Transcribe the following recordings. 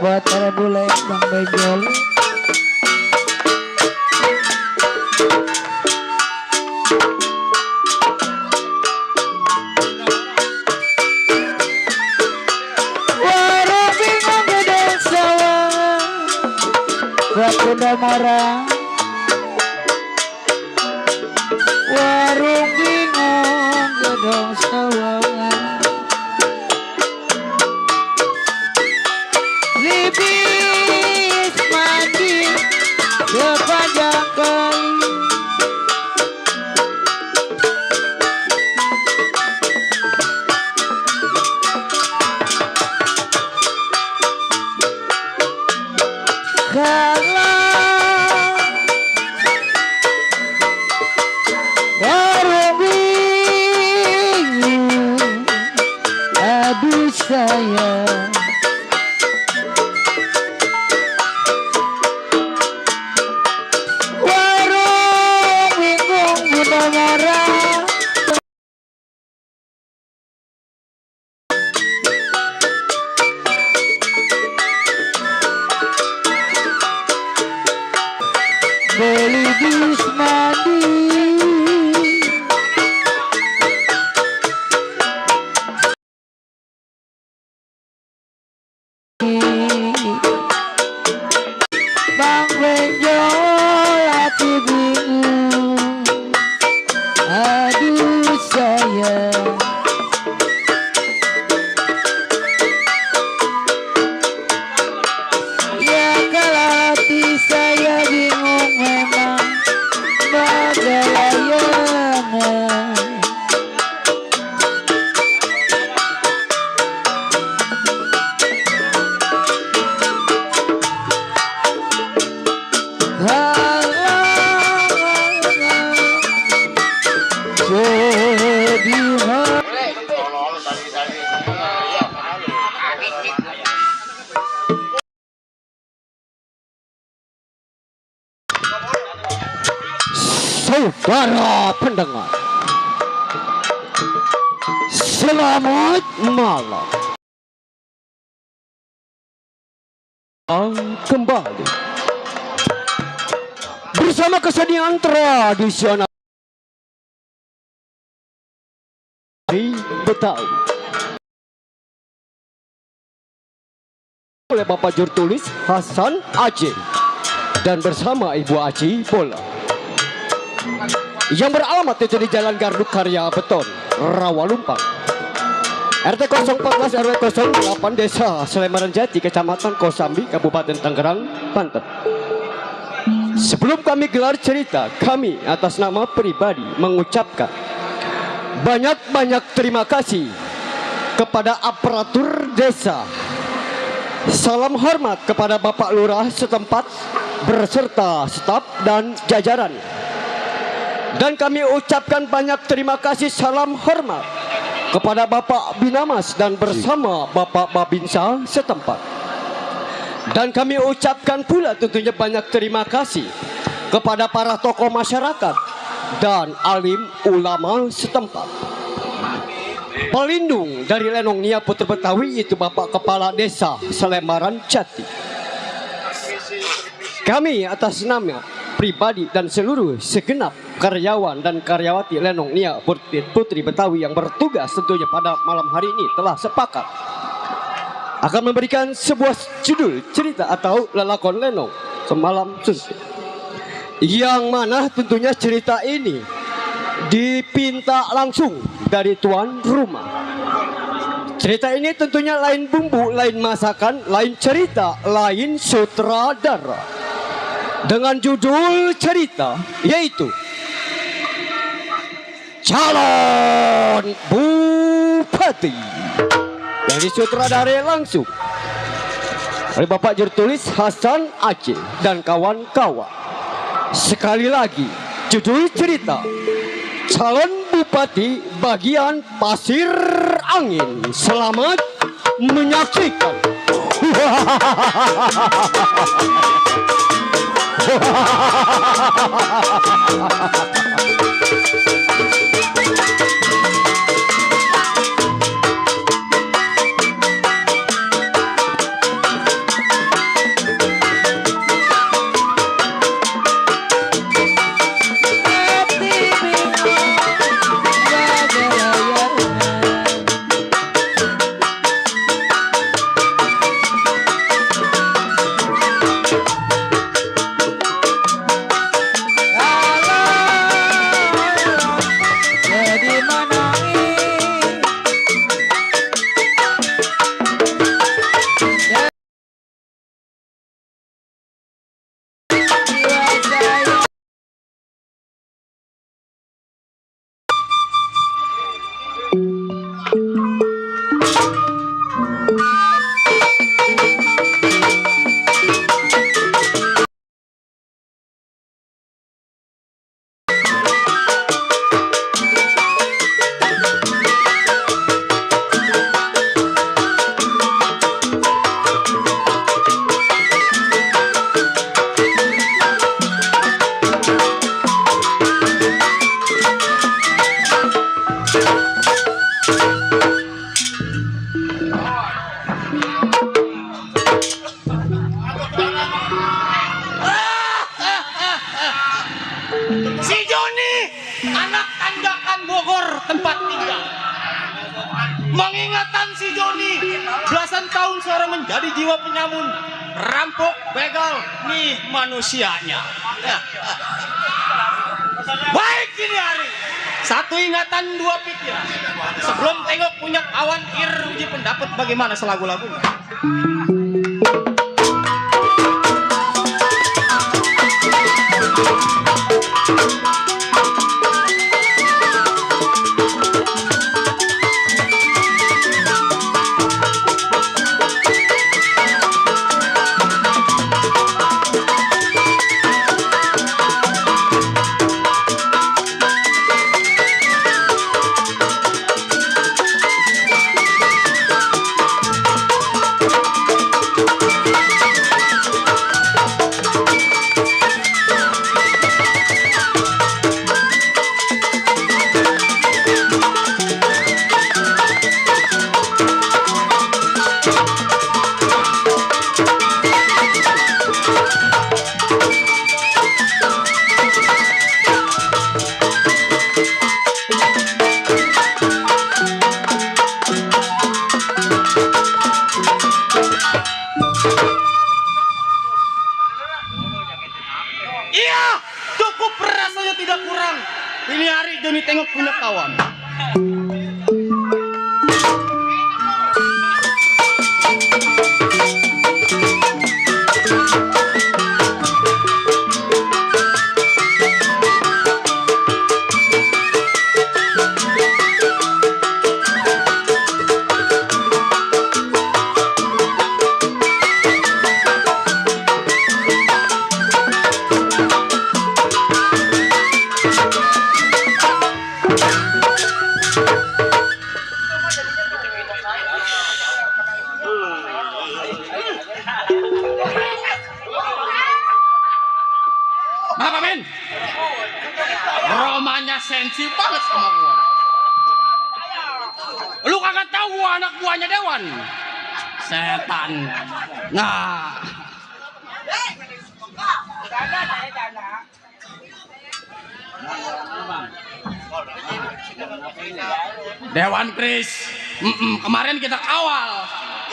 Buat para bule Bang Benjol. Warung bingung gede sawah buat bunda marah. Warung bingung gede sawah Libis mandi sepanjang kali. Kalau warung bingung aduh sayang beli bis mandi Bang Benjol hati bingung aduh sayang ya kalau hati saya bingung memang bagaimana. Saudara pendengar, selamat malam. Kembali bersama kesenian tradisional Betawi oleh Bapak Jurtulis Hasan Aceh dan bersama Ibu Aci Bola yang beralamat itu di Jalan Garduk Karya Beton, Rawalumpang, RT 014 RW 08 Desa Selemaran Jati, Kecamatan Kosambi, Kabupaten Tangerang, Banten. Sebelum kami gelar cerita, kami atas nama pribadi mengucapkan banyak-banyak terima kasih kepada aparatur desa. Salam hormat kepada Bapak Lurah setempat berserta staf dan jajaran. Dan kami ucapkan banyak terima kasih, salam hormat kepada Bapak Binamas dan bersama Bapak Babinsa setempat. Dan kami ucapkan pula tentunya banyak terima kasih kepada para tokoh masyarakat dan alim ulama setempat. Pelindung dari Lenong Nia Putri Betawi itu Bapak Kepala Desa Selemaran Jati. Kami atas nama pribadi dan seluruh segenap karyawan dan karyawati Lenong Nia Putri Betawi yang bertugas tentunya pada malam hari ini telah sepakat akan memberikan sebuah judul cerita atau lelakon Lenong Semalam Suntuk, yang mana tentunya cerita ini dipinta langsung dari tuan rumah. Cerita ini tentunya lain bumbu, lain masakan, lain cerita, lain sutradara, dengan judul cerita yaitu calon bupati yang disutradari langsung oleh Bapak Jurtulis Hasan Aceh dan kawan-kawan. Sekali lagi judul cerita calon bupati bagian Pasir Angin. Selamat menyaksikan. Si Joni, anak tanjakan Bogor tempat tinggal. Mengingatkan si Joni, belasan tahun seorang menjadi jiwa penyamun, rampok, begal, nih manusianya. Baik ini hari, satu ingatan dua pikiran. Sebelum tengok punya kawan uji pendapat bagaimana selagu-lagunya. Iya, cukup rasanya tidak kurang. Ini hari Joni tengok punya kawan. Apa men? Romanya sensi banget sama gua. Lu kagak tahu gua anak buahnya Dewan. Setan. Nah. Dewan Kris. Kemarin kita kawal.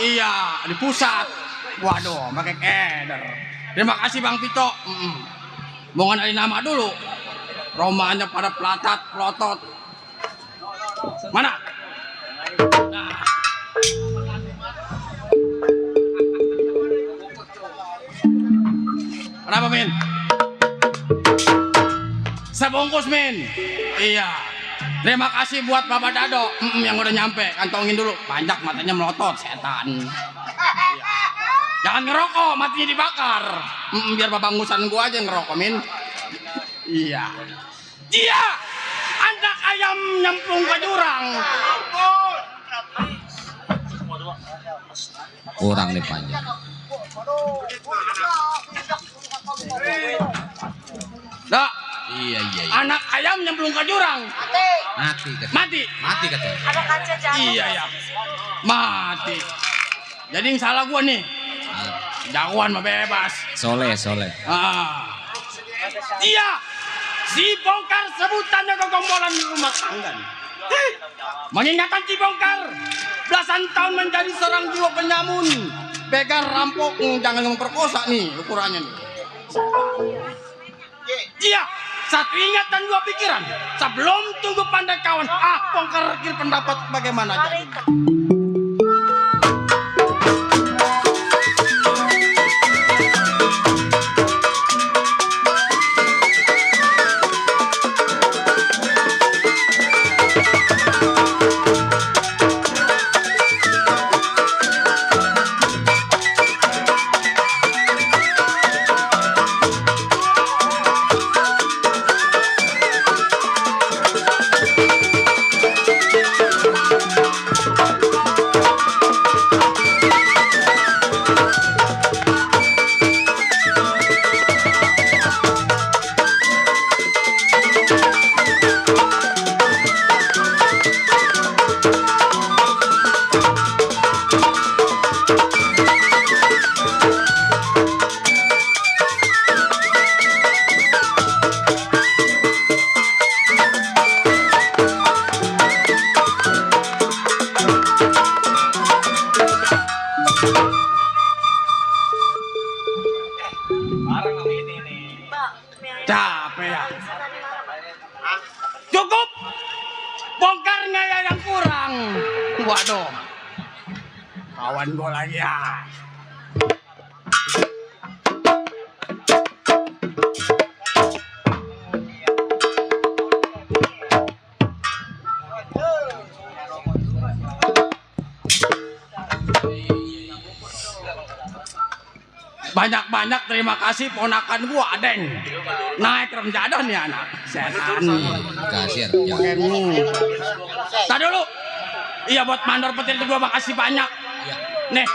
Iya, di pusat. Waduh, pakai keder. Terima kasih Bang Tito. Mau ngenalin nama dulu. Romanya pada pelatat, pelotot. Mana? Nah. Kenapa, Min? Sebungkus, Min. Iya. Terima kasih buat Bapak Dado yang udah nyampe. Kantongin dulu. Banyak matanya melotot, setan. Iya. Jangan ngerokok, matinya dibakar. Biar Bapak ngusan gua aja yang ngerokok, Min. Iya. Dia anak ayam nyemplung ke jurang. Kurang nih panjang. Dak, Iya. anak ayam nyemplung ke jurang. Mati katanya. Mati. Katanya. Ada kaca jatuh. Iya ya. Mati. Jadi yang salah gua nih. Jagoan mah bebas. Soleh. Dia si Bongkar sebutannya kegombolan di rumah tangga. Mengingatkan si Bongkar belasan tahun menjadi seorang jiwa penyamun, begal, rampok, jangan memperkosa nih ukurannya nih. Dia satu ingat dan dua pikiran. Sebelum tunggu pandai kawan, Bongkar kira pendapat bagaimana jadi. Capek ya. Cukup. Bongkarnya ya yang kurang. Waduh. Kawan gue lagi ya. Banyak-banyak terima kasih ponakan gua Adeng. Naik rem jadah nih anak. Setan. Kasir. Oke, Tadi dulu. Iya buat mandor petir itu gua makasih banyak. Nih.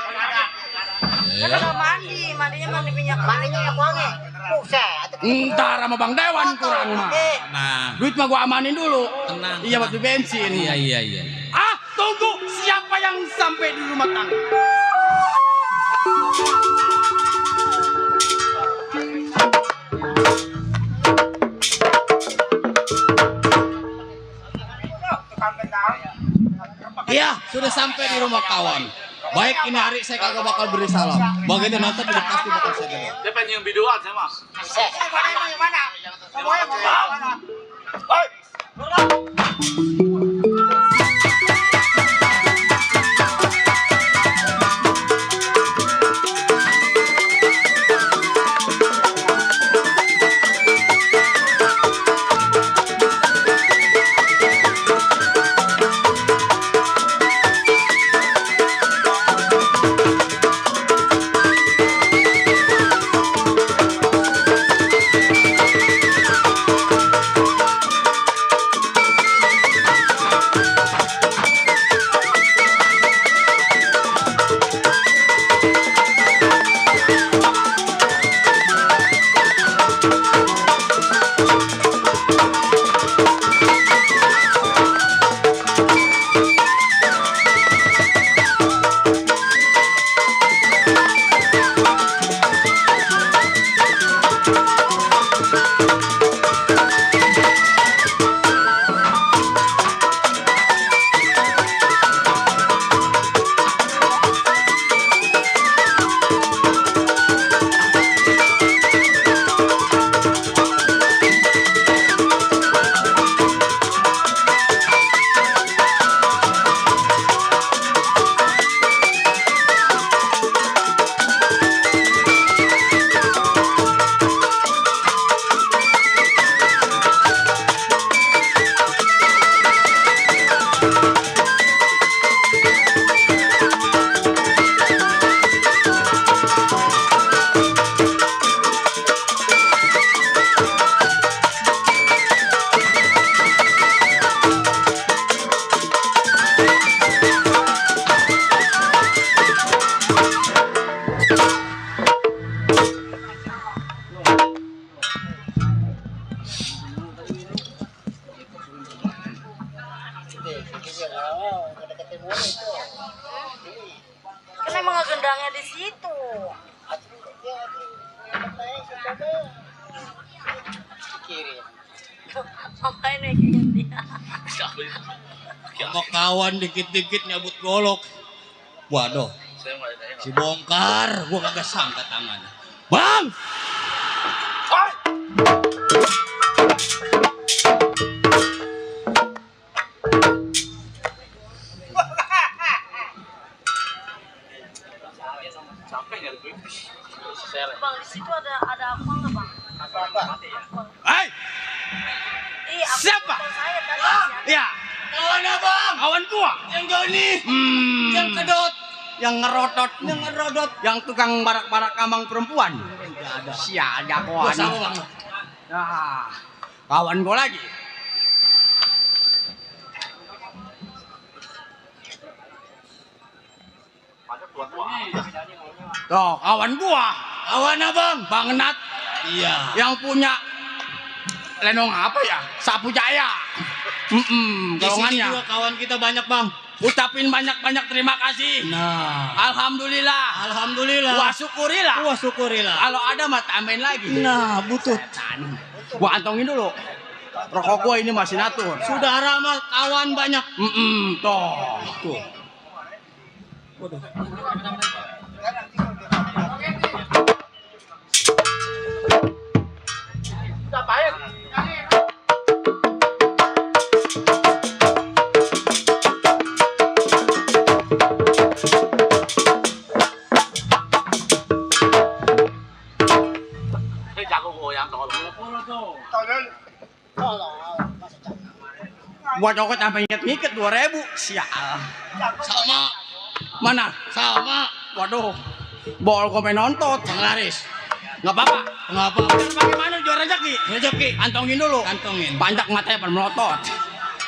Kalau mandinya mandi minyak wangi. Buset. Ntar sama Bang Dewan kurang mah. Nah, Duit mah gua amanin dulu. Tenang. Iya buat beli bensin. iya. Tunggu siapa yang sampai di rumah tangga. Iya, sudah sampai di rumah kawan. Baik, ini hari saya kagak bakal beri salam. Begitu nanti udah pasti bakal saya gede. Siapa yang biduan saya mah? Yang mana? Semuanya mau mana? Kan emang gendangnya di situ. Ngapain nih dia? Sama kawan dikit-dikit nyabut golok. Waduh, si bongkar, gua kagak sangka tangannya. Bang! Bang, di situ ada apa nggak bang? Hai, Iya, aku siapa? telepon saya tadi. Ya, Kawan abang! kawan gua. Yang Joni! Hmm, Yang kedot! yang ngerodot, Yang ngerodot! yang tukang barak-barak kamang perempuan. Si ada Gua kawan. sama bang. Nah, kawan gua lagi. Tuh, kawan gua, Kawan abang! Bang Nat, Iya. yang punya lenong apa ya? Sapu Jaya. Di sini Golongannya. juga kawan kita banyak bang. Ucapin banyak-banyak terima kasih. Nah, Alhamdulillah. alhamdulillah. Wah syukurilah. Wah syukurilah. Kalau ada mah tambahin lagi. Nah, butut. Gua antongin dulu. Rokok gua ini masih natur. Saudara mah kawan banyak. Toh. Tuh. Gua cokot sampai ngiket-ngiket 2.000. Sial. Sama. Mana? Sama. Waduh. Bol gua main nontot. Penglaris. Nggak apa-apa. Kenapa? Biar bagaimana juara rezeki? Rezeki. Antongin dulu. Kantongin. Panjak matanya pada melotot.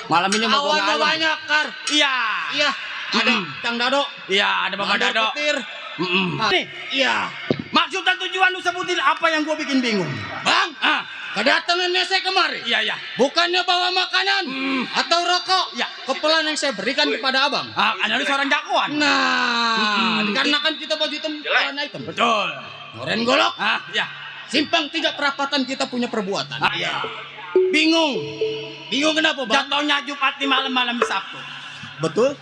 Malam ini mau gua Kawan mah ngalem. banyak, Kar. Iya. Iya. Ada Cang Dado. Iya, ada Bapak Mandor Dado. Petir. Nih, Iya. maksud dan tujuan lu sebutin apa yang gua bikin bingung. Bang, Ah, kedatangannya saya kemari. iya ya. Bukannya bawa makanan atau rokok. Ya. Kepelan yang saya berikan kepada abang. Ah, ada lu seorang jagoan. Nah, dikarenakan kita baju hitam, warna hitam. Betul. Oren golok. Ah, ya. Simpang tiga perapatan kita punya perbuatan. Ah, iya. Bingung. Bingung kenapa, Bang? Jatuhnya Jumat di malam-malam Sabtu. Betul?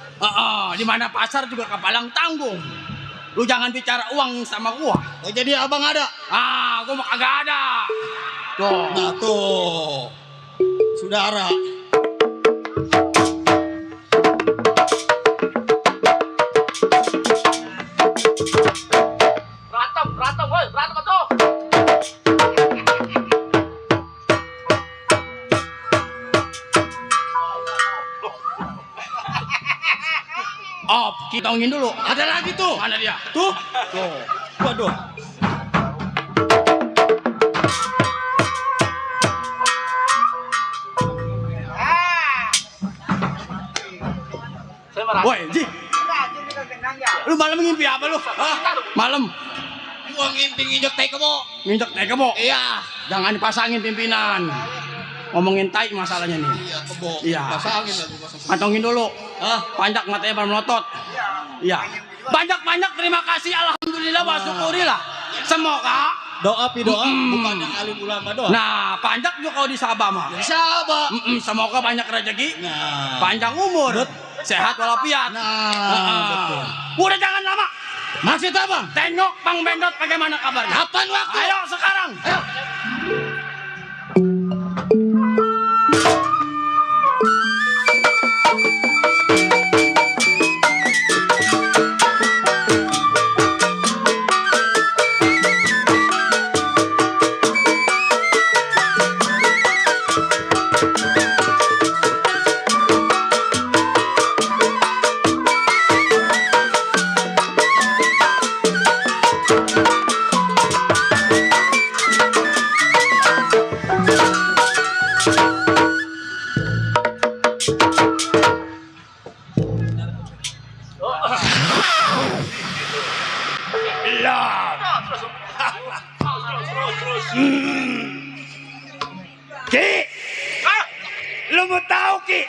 Di mana pasar juga kepalang tanggung. Lu jangan bicara uang sama gua. Oh, jadi abang ada? Gua mah kagak ada. Tuh. Nah, tuh. Saudara. Berantem, woi, berantem tuh. Oh, kita ngomongin dulu. Ada lagi tuh. Mana dia? Tuh. Tuh. Waduh. Woi, Ji. Lu malam ngimpi apa lu? Malam Gua ngimpi nginjek tai kebo. nginjek teh kebo. Iya. Jangan dipasangin pimpinan. Ngomongin tai masalahnya nih. Iya, kebo. Iya. Pasangin lagi. Kantongin dulu. Hah? Panjak matanya pada melotot. Iya. Banyak-banyak terima kasih, alhamdulillah, wa syukurilah. Semoga Doa pi doa, bukannya alim ulama doa. nah, panjak juga kalau di Sabah mah. Sabar. Semoga banyak rezeki, Nah. panjang umur, sehat walafiat. Nah, betul. Udah jangan lama. Maksud abang? Tengok Bang Bendot bagaimana kabarnya. Kapan waktu? Ayo sekarang. Ayo. Ki, lu mau tahu Ki?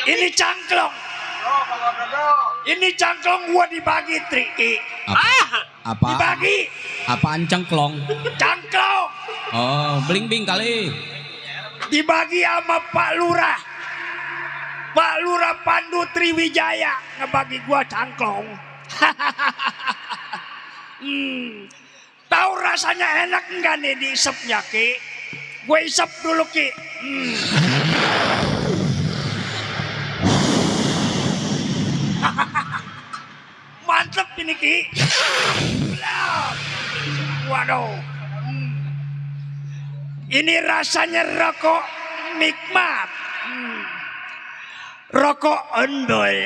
Ini cangklong. Ini cangklong gua dibagi Triki. Apa? Dibagi Apaan cangklong? cangklong. Oh, bling-bling kali. Dibagi sama Pak Lurah. Pak Lurah Pandu Triwijaya ngebagi gua cangklong. Tahu rasanya enak enggak nih diisepnya Ki? Gue isep dulu Ki. Mantep ini Ki. Waduh. Ini rasanya rokok nikmat. Rokok ondol.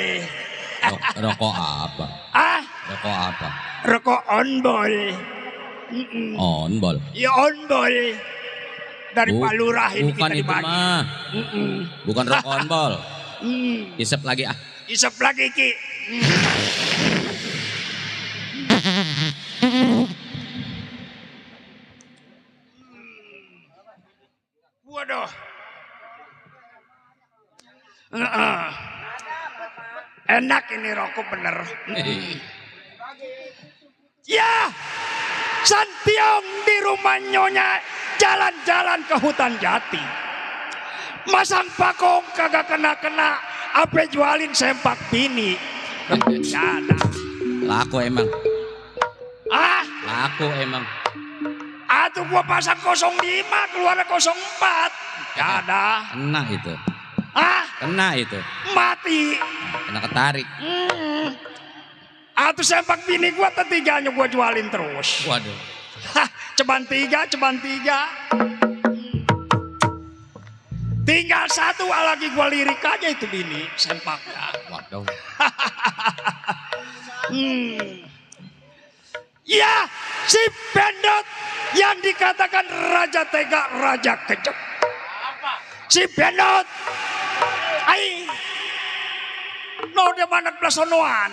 Rokok apa? Ah, Rokok apa? rokok onbol. Onbol. Ya onbol. Dari Bu- Pak Lurah ini Bukan kita itu dibagi. mah. Bukan rokok onbol. Isep lagi ah. Isep lagi Ki. Waduh. Enak ini rokok bener. Ya, Santiong di rumah Nyonya jalan-jalan ke hutan jati. Masang pakong kagak kena-kena, apa jualin sempak bini. Ada. Laku emang. Ah, Laku emang. atuh gua pasang 05 keluar 04. Ada. Kena itu. Ah, Kena itu. mati. Kena ketarik. Atuh sempak bini gua ketiganya gua jualin terus. Waduh. Hah, ceban tiga. Tinggal satu lagi gua lirik aja itu bini sempaknya. Waduh. Ya, si Bendot yang dikatakan raja tega, raja kejam. Si Bendot, ai, no dia mana pelasonoan.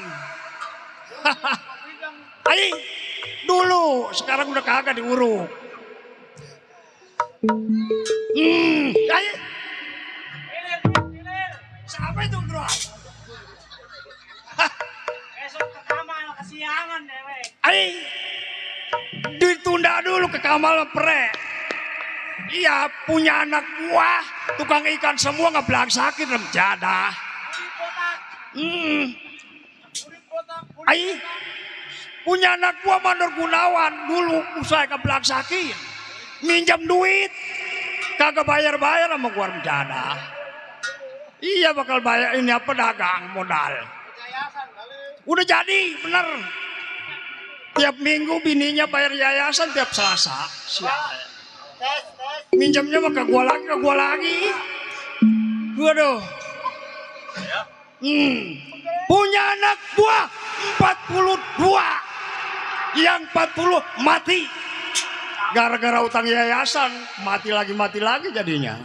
Ai, dulu, sekarang udah kagak diuruk. Ai, siapa itu bro? Ai, ditunda dulu ke Kamal Pre. Iya, punya anak gua tukang ikan semua nggak belang sakit rem jadah. Ai, punya anak gua Mandor Gunawan dulu usaha ke belang sakit, minjam duit kagak bayar sama gua rem jadah. Iya bakal bayar ini apa dagang modal. Udah jadi bener. Tiap minggu bininya bayar yayasan tiap Selasa. Sial. Minjamnya mah ke gua lagi. Waduh. Punya anak buah 42. Yang 40 mati. Gara-gara utang yayasan. Mati lagi jadinya.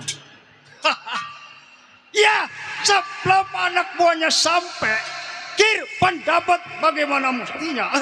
Ya, sebelum anak buahnya sampai, kir pendapat bagaimana mestinya.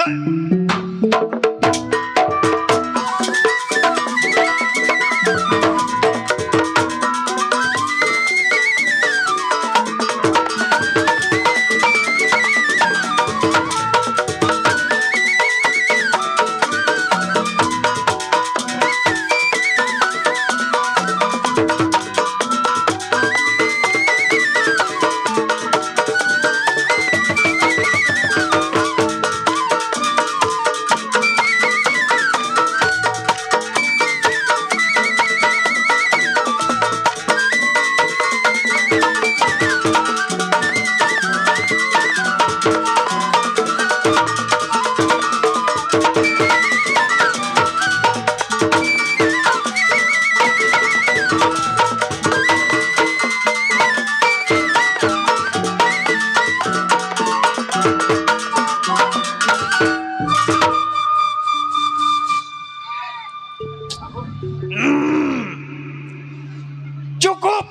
Cukup,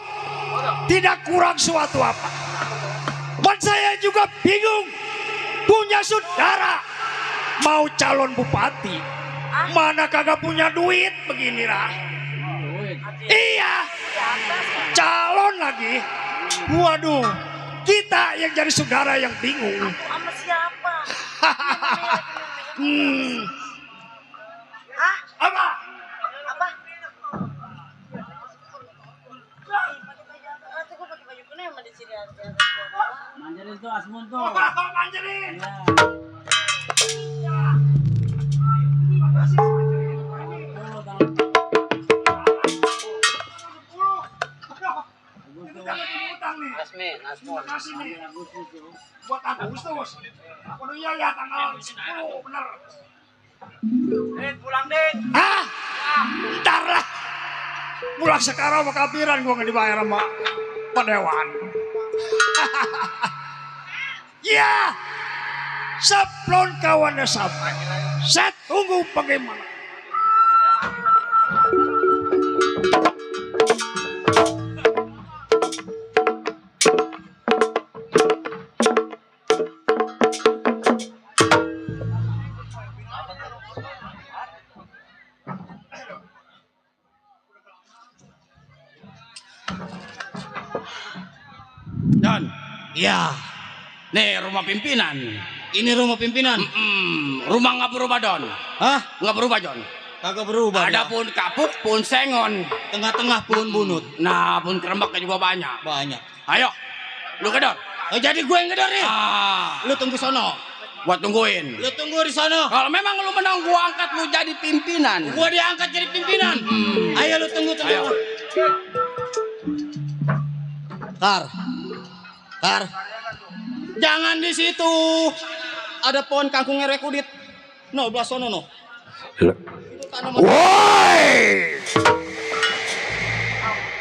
tidak kurang suatu apa. Dan saya juga bingung, punya saudara mau calon bupati, mana kagak punya duit begini lah. Iya, calon lagi. Waduh, Kita yang jadi saudara yang bingung. Aku sama siapa? Hah? Apa? Apa? Nanti gue pakai baju kuning sama di sini aja. Manjarin tuh Asmun tuh. Manjarin. Buat Agustus. Aku ya tanggal 10 bener. Pulang Dit. Ah, ntar lah. Pulang sekarang sama kapiran gue nggak dibayar sama Pak Dewan. Ya, sebelum kawannya sampai, saya tunggu bagaimana. Don, Iya. nih rumah pimpinan. Ini rumah pimpinan. Rumah nggak berubah Don. Hah? Nggak berubah Don. Kagak berubah. Ada dia. pun kapuk, pun sengon. Tengah-tengah pun bunut. Nah, pun kerembaknya juga banyak. Banyak. Ayo, lu gedor. Oh, jadi gue yang ngedor nih. Ah, Lu tunggu sono. gua tungguin. Lu tunggu di sono. Kalau memang lu menang, gua angkat lu jadi pimpinan. Gua diangkat jadi pimpinan. Ayo lu tunggu. Ayo. Kar. Jangan di situ. Ada pohon kangkung ngerek udit. No, belah sono no. Woi,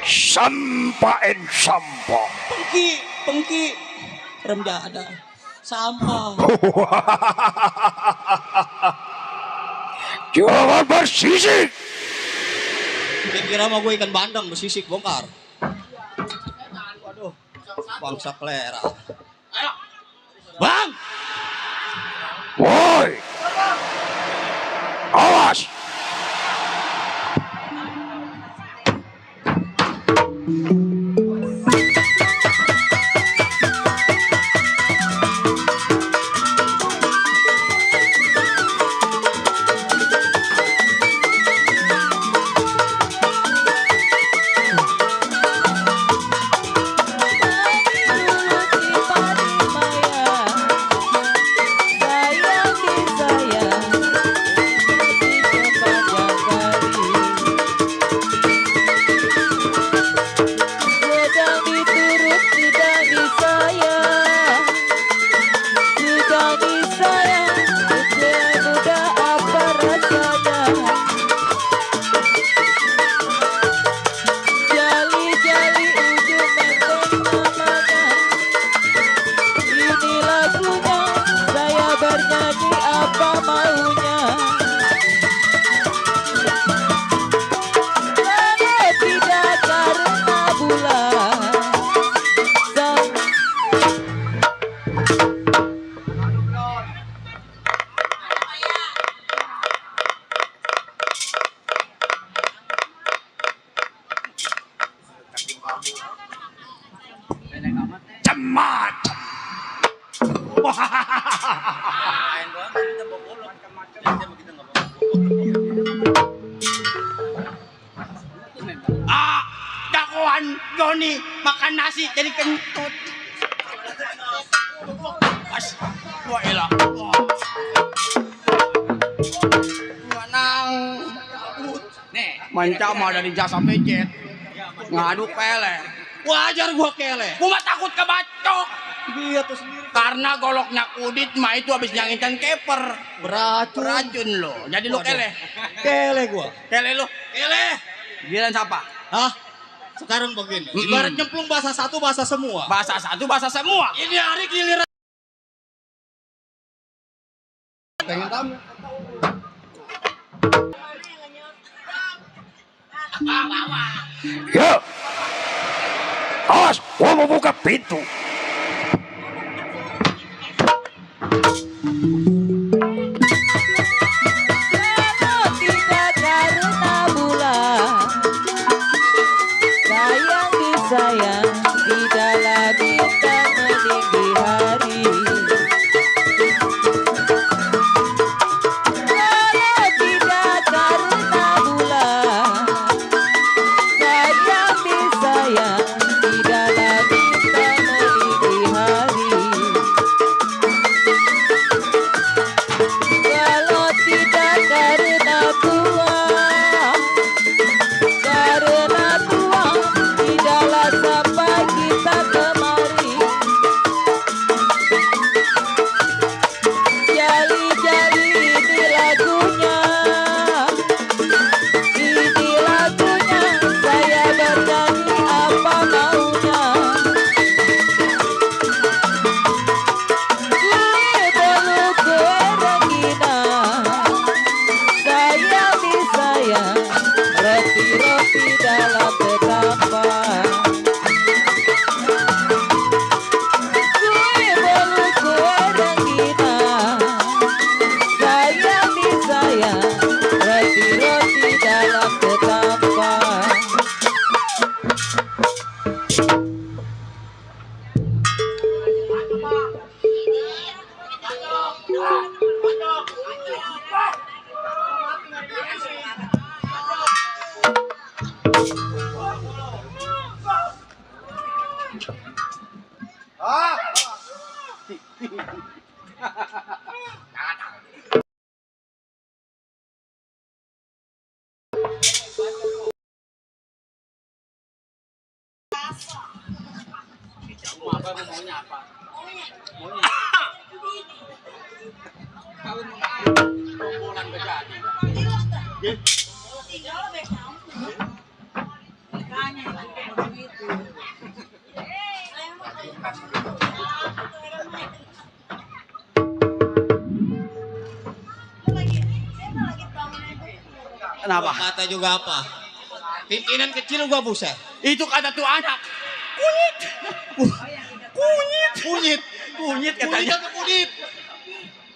sampah. Pengki. Remja ada. Sampah. Jangan bersisik. Dikira mah gue ikan bandeng bersisik bongkar. Waduh, bangsa kelera. Ayo, bang. Woi, awas. Cemat. Dakuan Joni makan nasi jadi kentut. Wah elah. Nang. Nih, mancama dari jasa pecet. Ngaduk kele. Wajar gua kele. Gua mah takut kebacok. Dia tuh sendiri Karena goloknya kudit mah itu habis nyangitan keper. Beracun lo. Jadi lo kele. Kele gua. Kele lo. Kele. Giliran siapa? Hah? Sekarang begini. Ibarat nyemplung bahasa satu bahasa semua. Bahasa satu bahasa semua. Ini hari giliran. Pengen tamu. Ya. Awas, gua mau buka pintu. Tidak karena bulan sayang disayang tidak lagi bintang Kenapa? Kata juga apa? Pimpinan kecil gua buset. Itu kata tuh anak. Kunyit Kunyit katanya. apa kunyit?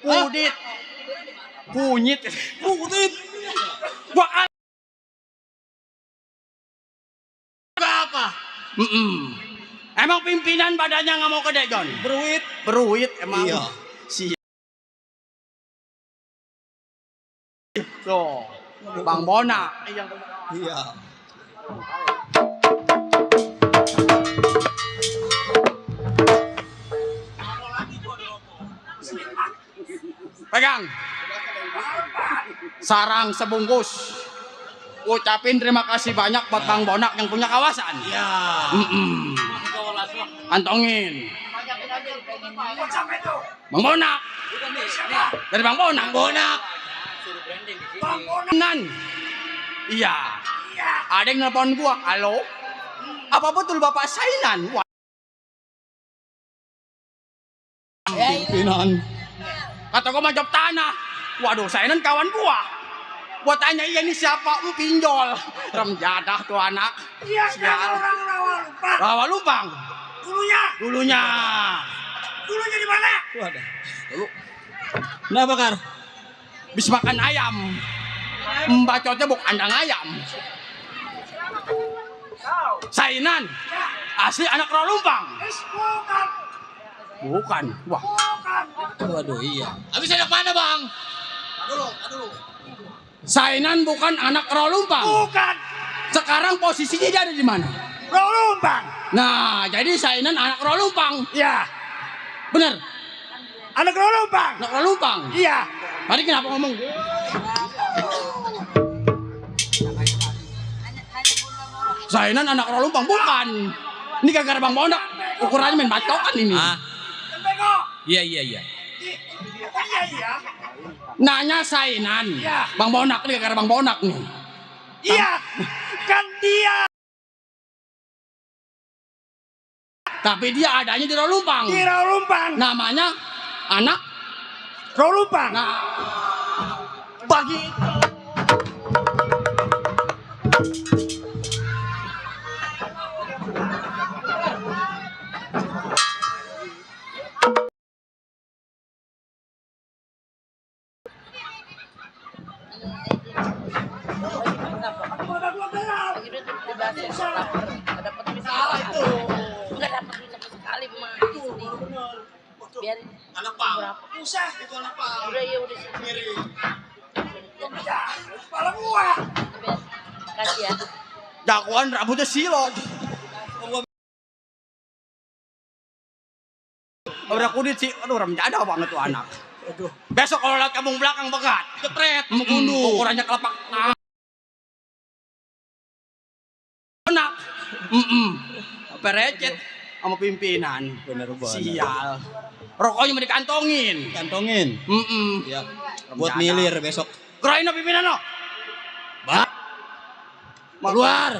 Kunyit. Kunyit. Kunyit. Gua kan Apa? Emang pimpinan badannya nggak mau gede, John? Beruit. Beruit emang. Iya. Si Tuh, Bang Bona. Iya. Pegang. Sarang sebungkus. Ucapin terima kasih banyak buat Bang Bonak yang punya kawasan. Iya. Antongin. Bang Bonak. Dari Bang Bonak. Bonak. Nan. Iya. Ada yang nelpon gua. Halo. Apa betul Bapak Sainan? Wah. Pimpinan. Kata gua majop tanah. Waduh, Sainan kawan gua. Gua tanya iya ini siapa? Pinjol. Remjadah tuh anak. Iya, kan orang Rawalumpang. Rawalumpang. Dulunya. Dulunya. Dulunya di mana? Waduh. Kenapa, Kar? Bis makan ayam. Bacotnya bukan kandang ayam. Sainan. Asli anak Rawalumpang. Bukan. Bukan. Wah. Waduh, iya. Habis anak mana, Bang? Dulu. Sainan bukan anak Rawalumpang. Bukan. Sekarang posisinya dia ada di mana? Rawalumpang. Nah, jadi Sainan anak Rawalumpang. Iya. Bener. Anak Rawalumpang. Anak Rawalumpang. Iya. Tadi kenapa ngomong? Sainan anak Rawalumpang bukan. Ini gara-gara Bang Bonak. Ukurannya main bacokan ini. Tengok. Iya. Iya. Nanya Sainan. Ya. Bang Bonak ini gara-gara Bang Bonak nih. Iya. Kan dia Tapi dia adanya di Rawalumpang. di Rawalumpang. Namanya anak. Rawalumpang. Nah, bagi Biarin Anak Bang. Usah. Itu anak Bang. udah ya udah Kiri. Ya. Kepala gua. kasih ya. dakwaan rambutnya silot. Udah kudit sih, aduh remjada banget tuh anak. Besok kalau lihat kampung belakang begat, Jepret. membunuh. Ukurannya kelepak tangan. Anak, perecet sama pimpinan. Bener banget. Sial. Rokoknya mau dikantongin. Kantongin. Iya. Buat Remjada. milir besok. Kerain no pimpinan no. Bang. Keluar.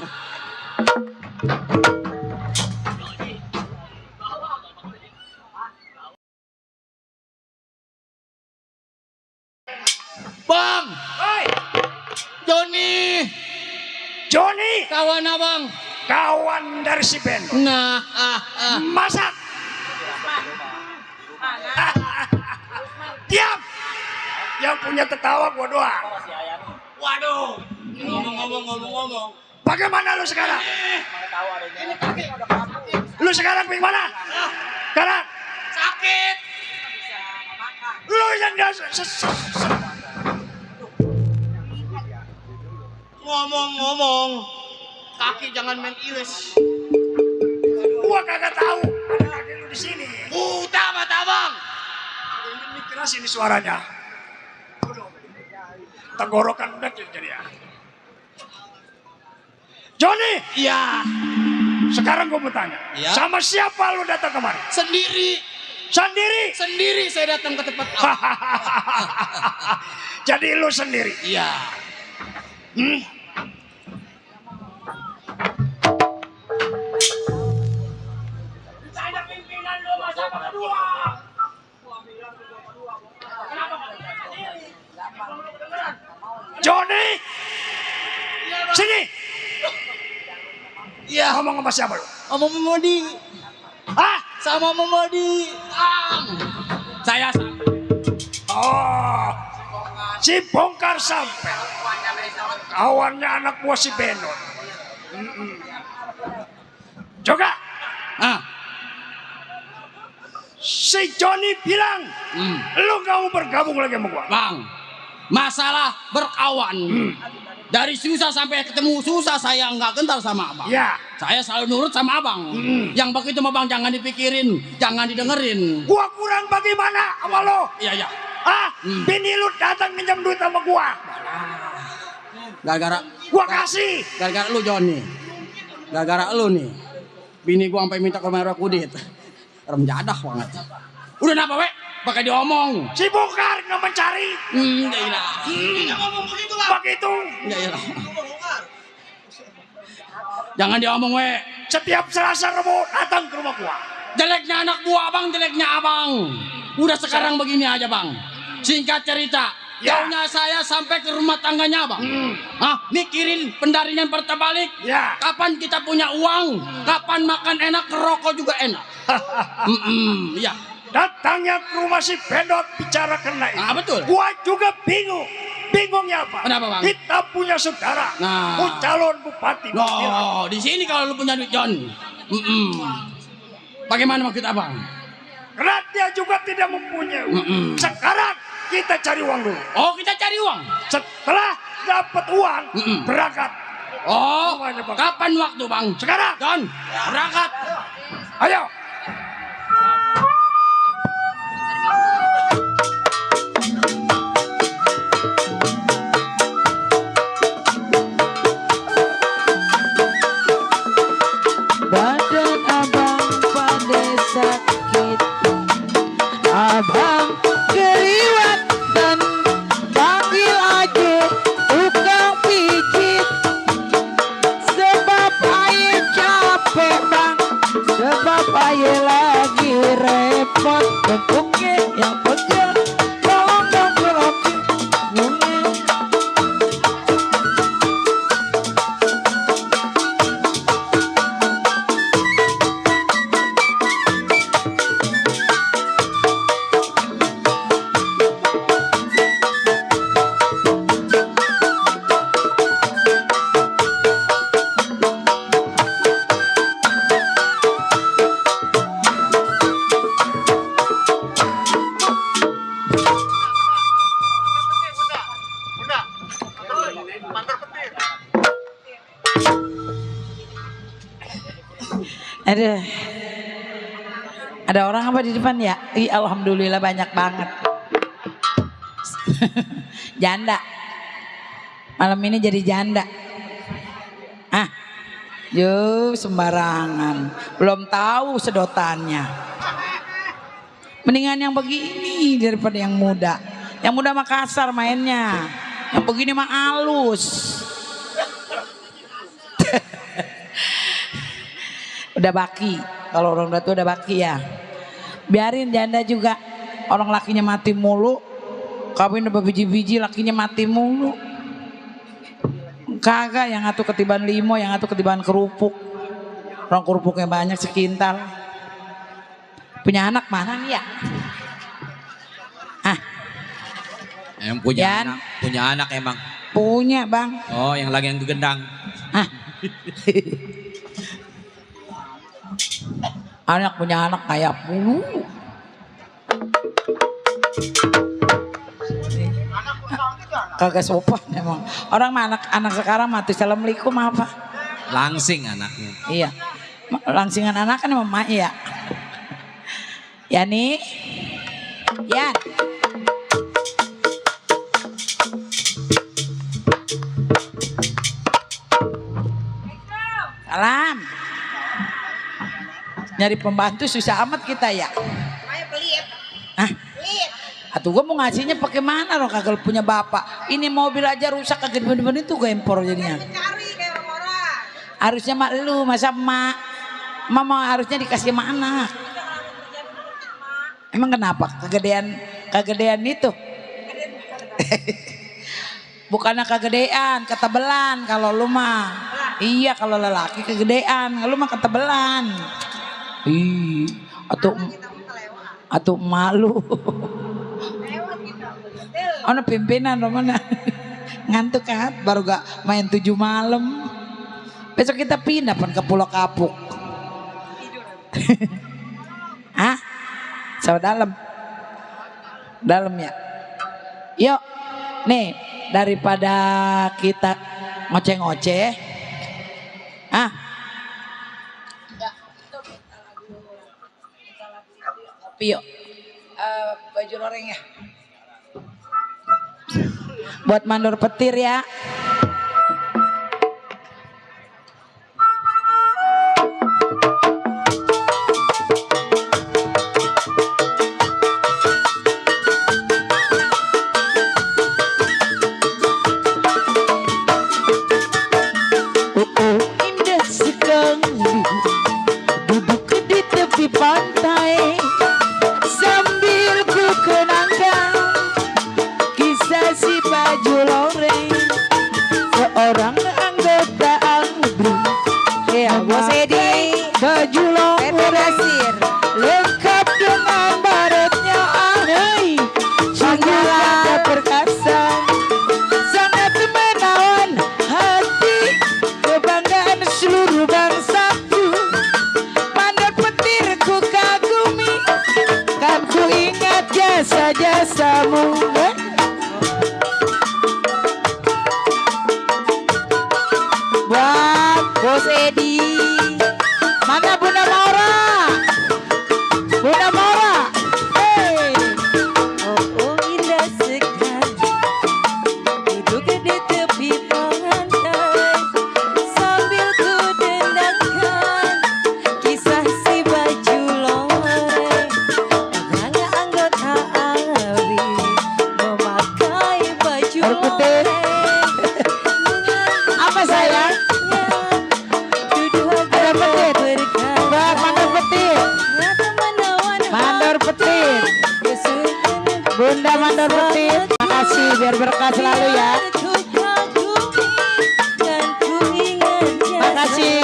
Bang, Hei, Joni, Joni, kawan abang. kawan dari si Ben. Nah, Masak. Diam. Yang punya tertawa gua doang. waduh, ngomong. Bagaimana lu sekarang? Lu sekarang bagaimana? Sekarang Sakit. lu yang Ngomong-ngomong. kaki jangan main iris. Gua kagak tahu ada kaki lu di sini. Buta mata bang. Ini keras ini suaranya. Tenggorokan udah jadi ya. Johnny, Iya. sekarang gue mau tanya. Iya. Sama siapa lu datang kemari? Sendiri. Sendiri. Sendiri saya datang ke tempat Jadi lu sendiri. Iya. Johnny, sini. Iya. Ngomong sama siapa lu? Sama Momodi. Hah? Sama Momodi. Saya Oh, si bongkar sampai. Kawannya anak buah si Benot. Juga, si Johnny bilang, lu gak mau bergabung lagi sama gua. Bang, masalah berkawan. Dari susah sampai ketemu susah saya nggak kental sama abang. Ya. Saya selalu nurut sama abang. Yang begitu mah bang jangan dipikirin, jangan didengerin. Gua kurang bagaimana sama lo? Iya iya. Ah, bini lu datang minjam duit sama gua. Gara-gara Gua kasih. gara-gara lu Johnny. Gara-gara lu nih. Bini gua sampai minta ke merah kudit. Rem jadah banget. Udah napa wek? Pakai diomong. Si bongkar nggak mencari. Ya ilah. Ngomong begitu lah. Begitu. Ya ilah. Jangan diomong wek. Setiap Selasa Rebo datang ke rumah gua. Jeleknya anak buah abang, jeleknya abang. Udah sekarang begini aja bang. Singkat cerita, Ya. jauhnya saya sampai ke rumah tangganya bang. Mikirin pendaringan pertabalik. Ya. Kapan kita punya uang? Kapan makan enak, rokok juga enak. Ya. Datangnya ke rumah si Benot bicara kena ini. Betul. Gua juga bingung. Bingungnya apa? Kenapa, Bang? Kita punya saudara. Nah. Calon bupati. Loh, di sini kalau lu punya duit John. Bagaimana maksud abang? Karena dia juga tidak mempunyai uang. Sekarang kita cari uang dulu. Oh, kita cari uang. Setelah dapat uang, berangkat. Oh, Semuanya, Bang. kapan waktu bang? Sekarang. John, berangkat. Ayo. Badan abang pada sakit, abang keriwat dan panggil aja tukang pijit. Sebab ayah capek bang, sebab ayah lagi repot. Bentuknya yang pegel, tolong dong kerokin bunga. Aduh. Ada orang apa di depan ya? Ih, alhamdulillah banyak banget. Janda. Malam ini jadi janda. Yo sembarangan. Belum tahu sedotannya. Mendingan yang begini daripada yang muda. Yang muda mah kasar mainnya. Yang begini mah halus. Udah baki, kalau orang tua udah baki ya. Biarin janda juga, orang lakinya mati mulu, kawin udah biji-biji lakinya mati mulu. Kagak, yang satu ketiban limo, yang satu ketiban kerupuk. Orang kerupuknya banyak sekintal. Punya anak mana nih ya? Yang punya Yan. anak, punya anak emang. Punya bang. Oh, yang lagi yang gendang. Anak punya anak kayak pulu. Kagak sopan emang. Orang mah anak sekarang mati assalamualaikum apa? Langsing anaknya. Iya. Langsingan anak kan sama emak ya. Yani. Yan. Salam. Nyari pembantu susah amat kita ya. Ayo pelit. Hah? Pelit. Atuh gua mau ngasihnya pakai mana loh kagak punya bapak. Ini mobil aja rusak kagak bener-bener itu gue impor jadinya. Cari kayak orang-orang. Harusnya mak lu, masa mak. Mama harusnya dikasih sama anak. Emang kenapa? Kegedean itu. Bukannya kegedean, ketebelan kalau lu mah. Iya kalau lelaki kegedean, kalau lu mah ketebelan. Ih, atau malu. Ono pimpinan mana? Ngantuk kan? Baru gak main 7 malam. Besok kita pindah pan ke Pulau Kapuk. Hah? Sama dalam. Dalam ya. Yuk. Nih, daripada kita ngoceh-ngoceh. Ah. Kopi yuk. Baju loreng ya. Buat mandor petir ya. Indah sekali duduk di tepi pantai sambil ku kenangkan kisah si baju loreng seorang anggota ABRI. Ya Bos Edi, baju loreng lengkap dengan baretnya, ahai sungguh gagah perkasa, sangat menawan hati, kebanggaan seluruh bangsaku. Mandor petir ku kagumi, kan ku ingat jasa-jasamu. Buat Bos Edi, mana Bunda Maura? Bunda Maura, hey. Oh indah sekali duduk di tepi pantai sambil ku dendangkan kisah si baju loreng. Bagaimana anggota ABRI memakai baju Putih. Apa sayang? Ada petir. Buat mandor petir. Mandor petir. Bunda mandor petir. Makasih biar berkah selalu ya. Makasih.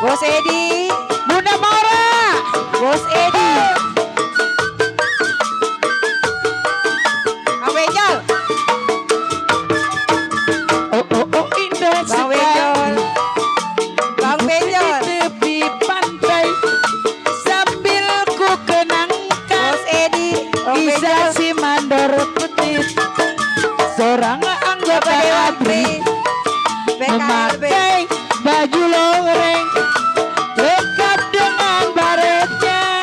Bos Edi, Bunda Maura. Bos Edi. Kang Benjol, Oh indah Bang sekali. Benjol, Bang Benjol, Di tepi pantai sambil ku kenangkan Bos Edi, Bang kisah Benjol, si mandor petir, seorang anggota ABRI BKLB. memakai baju loreng lengkap dengan baretnya,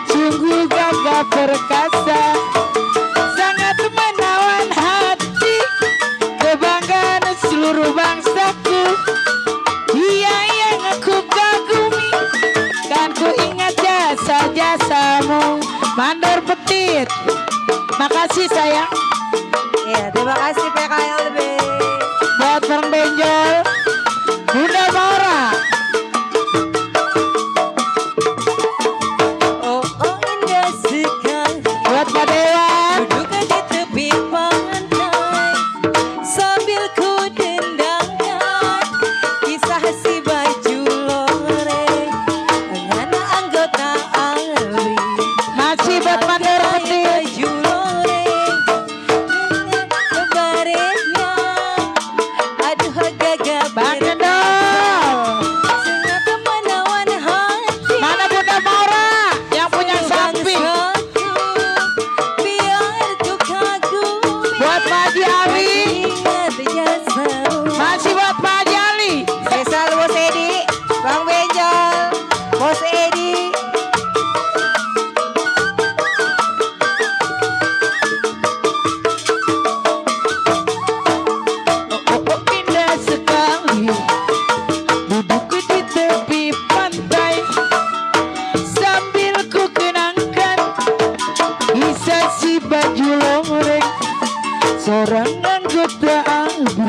sungguh gagah perkasa, sangat menawan hati, kebanggaan seluruh bangsaku. Dia yang aku kagumi, kan ku ingat jasa-jasamu. Mandor petir, makasih sayang. Ya, terima kasih PKLB. Buat Bang Benjol, Bunda Maura. Oh indah sekali Buat Pak Dewan. duduk di tepi pantai sambil ku dendangkan kisah si baju loreng dengan anggota ABRI. Masih buat mandor petir. Baju loreng dengan baretnya Bos Edi. Indah sekali duduk di tepi pantai sambil ku kenangkan kisah si baju loreng seorang anggota ABRI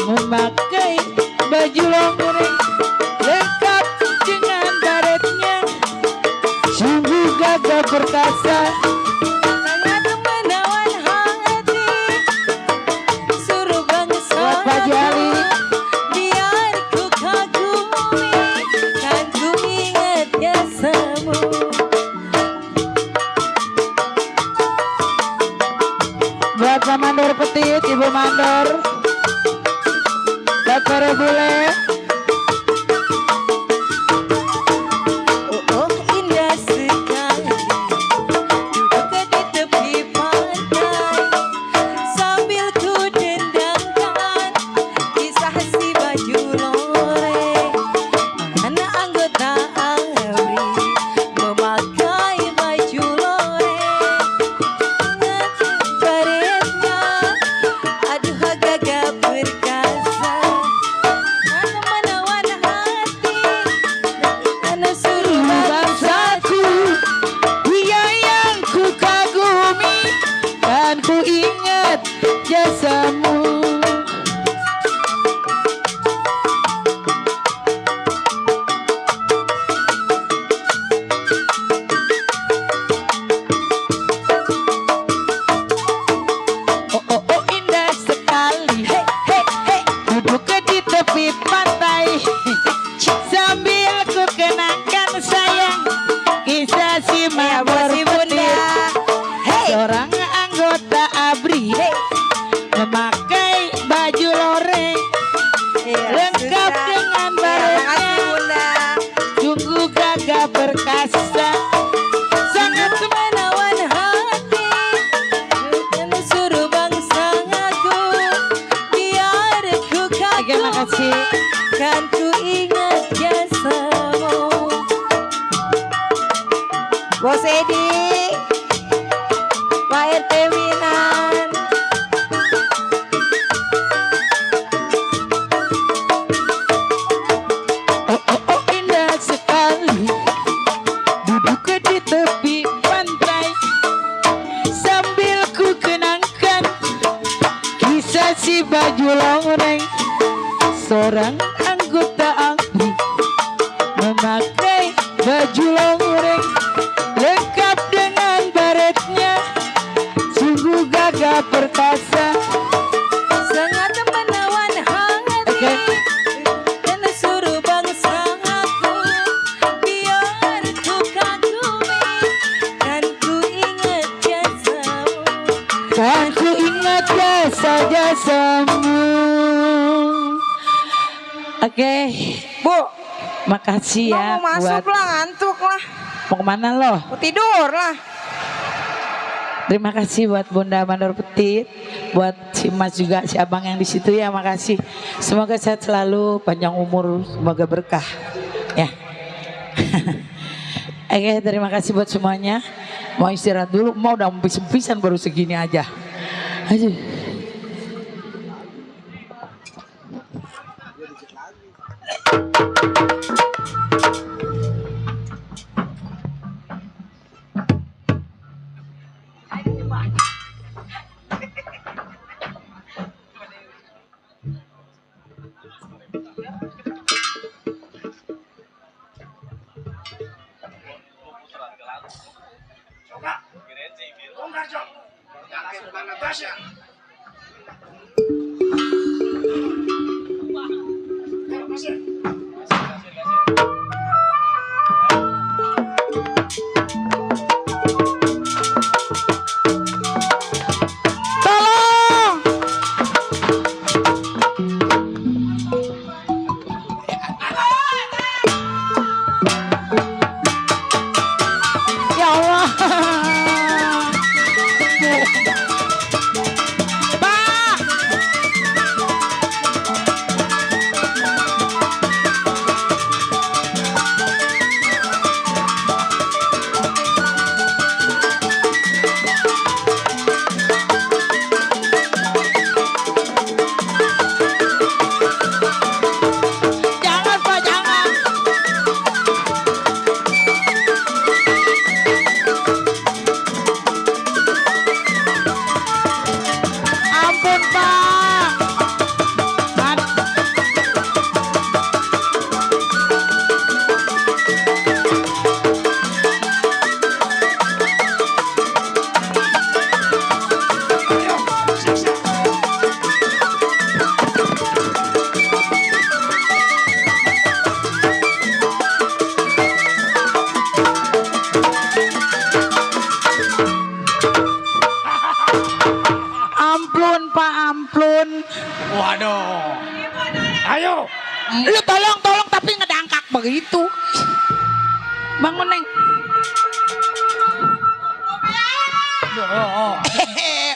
memakai baju loreng lengkap dengan baretnya sungguh gagah perkasa. Sangat menawan hati. Suruh bangsa Buat Pak Jali. biar ku kagumi, kan ku ingat jasamu. Buat Pak Mandor Petit, Ibu Mandor, Bapak Rebule, Oh indah sekali duduk di tepi pantai sambil ku dendangkan kisah si baju loreng. Anak anggota ABRI memakai baju loreng dengan baretnya, aduh gagah perkasa. Anak menawan hati, anak suruh bangsaku, dia yang ku kagumi, kan ku ingat jasamu. Oh, indah sekali duduk di tepi pantai sambil ku kenangkan sayang kisah si Mawar Petir seorang anggota ABRI memakai baju loreng lengkap dengan baretnya sungguh gagah perkasa. Sangat menawan hati, dan suruh bangsa aku biar ku Oke, makasih. kagum, kan ku ingat jasamu. Bos Edi, Pak RT Minan. Oh, indah sekali duduk di tepi pantai sambil ku kenangkan kisah si baju loreng seorang anggota ABRI memakai baju loreng lengkap dengan baretnya sungguh gagah perkasa. Sangat menawan hati, Oke. dan suruh bangsa aku biar ku kagumi, kan ku ingat jasamu. Kan ku ingat jasa-jasamu. Oke, Bu, makasih ya mau masuk buat lah, ngantuk lah, mau kemana lo? mau tidur lah. Terima kasih buat Bunda Mandor Petit, buat si Mas juga, si abang yang di situ ya, makasih. Semoga sehat selalu, panjang umur, semoga berkah. Ya. Oke, terima kasih buat semuanya. Mau istirahat dulu, mau udah pisan baru segini aja. Aduh. Lu tolong tapi ngedangkak begitu. Bangun Neng.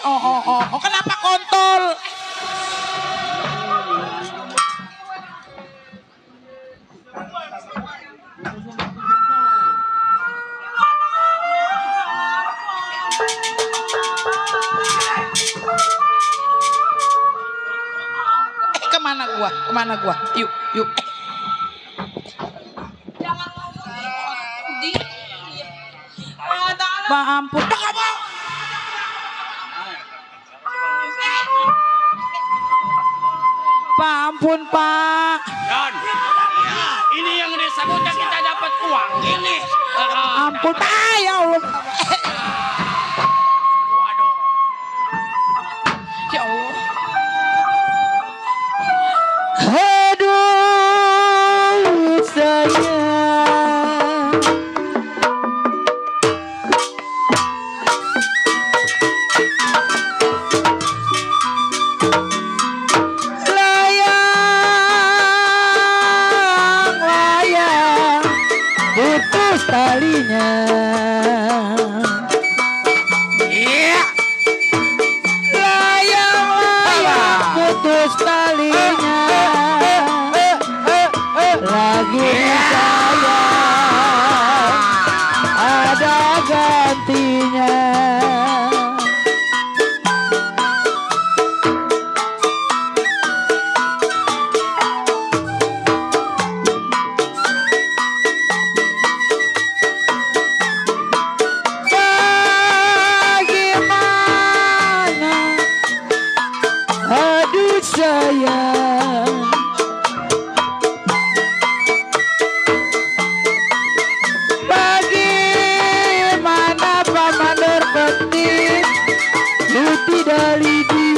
Oh, kenapa kontol? Kemana gua? Yuk. Pak ampun, Pak ampun Pak. Dan ini yang disebutnya kita dapat uang. Ini. Ampun Pak, ya Allah. Waduh. Ya Allah. Aduh sayang. Layang putus talinya. Layang putus talinya. Lagi sayang ada gantinya. Bagaimana? Aduh sayang. Bagaimana Pak Mandor Petit lu tidak lidi.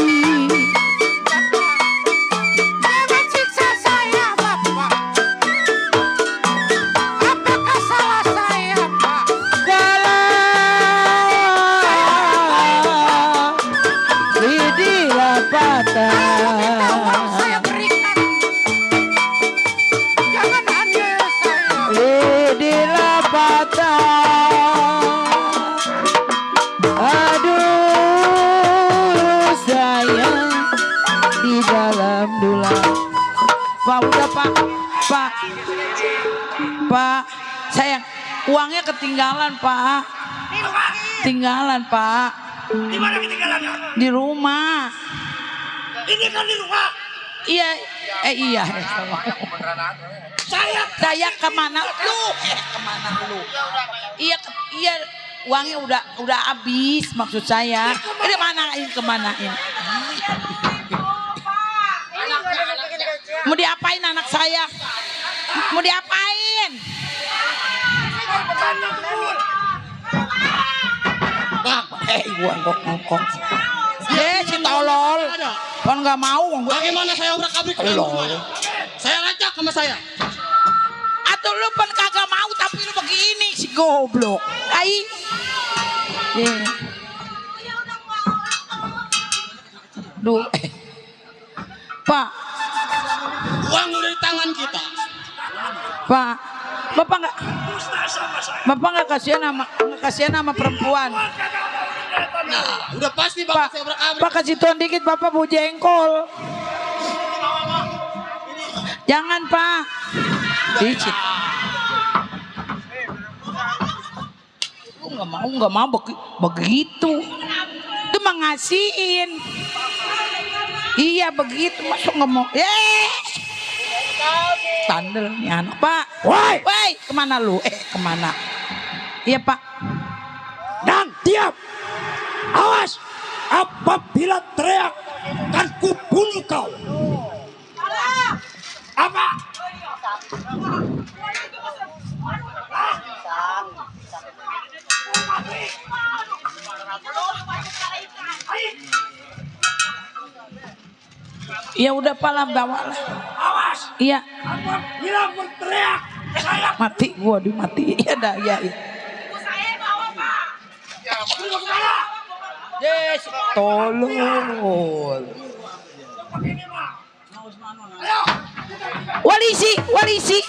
Jangan siksa saya Bapak. Apakah salah saya Pak? Salah lidilah patah. Saya berikan. Jangan aniaya saya. Lidilah patah. Aduh sayang di dalam dulang. Pak udah Pak sayang uangnya ketinggalan Pak. Tinggalan Pak. Di mana ketinggalannya? Di rumah. Ini kan di rumah. Iya. Iya. Saya kemana lu? Kemana lu? Iya uangnya udah habis maksud saya. Ini kemanain? Mau diapain anak saya? Mau diapain? Bang, Gua ngokok. Si tolol. Kan nggak mau. bagaimana saya obrak-abrik ke rumah? Saya lacak sama saya. Atau lu pun kagak mau tapi lu begini si goblok. Ai. Duh. Pak. Uang udah di tangan kita. Pak. Bapak nggak kasihan sama perempuan. Nah, udah pasti Pak, Bapak saya obrak-abrik. Pak kasih tuan dikit Bapak mau jengkol. Jangan Pak. Dikit. Lu nggak mau begitu. Itu mengasihin. Iya begitu masuk nggak mau. Tandel nih anak Pak. Woi, kemana lu? Kemana? Iya Pak. Dan diam. Awas. Apabila teriak kan kubunuh kau. Apa? Ya udah Pak bawalah. Awas. Iya. Apabila berteriak saya Mati gua dimati. Iya dah ya. bunuh kemana? Yes, tolol. Begini mah. Ayo. Walisi.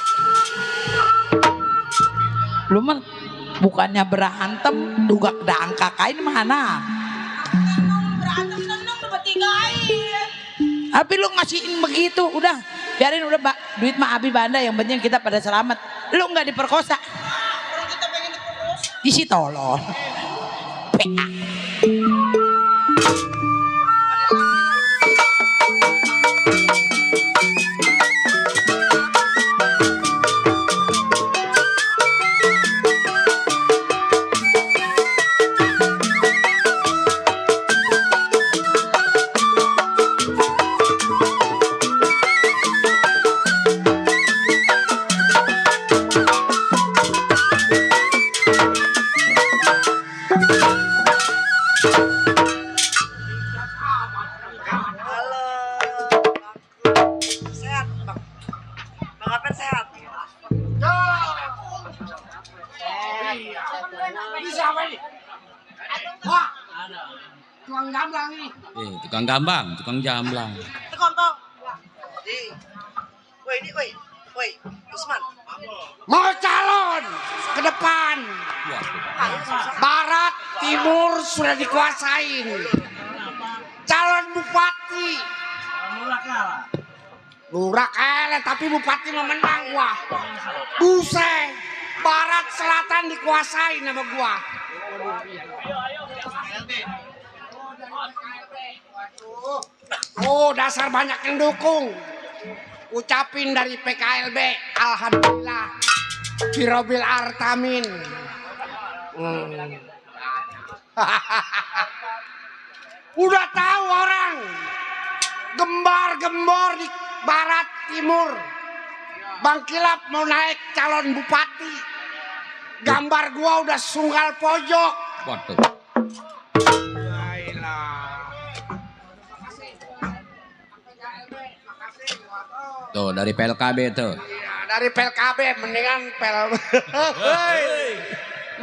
Lu mah bukannya berantem, dugak dangkak kain mana? Berantem seneng lu bertigain. Tapi lu ngasihin begitu, udah biarin udah Mbak. Duit mah Abi Banda, yang penting kita pada selamat. Lu nggak diperkosa. Kalau kita pengen diperkosa. Isi tolol. Sehat, Bang. Bang Apen sehat. Bisa apa ini? Wah, tukang gamblang ini. Tukang gambang, tukang jamblang. Kontong. Woi, Usman. Mau calon ke depan. Barat, timur sudah dikuasain. Calon bupati. Lurah kalah tapi bupati mah menang gua. Buset. Barat selatan dikuasain sama gua. Oh, dasar banyak yang dukung. Ucapin dari PKLB, alhamdulillah. Birobil Artamin. Udah tahu orang. Gembar-gembor di barat timur. Bang Kilap mau naik calon bupati. Gambar gua udah sunggal pojok. Waduh. Tuh dari PLKB tuh. Ya, dari PLKB mendingan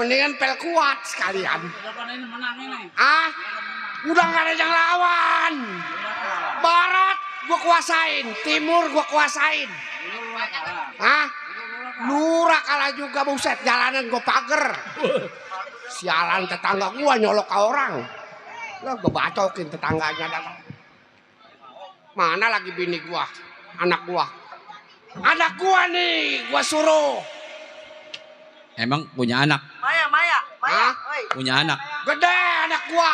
mendingan pel kuat sekalian. Ah, udah nggak ada yang lawan. Barat gua kuasain, timur gua kuasain. Ah, lurah kalah juga, buset, jalanan gua pager. Sialan tetangga gua nyolok ke orang. Lah gua bacokin tetangganya datang. Mana lagi bini gua? Anak gua nih gua suruh. Emang punya anak? Maya. Hah? Oi. Punya anak? Gede anak gua.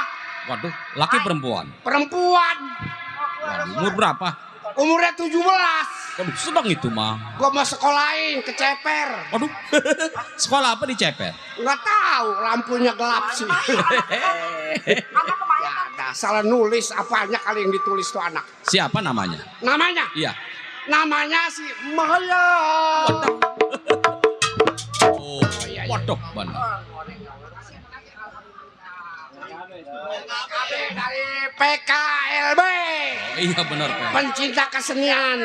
Waduh, laki perempuan? Perempuan. Waduh, umur berapa? Umurnya 17. Waduh, sedang itu mah. Gua mau sekolahin ke Ceper. Waduh, sekolah apa di Ceper? Nggak tahu, lampunya gelap sih. Ya, ada salah nulis apanya kali yang ditulis tuh anak. Siapa namanya? Namanya? Iya. Namanya si Maya. Oh, waduh, benar. Dari PKLB. Iya benar, Pak. Pencinta kesenian.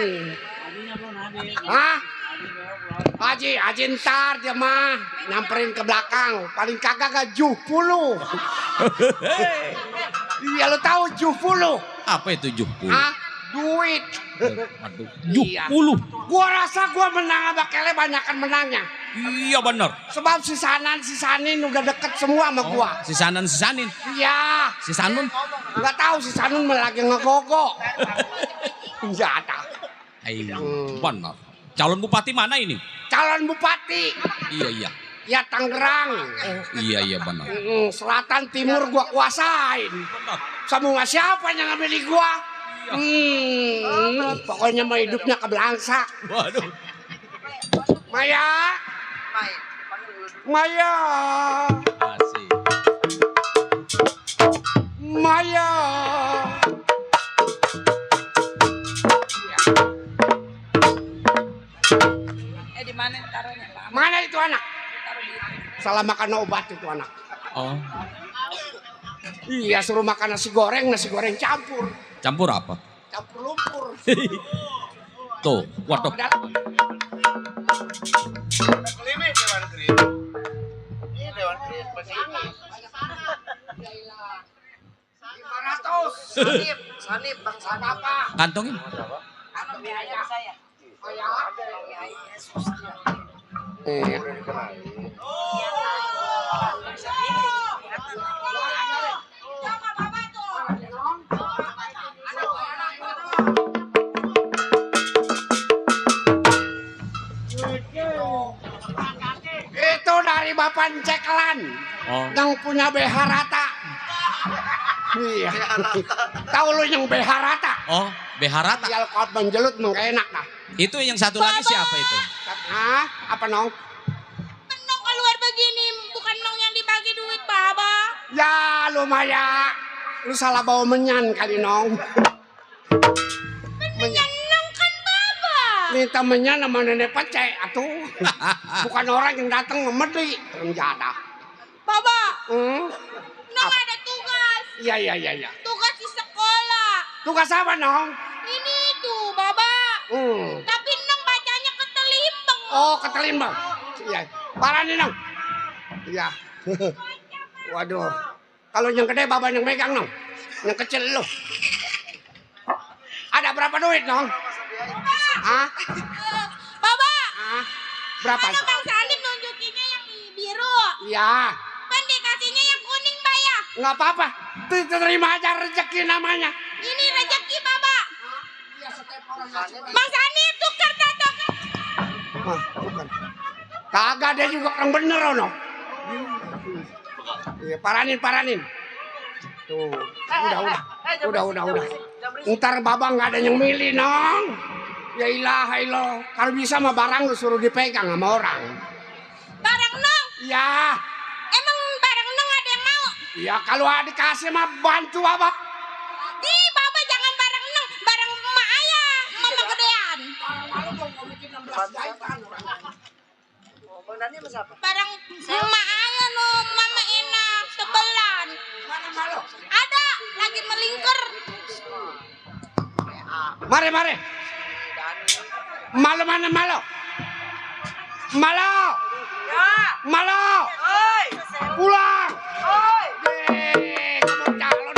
Hah? Haji ntar dia mah nyamperin ke belakang. Paling kagak 70. Iya lu tahu 70. Apa itu 70? Hah? Duit. Waduh, Iya. 70. Gua rasa gua menang sama Kele banyakan menangnya. Iya benar. Sebab si Sanin udah deket semua sama gua. Si Sanin. Iya. Si Sanun. Nggak tahu si Sanun lagi ngegogo. Iya ada. Ayo, benar. Calon bupati mana ini? Calon bupati. Iya. Ya Tangerang. Iya benar. Selatan timur gua kuasain. Semua siapa yang ngambil di gua? Pokoknya mah hidupnya kebelangsa. Waduh. Maya. Asik. Maya. Di mana taruhnya, Pak? Mana itu anak? Salah makan obat itu anak. Oh, Iya suruh makan nasi goreng campur. campur apa? Campur lumpur. Tuh, waduh. Sanip, Bang Sanip apa? Kantongin. Atau biaya saya. Oh Iya. Itu dari Bapak Ceklan yang punya BH rata. Iya. Tahu lu yang BH rata? Oh, Beharata. Ya kalau menjelut mah nggak enak dah. Itu yang satu lagi siapa itu? Hah? Apa nong? Nong keluar begini, bukan nong yang dibagi duit, Baba. Ya lumayan. Lu salah bawa menyan kali nong. Menyan nong kan Baba. Minta menyan sama nenek pecek atuh. Bukan orang yang datang memedi. Penjada. Baba, Hmm? nong ada tugas. Iya. Tugas di sekolah. Tugas apa nong? Ini tuh, Baba. Tapi nong bacanya ketelimbang. Oh, ketelimbang. Iya. Parah nih nong. Iya. Waduh. Kalau yang gede baba yang megang nong. Yang kecil lu. Ada berapa duit nong? Hah? Baba, Hah? Berapa? mana Bang Salim nunjukinnya yang biru. Iya. Kan dikasihnya yang kuning, Mbak ya. Nggak apa-apa. Terima aja rezeki namanya. Ini rezeki, Baba. Bang Sani tukar tato. Hah, bukan. Kagak dia juga orang bener ono. Iya, paranin. Tuh, udah. Ntar babang nggak ada yang milih nong. Ya ilaha ilah. Kalau bisa mah barang lu suruh dipegang sama orang. Barang nong. Ya, Emang barang nong ada yang mau? ya kalau dikasih mah bantu apa? Ih, Baba jangan barang nong, barang emak ayah, mama gedean. Barang emak ayah no, mama enak, sebelan. Ada, lagi melingkar. Mari. Malo mana malo? Malo. Malo. Pulang. Kamu calon.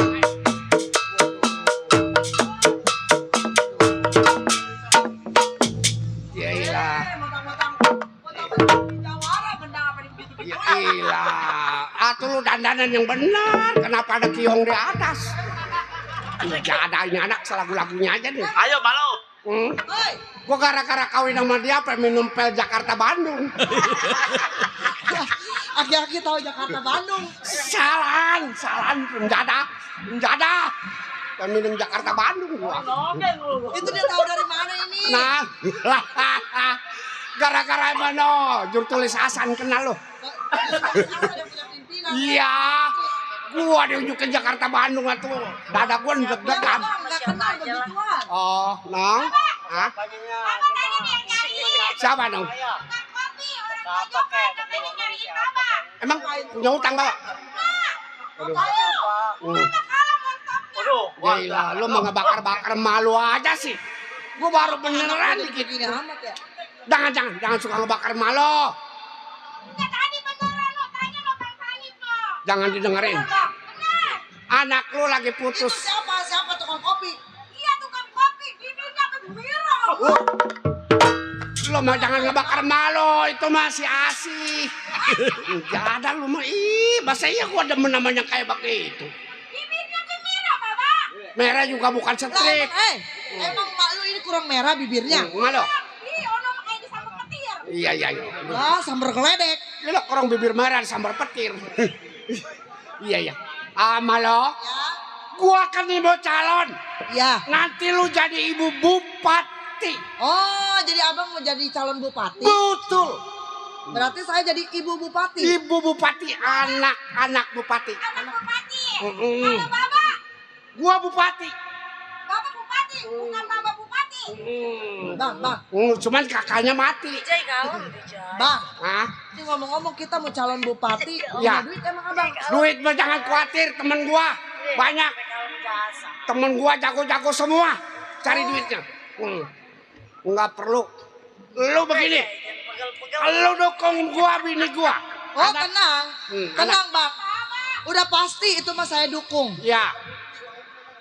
Ya ilah. Ya ilah. Atuh lu dandanan yang benar. Kenapa ada kiong di atas? Gak ada ini anak lagu-lagunya aja nih. Ayo Malo. Gua gara-gara kawin sama dia apa minum pel Jakarta Bandung. Aki-aki tahu Jakarta Bandung. Salan penjada. Dan minum Jakarta Bandung gua. Itu dia tahu dari mana ini? Nah, gara-gara mana? Jur tulis Hasan kenal lo. Iya. Gua diunjukin Jakarta Bandung atuh. Dada gua deg-degan. Enggak kenal begituan. Oh, nong. Hah? Siapa nong? Emang punya utang bawa? Waduh, Gila, lu mau ngebakar-bakar malu aja sih. Gua baru beneran dikit. Jangan suka ngebakar malu. Jangan didengerin. Anak lu lagi putus. Siapa tukang kopi? Iya tukang kopi, bibirnya kegembira. Lu mah jangan ngebakar malu, itu masih asih. Gak ada lu mah, masa iya gua demen namanya kayak begitu. Bibirnya gembira, Baba. Merah juga bukan strip. Emang mak lu ini kurang merah bibirnya? Malu. Ih, ono kayak disambal petir. Iya. Wah, sambar geledek. Lu orang bibir merah sambar petir. Iya. Malu. Ya. Gua kan ibu calon. Ya. Nanti lu jadi ibu bupati. Oh, jadi abang mau jadi calon bupati? Betul. Berarti saya jadi ibu bupati? Ibu bupati, anak bupati. Anak bupati? Mm-mm. Halo, Baba. Gua bupati. Bapak bupati, bukan Baba bupati. Bang. Cuman kakaknya mati. Bang, Hah? ini ngomong-ngomong kita mau calon bupati. Ya. Punya duit emang abang? Duit mah jangan khawatir, temen gua banyak. Temen gua jago-jago semua. Cari duitnya. Nggak perlu. Lu begini. Lu dukung gua, bini gua. Oh, tenang. Tenang, anak. Bang. Udah pasti itu mah saya dukung. Ya.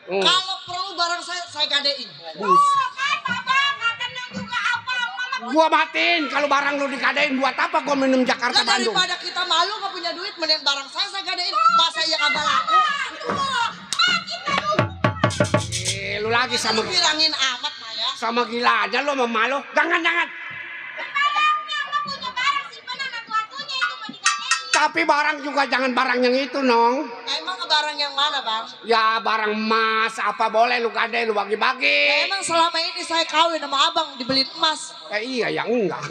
Kalau perlu barang saya gadein. Bus. Kan, Baba, nggak tenang juga apa, mama Gua matiin kalau barang lu dikadain buat apa gua minum Jakarta Lah Bandung. daripada kita malu gak punya duit, mending barang saya gadein. Masa iya kagak laku? Lu lagi sama Lu bilangin amat Maya. sama gila aja lu sama malu. Jangan. Tapi barang juga jangan barang yang itu, Nong. Emang barang yang mana bang? Ya barang emas apa boleh lu gadein, lu bagi-bagi. Emang selama ini saya kawin sama abang dibeliin emas. Iya ya enggak.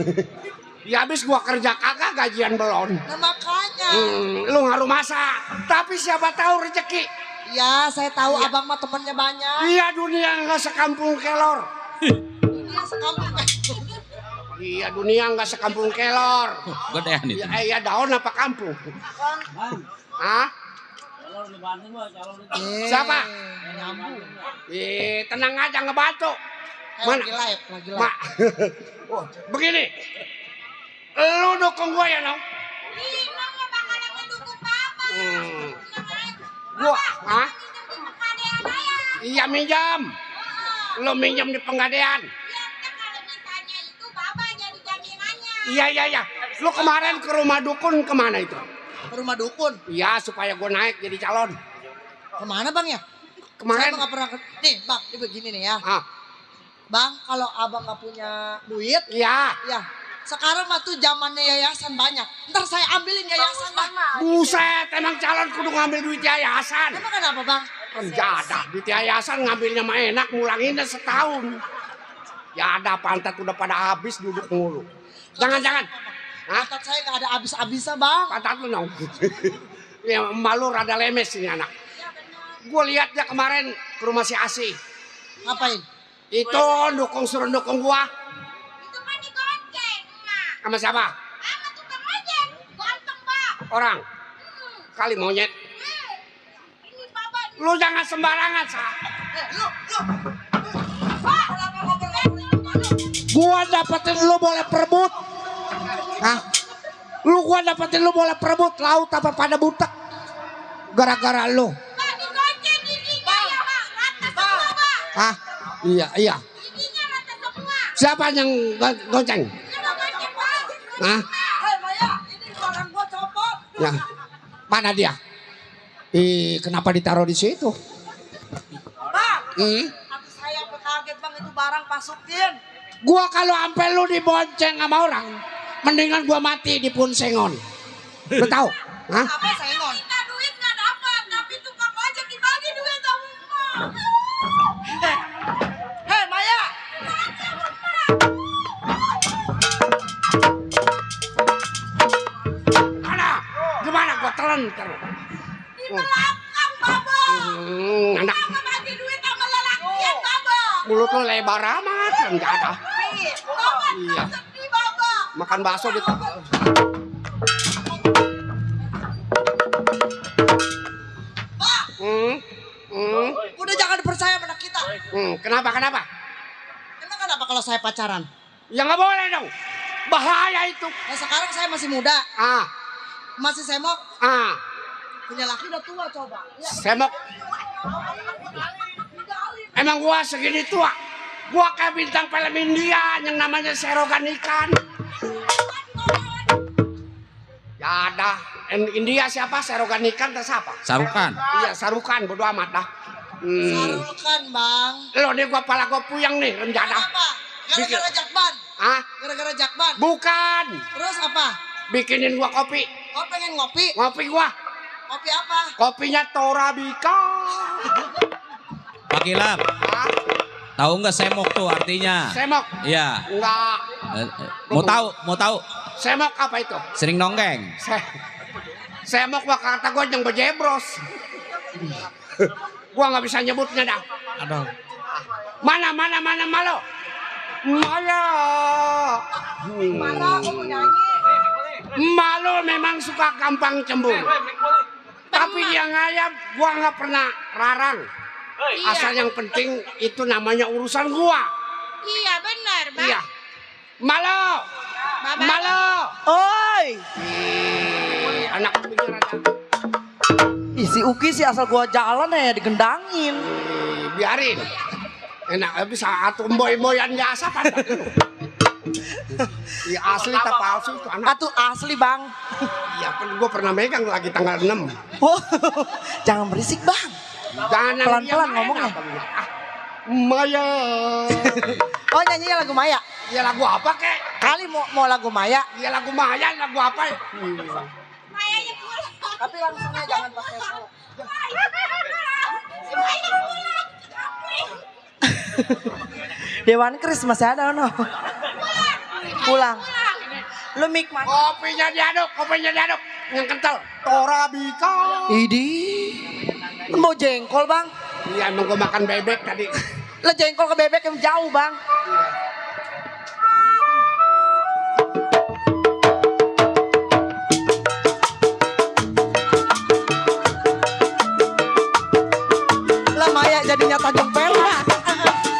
Ya habis gua kerja kagak gajian belum. Nah makanya. Lu ngaruh masa. Tapi siapa tahu rezeki. Ya saya tahu abang mah temennya banyak. Iya dunia nggak sekampung kelor. Dunia sekampung. Iya dunia nggak sekampung kelor. Gedean itu. Iya daun apa kampung? Hah? Siapa? Tenang aja ngebantu. Mana? Lagi live. Mak. Oh, begini. Lu dukung gua ya, Nong? Gua, hah? Iya minjam. Lu minjam di penggadean. Iya. Lu kemarin ke rumah dukun kemana itu? Ke rumah dukun. Iya supaya gue naik jadi calon. Kemana bang ya? Kemarin. Saya nggak pernah. Nih bang, ini begini nih ya. Ah, Bang, kalau abang nggak punya duit, iya. ya sekarang mah tuh zamannya yayasan banyak. Ntar saya ambilin yayasan bang. Buset, emang calon kudu ngambil duit yayasan. Emang kenapa bang? Penjada, duit yayasan ngambilnya mah enak, ngulanginnya setahun. Ya ada pantat udah pada habis duduk mulu. Jangan. Hah? Pantat saya nggak ada habis-habisnya bang. Pantat lu Nong. Ya malu rada lemes ini anak. Gue lihat dia kemarin ke rumah si Asi. Ngapain? Itu suruh dukung gua. Itu kan digonceng, Mak. Sama siapa? Sama tukang ojek. Ganteng, Pak. Orang. Kali monyet. Ini Bapak. Lu jangan sembarangan, Sa. Gua dapetin lu boleh perebut. Hah? Gua dapetin lu boleh perebut laut apa pada butek. Gara-gara lu. Pak, digonceng giginya ya, Pak. Rata semua, Pak. Hah? Iya. Giginya rata semua. Siapa yang gonceng? Coba gonceng, Pak. Hah? Hei Maya, ini barang gua copot. Ya. Mana dia? Kenapa ditaruh di situ? Bang, Hmm? aku saya sampai kaget bang itu barang masukin. Gua kalau ampe lu dibonceng sama orang, mendingan gua mati di punsengon. Lu tahu? Hah? Apa sengon? Minta duit nggak dapat, tapi tukang ojek dibagi duit sama Mak. Hei Maya, Mana? Gimana gua telan terus. Di belakang, Bapak. Anak Nggak bagi duit sama lelakian, Bapak. mulut lu lebar amat, enggak ada. Bapak, Iya. sedih, Bapak. Makan bakso di udah jangan percaya pada kita. Kenapa? Emang kenapa kalau saya pacaran? Ya nggak boleh dong. Bahaya itu. Nah sekarang saya masih muda, masih semok, punya laki udah tua coba. Ya, Semok. Emang gua segini tua. Gua kayak bintang film India yang namanya serogan ikan. Ya ada. India siapa? Serogan ikan atau siapa? Sarukan. Iya, Sarukan, bodo amat dah. Sarulkan bang. Lo nih gua pala gua puyeng nih, renjada. Apa? Gara-gara jakban? Hah? Gara-gara jakban? Bukan. Terus apa? Bikinin gua kopi. Kau pengen ngopi? Ngopi gua. Ngopi apa? Kopinya Torabika. Pak Ilham, Hah? tahu nggak semok tuh artinya? Semok. Iya. Enggak. Mau tahu? Semok apa itu? Sering nonggeng. Semok mah kata gua yang bejebros. Gua nggak bisa nyebutnya dah. Aduh. Mana malo. Maya. Marah, aku mau nyanyi. Malu memang suka gampang cemburu. Tapi dia ngayap, gua nggak pernah larang. Asal yang penting itu namanya urusan gua. Iya, benar, Bang. Iya. Malo. Oi, Anak pikir ada. isi Uki sih asal gua jalan ya digendangin. Biarin. Enak bisa atuh boy-boyan jasa pantat lu. Iya asli tak palsu itu anak. Atuh asli bang. Iya gue pernah megang lagi tanggal 6. Oh, jangan berisik bang. Jangan yang Pelan-pelan dia ngomongnya. Maya. Oh nyanyinya lagu Maya. Iya lagu apa kek? Kali mau lagu Maya. Iya lagu Maya, lagu apa ya? Mayanya pulang. Tapi langsungnya jangan pakai flow. Mayanya pulang. Dewan Kris masih ada no. Pulang. Lu mik mana? Kopinya diaduk. Yang kental. Torabika. Idi. Mau jengkol bang? Iya emang gue makan bebek tadi. Lah jengkol ke bebek yang jauh bang. Lah Maya jadinya Tanjung Perak.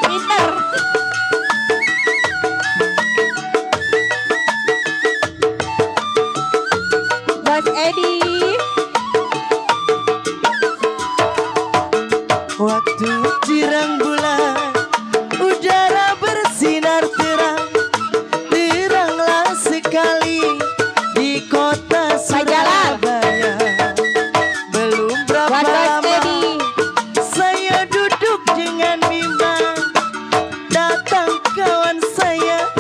Pinter. Bos Edi. Waktu terang bulan, udara bersinar terang, teranglah sekali di kota Surabaya. Belum berapa lama saya duduk dengan bimbang, datang kawan saya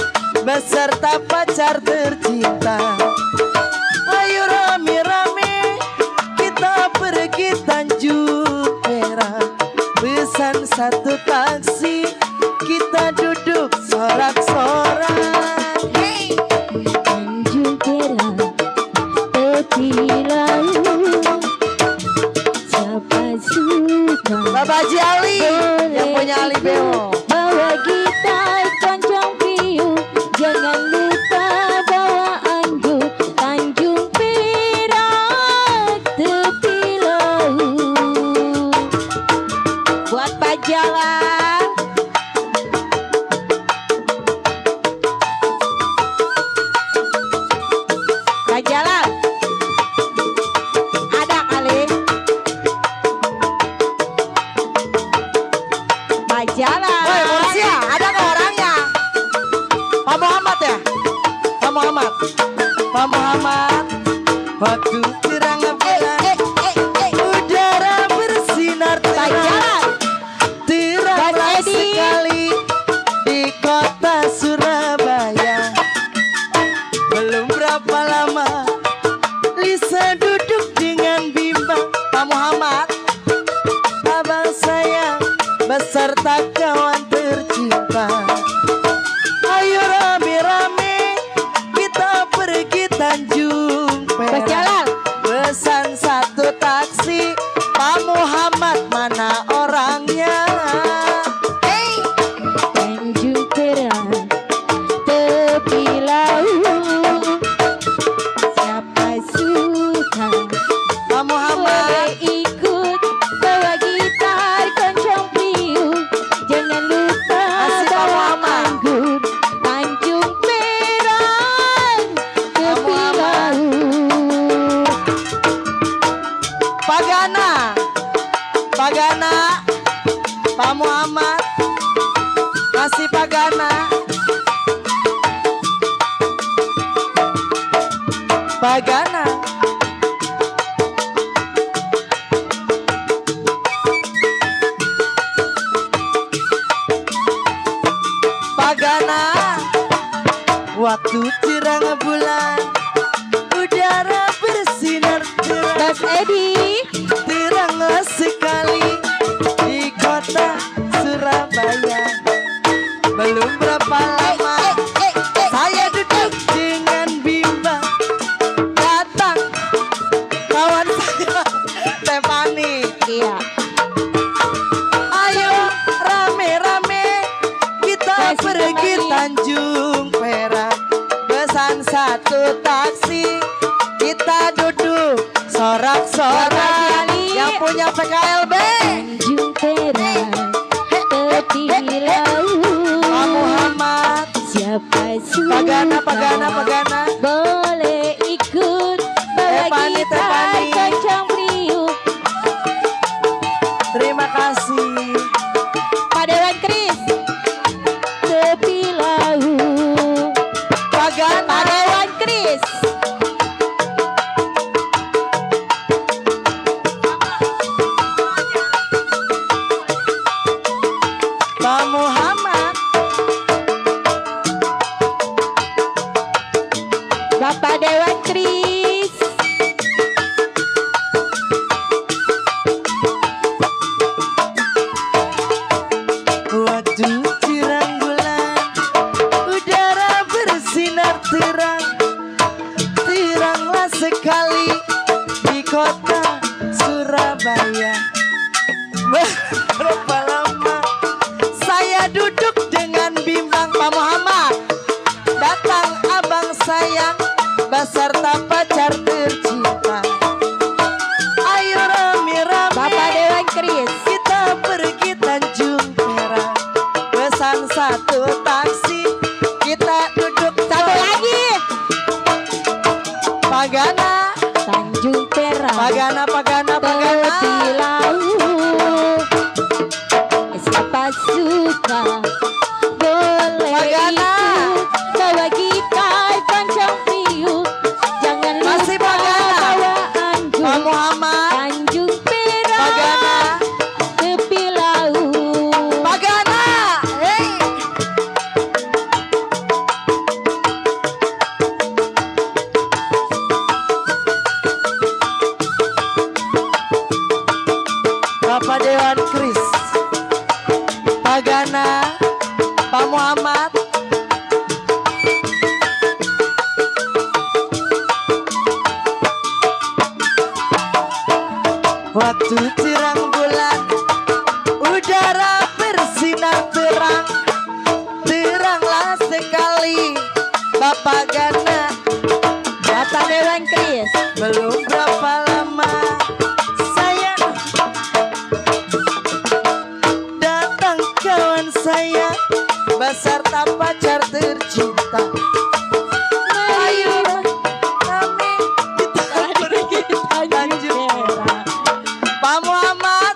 beserta pacar tercinta. Ayo rame-rame kita pergi Tanjung Perak. Pesan satu taksi, kita duduk sorak-sorak. Hey! Tanjung Perak, tepi laut. Siapa suka Bapak Haji Ali yang punya Ali Beo. bawa gitar kencang piu, jangan lupa bawa anggur. Tanjung Perak, tepi laut. Buat Pak Jalan. Pak Jalan. Ada kali. Pak Jalan. Woi Mursia, ada nggak orangnya? Pak Muhammad ya? Pak Muhammad. Pak Muhammad. Waktu terang bulan, udara bersinar Pak terang. Jalan. Teranglah Mas Edi. sekali di kota Surabaya. Belum berapa lama Lisa duduk dengan bimbang. Pak Muhammad, abang sayang beserta kawan tercinta. Ayo rame-rame kita pergi Tanjung Pak Perak. Jalan. Pesan satu taksi, Pak Muhammad mana orangnya? Hey! Tanjung Perak, tepi laut. Siapa suka Pak Muhammad. boleh ikut, bawa gitar kencang piu. Jangan lupa Asik, Pak bawa Muhammad. anggur. Tanjung Perak, tepi laut. Pak Gana, Pak Gana, Pak Muhammad, kasih Pak Gana. Pak Gana. Pak Gana. Waktu terang bulan, udara bersinar terang. Mas Edi. Teranglah sekali di kota Surabaya. Belum berapa lama saya duduk dengan bimbang, datang kawan saya Stefani. Iya. Ayo rame-rame kita Kasih pergi Stefani. Tanjung Perak. Pesan satu taksi, kita duduk Bapak sorak-sorak. Ali. Yang punya PKLB Tanjung Perak, tepi laut. Pak Muhammad. Siapa suka Pagana, Pagana, Pagana. boleh ikut, bawa Tepani, gitar Tepani. kencang piu. Terima kasih. Pak Dewan Kris, tepi laut. kota Surabaya. Berapa lama saya duduk dengan bimbang Pak Muhammad. Datang abang sayang beserta pacar tercinta. Ayo rame-rame Bapak Dewan Kris. kita pergi Tanjung Perak. Pesan satu taksi, kita duduk Satu lagi. Pagana, Tanjung Perak. Pagana, Pagana, Pagana. Tepi laut. Siapa suka boleh Pagana. ikut. Bawa gitar panjang piu. Jangan Masih lupa Pagana. bawa anggur. Pak Muhammad, Tanjung Perak. Pagana, Tepi laut. Pagana. Hey. Bapak Dewan Kris, Pagana, Pak Muhammad. Waktu terang bulan, udara bersinar terang, teranglah sekali Bapak Gana. Bapak Dewan Kris. Belum berapa lama saya datang kawan saya beserta pacar tercinta. Ayo kami kita pergi Tanjung Perak. Pak Muhammad,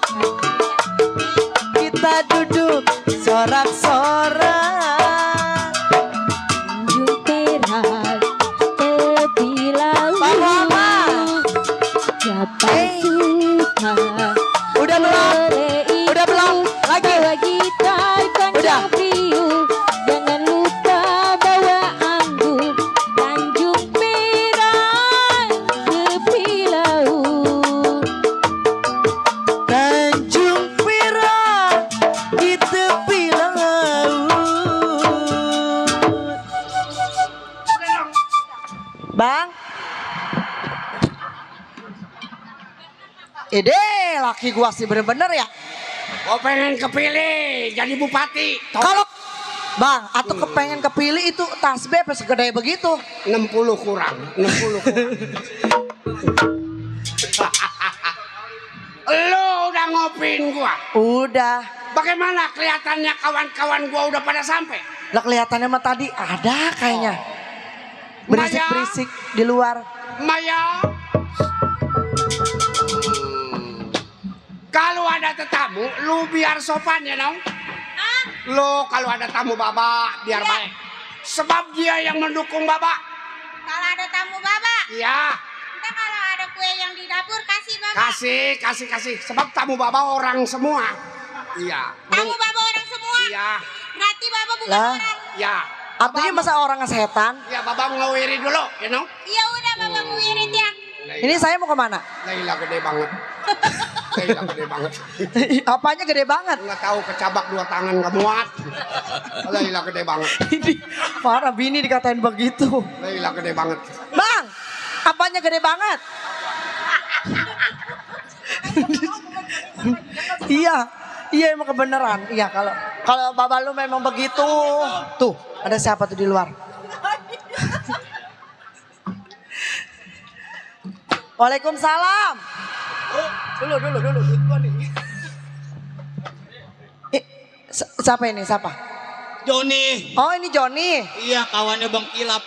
kita duduk sorak-sorak. Tanjung Perak. Tepi laut. Pak Muhammad. Siapa Hey. suka Udah belum? boleh ikut. Udah belum? Lagi. Bawa gitar panjang Udah. piu. Jangan lupa bawa anggur. Tanjung Perak. Tepi laut. Tanjung Perak di tepi laut. Bang, ide laki gua sih bener-bener ya. Gua pengen kepilih jadi bupati. Kalau Bang, atau kepengen kepilih itu tasbih apa segede begitu? 60 kurang, 60 kurang. Lu udah ngopin gua. Udah. Bagaimana kelihatannya kawan-kawan gua udah pada sampai? Lah kelihatannya mah tadi ada kayaknya. Berisik-berisik di luar. Maya. Kalau ada tetamu, lu biar sopan ya dong. Lu kalau ada tamu Baba biar baik. Sebab dia yang mendukung Baba. Kalau ada tamu Bapak, Iya, kita kalau ada kue yang di dapur kasih Bapak. kasih. Sebab tamu Baba orang semua. Iya. Tamu Bapak orang semua. Iya, Berarti Bapak bukan Lah. orang. iya. Artinya masa orang setan? Ya Baba ngawiri dulu, you know. Iya udah Bapak ngewirit ya. Ini saya mau kemana? Laila gede banget. Laila gede banget. Apanya gede banget? Nggak tahu kecabak 2 tangan nggak muat. Laila gede banget. Ini parah bini dikatain begitu. Laila gede banget. Bang, apanya gede banget? Iya emang kebenaran. Iya kalau bapak lu memang begitu. Tuh, ada siapa tuh di luar? Waalaikumsalam. Dulu nih. Siapa ini? Siapa? Joni. Oh ini Joni. Iya, kawannya Bang Kilap.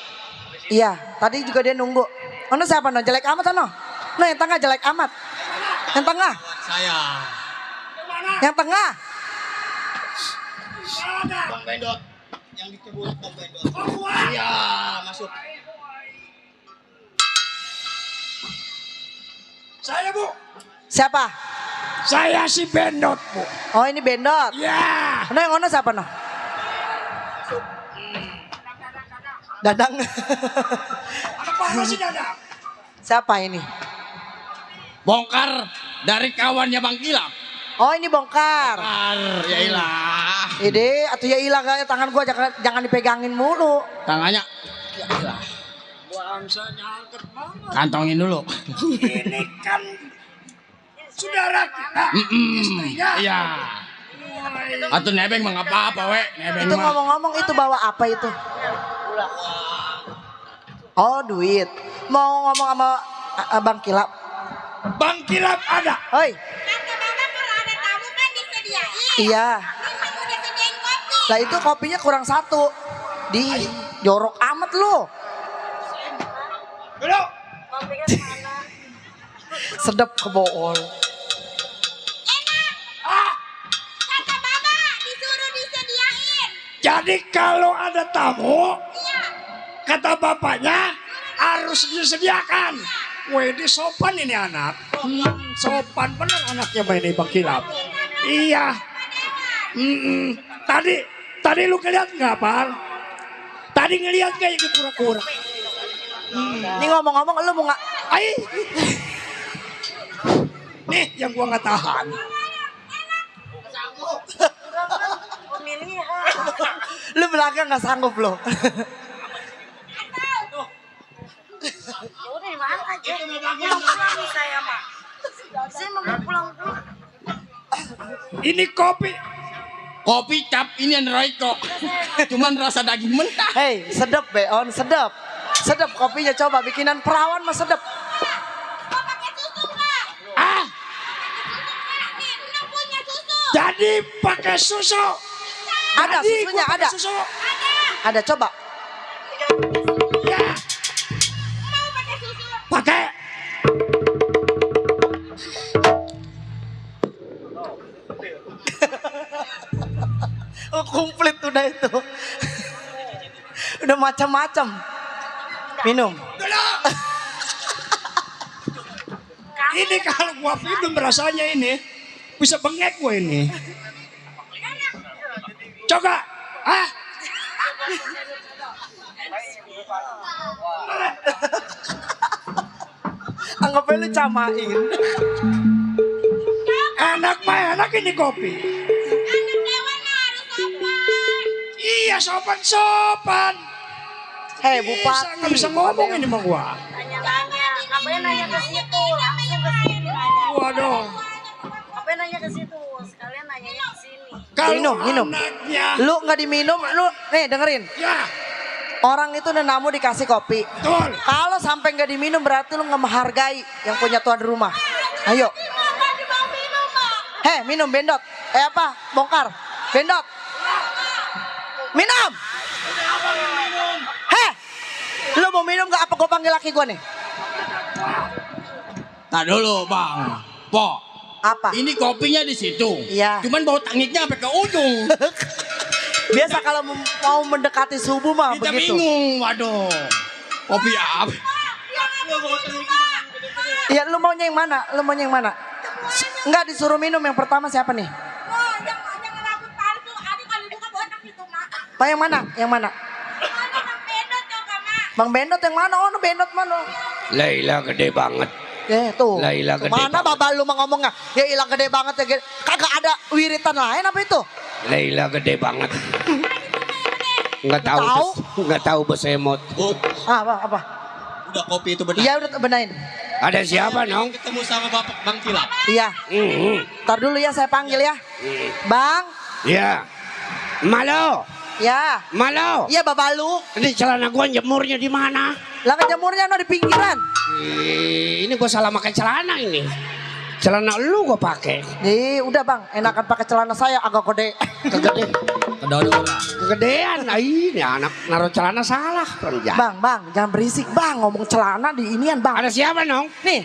Iya, tadi juga dia nunggu. Ono siapa no? Jelek amat ono. No yang tengah jelek amat. Yang tengah. Saya. Yang tengah. Bang Bendot. Yang disebut Bang Bendot. Iya, masuk. Saya Bu, Siapa? saya si Bendot Bu. Oh ini Bendot. Ya. No yang ono siapa no? Dadang. Apa sih Dadang? Siapa ini? Bongkar dari kawannya Bang Kilap. Oh ini bongkar. Ya ilah. Ide atau ya ilah kayak tangan gua jangan dipegangin mulu. Tangannya. Ya ilah. Bangsanya angkat banget. Kantongin dulu. Ini kan saudara kita, istrinya. Iya. Atau nebeng mah nggak apa-apa, we. Nebeng Itu mah. ngomong-ngomong itu bawa apa itu? Oh duit. Mau ngomong sama Bang Kilap. Bang Kilap ada. Hoi. Kata Mama kalau ada tamu kan disediain. Iya. Mama udah sediain kopi. Lah itu kopinya kurang satu. Di jorok amat lu. Dulu. Sedep kebool. Kata Mama disuruh disediain. Jadi kalau ada tamu, Iya. kata bapaknya harus disediakan. Wih, di sopan ini anak. Sopan bener anaknya ini Bang Kilap. Iya. Tadi lu ngeliat nggak, Pak? Tadi ngeliat kayak gitu kura-kura. Ini ngomong-ngomong lu mau nggak? Ai. Nih yang gua nggak tahan. Lu belakang nggak sanggup lo. Ini kopi. Kopi cap ini yang Royco. Cuman rasa daging mentah. Hei, sedep Beon, sedep. Sedep kopinya coba bikinan perawan mah sedep. Mau pakai susu nggak? Ah, Nih, Neng punya susu. jadi pakai susu. Ada Jadi susunya gua pakai ada. Susu. Ada coba. Ya, Mau pakai susu. pakai. Oh, komplit udah itu. Udah macam-macam. Minum. Ini kalau gua minum rasanya ini bisa bengek gua ini. Coba, ah, Anggap aja lu camain. enak mah enak ini kopi. Anak dewan harus sopan. Iya sopan-sopan. Hei, Bisa, Bupati. nggak bisa ngomong ini mah gua. Nanya-nanya, ngapain nanya ke situ? Langsung ke sini nanya. Waduh. Ngapain nanya ke situ? Sekalian nanyanya ke sini. Kalau Minum, minum. anaknya, Lu nggak diminum, lu nih dengerin. ya, Orang itu udah namu dikasih kopi. betul. Kalau sampai nggak diminum berarti lu nggak menghargai yang punya tuan rumah. Ayo. Heh, minum bendot. Apa? Bongkar. Bendot. Minum. Heh. Lu mau minum nggak apa gue panggil laki gue nih? Nah dulu bang. Po. Apa? Ini kopinya di situ. Iya. Cuman bau tangitnya sampai ke ujung. Biasa kalau mau mendekati subuh mah Kita begitu. bingung. Waduh. Kopi apa? Iya, lu maunya yang mana? Lu maunya yang mana? Enggak disuruh minum yang pertama siapa nih? Oh, jangan rambut palsu. Adik kalau buka botak itu, Mak. Pak yang mana? Yang mana? Mana Bang Bendot coba, Mak. Bang Bendot yang mana? Oh, Bendot mana? Laila gede banget. Tuh. Laila Tuh, gede mana banget. babal lu mah ngomongnya? Ya hilang gede banget ya. Kagak ada wiritan lain apa itu? Laila gede banget. Nggak tahu, Tahu? nggak tahu besemot. Apa? Udah kopi itu benar. Iya udah benain. Ada siapa nong? Ketemu sama Bapak Bang Kilap. Iya. Ntar dulu ya saya panggil ya. Bang. Ya. Malo, Ya. malo. Iya babalu. Ini celana gua jemurnya di mana? Lah jemurnya no di pinggiran. Ini gua salah pakai celana ini. Celana lu gua pakai. Udah bang, enakan pakai celana saya agak gede. Kegede. Kedodoran. Kegedean. Ini anak naruh celana salah. Penjahat. Bang, jangan berisik bang. Ngomong celana di inian bang. Ada siapa nong? Nih,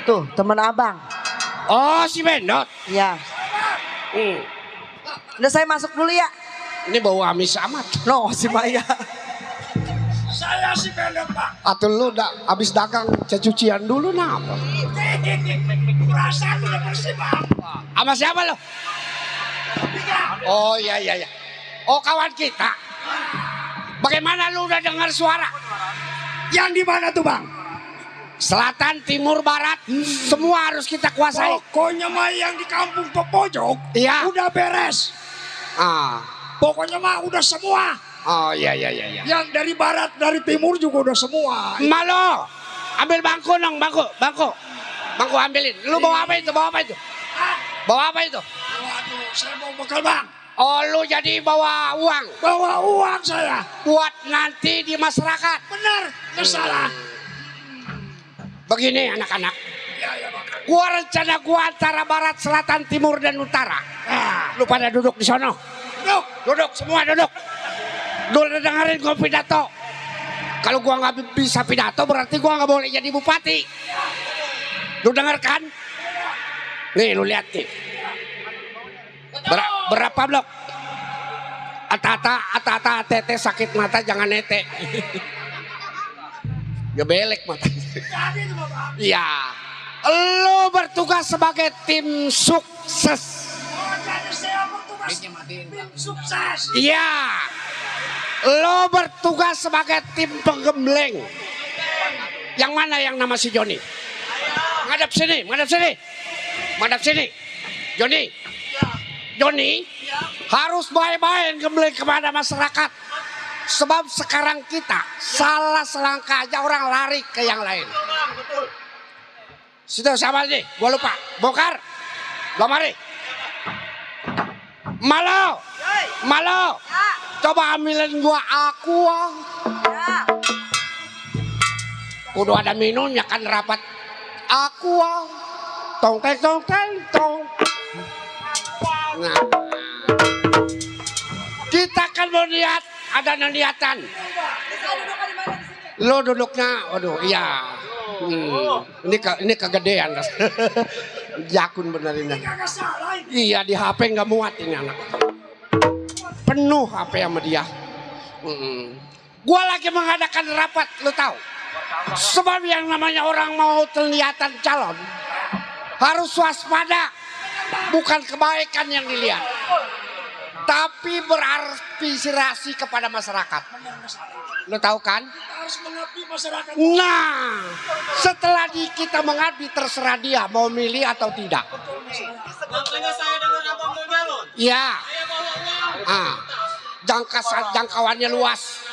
tuh temen abang. Oh si Bendot. Iya. Udah saya masuk dulu ya. Ini bau amis amat. No, si Maya. Saya si Bendot, Pak. Atau lu abis dagang cucian dulu napa? Perasaan udah bersih, Pak. Sama siapa lo? Oh iya. Oh kawan kita. Bagaimana lu udah dengar suara? Yang di mana tuh, Bang? Selatan, timur, barat, semua harus kita kuasai. Pokoknya mah yang di kampung pojok Iya. udah beres. Ah, Pokoknya mah udah semua. Oh iya iya iya. Iya. Yang dari barat, dari timur juga udah semua. Malo, ambil bangku dong, bangku ambilin. Lu bawa apa itu? Bawa apa itu? Bawa apa itu? Waduh, saya mau bekal bang. Oh lu jadi bawa uang? Bawa uang saya. Buat nanti di masyarakat. Benar, nggak salah. Begini anak-anak. Ya, ya bang. Gua rencana gua antara barat, selatan, timur dan utara. Nah, lu pada duduk di sono. Duduk, semua duduk. Dulu dengerin gua pidato. Kalau gua nggak bisa pidato berarti gua nggak boleh jadi bupati. Lu dengarkan? Nih lu lihat nih. Berapa blok? Ata-ata, tete sakit mata jangan nete. Ya belek mata. Iya. Lu bertugas sebagai tim sukses. Jadi saya bertugas tim sukses. Iya. Lo bertugas sebagai tim penggembleng. Yang mana yang nama si Joni? Ngadap sini, ngadap sini. Ngadap sini. Joni harus baik-baik gembleng kepada masyarakat. Sebab sekarang kita salah selangkah aja orang lari ke yang lain. Sudah siapa nih? Gua lupa. Bongkar. Mari. Malo. Coba ambilin gua aqua. Udah ada minumnya kan rapat. Aqua. Tong tong. Nah. Kita kan mau lihat ada niatan. Lo duduknya, waduh, iya. Ini kegedean. Jakun bener ini. Iya di HP nggak muat ini anak. Penuh HP sama dia. Gua lagi mengadakan rapat, lo tahu? Sebab yang namanya orang mau kelihatan calon harus waspada, bukan kebaikan yang dilihat, tapi beraspirasi kepada masyarakat. Lo tahu kan? Harus mengabdi masyarakat. Nah, setelah kita mengabdi terserah dia mau milih atau tidak. Makanya saya dengar abang mau nyalon. Iya. Saya bawa uang. Jangkauannya luas.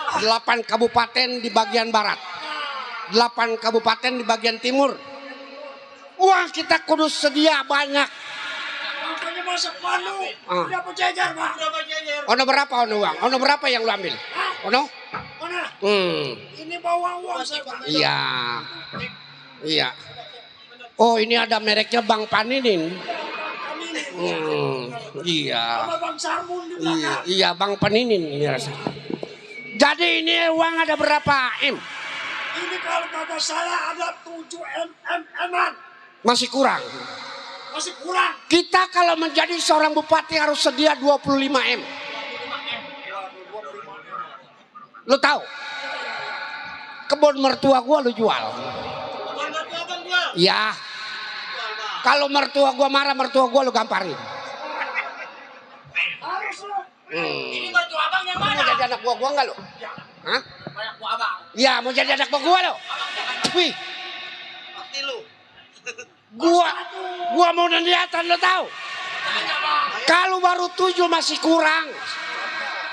8 kabupaten di bagian barat, 8 kabupaten di bagian timur. Uang kita kudus sedia banyak. Makanya masak Bandung. Udah berjejer pak. Ono berapa ono uang? Ono berapa yang lu ambil? Ono? Mana? Ini bawa uang saya pak. Iya. Oh ini ada mereknya Bang Paninin. Iya. Sama Bang Sarmun di belakang. Iya Bang Paninin ini rasa. Jadi ini uang ada berapa M? Ini kalau kata saya ada 7 M-an. Masih kurang. Masih kurang. Kita kalau menjadi seorang bupati harus sedia 25 M. Lu tahu? Kebun mertua gua lu jual. Ya. Kalau mertua gua marah, mertua gua lu gamparin. Harus lo. Ini mertua abang yang Mau mana? jadi anak gua enggak lu? Hah? Banyak gua abang. Ya, mau jadi anak gua lu. Wih, Bakti lu. gua mau niatan lu tahu. Kalau baru 7 masih kurang.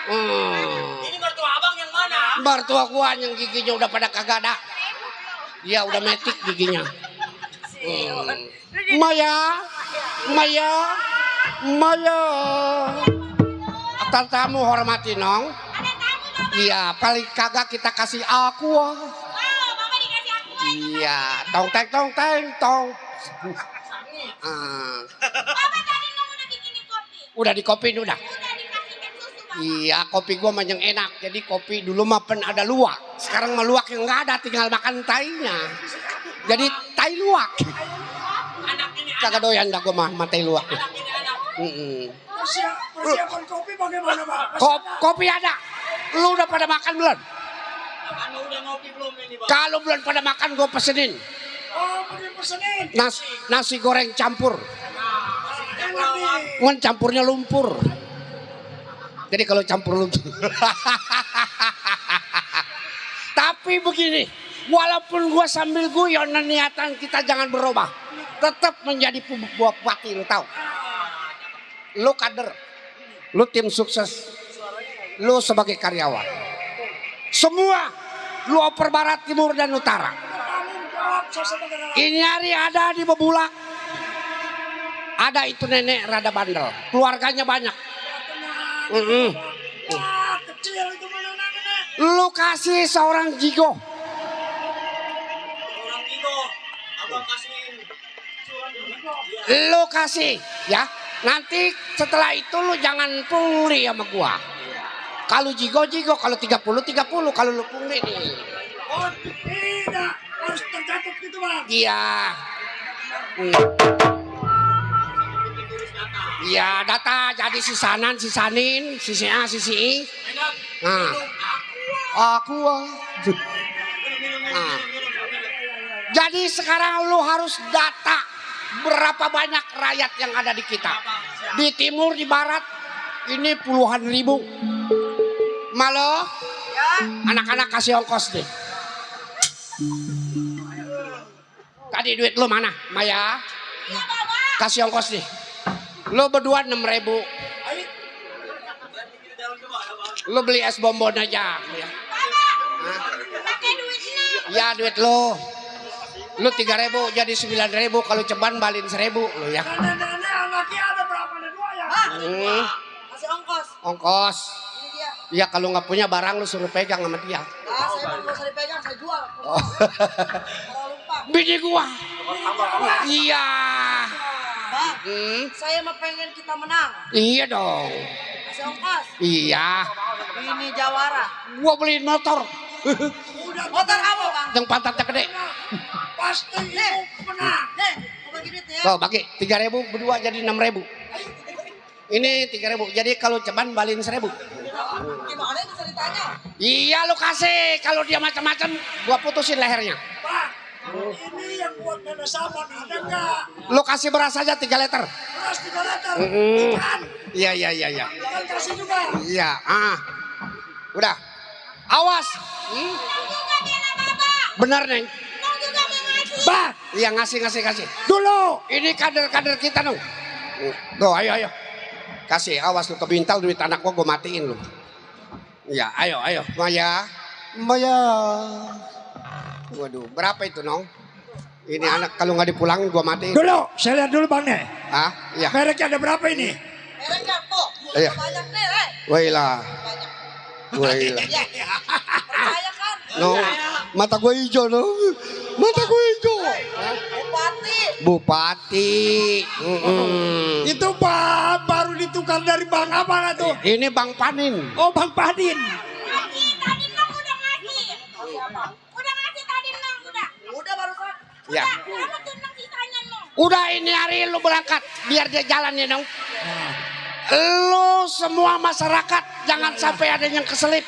Ini mertua abang yang mana? Mertua gua yang giginya udah pada kagak ada. Ya udah metik giginya. Maya. Tamu hormati nong. Iya, paling kagak kita kasih aqua. Bapak dikasih aku Iya, tong. Bapak tadi nong udah bikinin kopi. Udah dikopin udah. Udah dikasihkan susu Bapak. Iya, kopi gua mah yang enak. Jadi kopi dulu mah ada luwak. Sekarang mah luwak yang nggak ada, tinggal makan tainya. Jadi tai luwak. Kagak doyan dah gua mah tai luwak. Persiapan kopi bagaimana pak? Kopi ada. Lu udah pada makan belum? Anu udah ngopi belum ini bang? Kalau belum pada makan gua pesenin. Oh mungkin pesenin. Nasi goreng campur. Enak nih. Ngan campurnya lumpur. Jadi kalau campur lumpur. Tapi begini, walaupun gua sambil guyon, niatan kita jangan berubah. Tetap menjadi bupati, lu tahu. Lu kader, lu tim sukses. lu sebagai karyawan. Semua lu oper barat, timur dan utara. Ini hari ada di Bebulak. Ada itu nenek rada bandel. Keluarganya banyak. Kecil itu mana nenek? Lu kasih seorang jigo. Orang Igo, abang kasih. Lu kasih ya. Nanti setelah itu lu jangan pungli sama gua. Kalau jigo, kalau 30, kalau lu pungli nih. Oh tidak, harus tercatat gitu bang. Iya. Iya, data jadi sisanin, sisi A, sisi I. Nah. Aqua. Nah. Jadi sekarang lu harus data berapa banyak rakyat yang ada di kita. Di timur, di barat, ini puluhan ribu. Malo, anak-anak kasih ongkos deh. Tadi duit lu mana, Maya? Kasih ongkos deh. Lu berdua 6.000. Lu beli es bonbon aja. Ya. Pakai duitnya. Ya duit lu. Lu 3.000 jadi 9.000. Kalau ceban balin 1.000 lu ya. Nenek anaknya ada berapa? Ada 2 ya? Kasih ongkos. Ongkos. Ini dia. Ya kalau nggak punya barang lu suruh pegang sama dia. Saya mau usah dipegang, saya jual. Oh. Lumpang. Bini gua. Iya. Bang, saya mah pengen kita menang. Iya dong. Kasih ongkos. Iya. Ini Jawara. Gua beliin motor. Motor apa bang? Yang pantatnya gede. Pasti Nih, Igo menang. nih, mau bagi duit ya. Tuh bagi 3.000 berdua jadi 6.000. Ini 3.000. Jadi kalau ceban balin 1.000. Gimana bisa ditanya? Iya lu kasih. Kalau dia macam-macam gua putusin lehernya. Bang, ini yang buat nenek saman ada enggak? Lu kasih beras aja 3 liter. Beras 3 liter. Ikan. Iya. Ikan kasih juga. Iya. Udah. Awas. Benar Neng. Bah. Iya ngasih. Dulu. Ini kader-kader kita dong. Tuh ayo. Kasih. Awas lu kebintal duit anak gua matiin lu. Iya ayo. Maya. Waduh, berapa itu nong? Ini anak kalau nggak dipulangin gua matiin. Dulu, saya lihat dulu bang nih. Iya. Mereknya ada berapa ini? Mereknya tuh. Iya. Banyak nih, Rey. Wailah. Ya, percaya kan? No, mata gue hijau no. Mata gue hijau. Bupati. Itu bang baru ditukar dari bang apa tuh? Ini Bang Panin. Oh bang Padin. Tadi Nong udah ngasih. Udah ngasih tadi Nong, udah. Udah barusan. Ya. Kamu tuh Nong sisanya Nong. Udah ini hari lu berangkat biar dia jalan ya dong. Lu semua masyarakat jangan sampai ada yang keselip.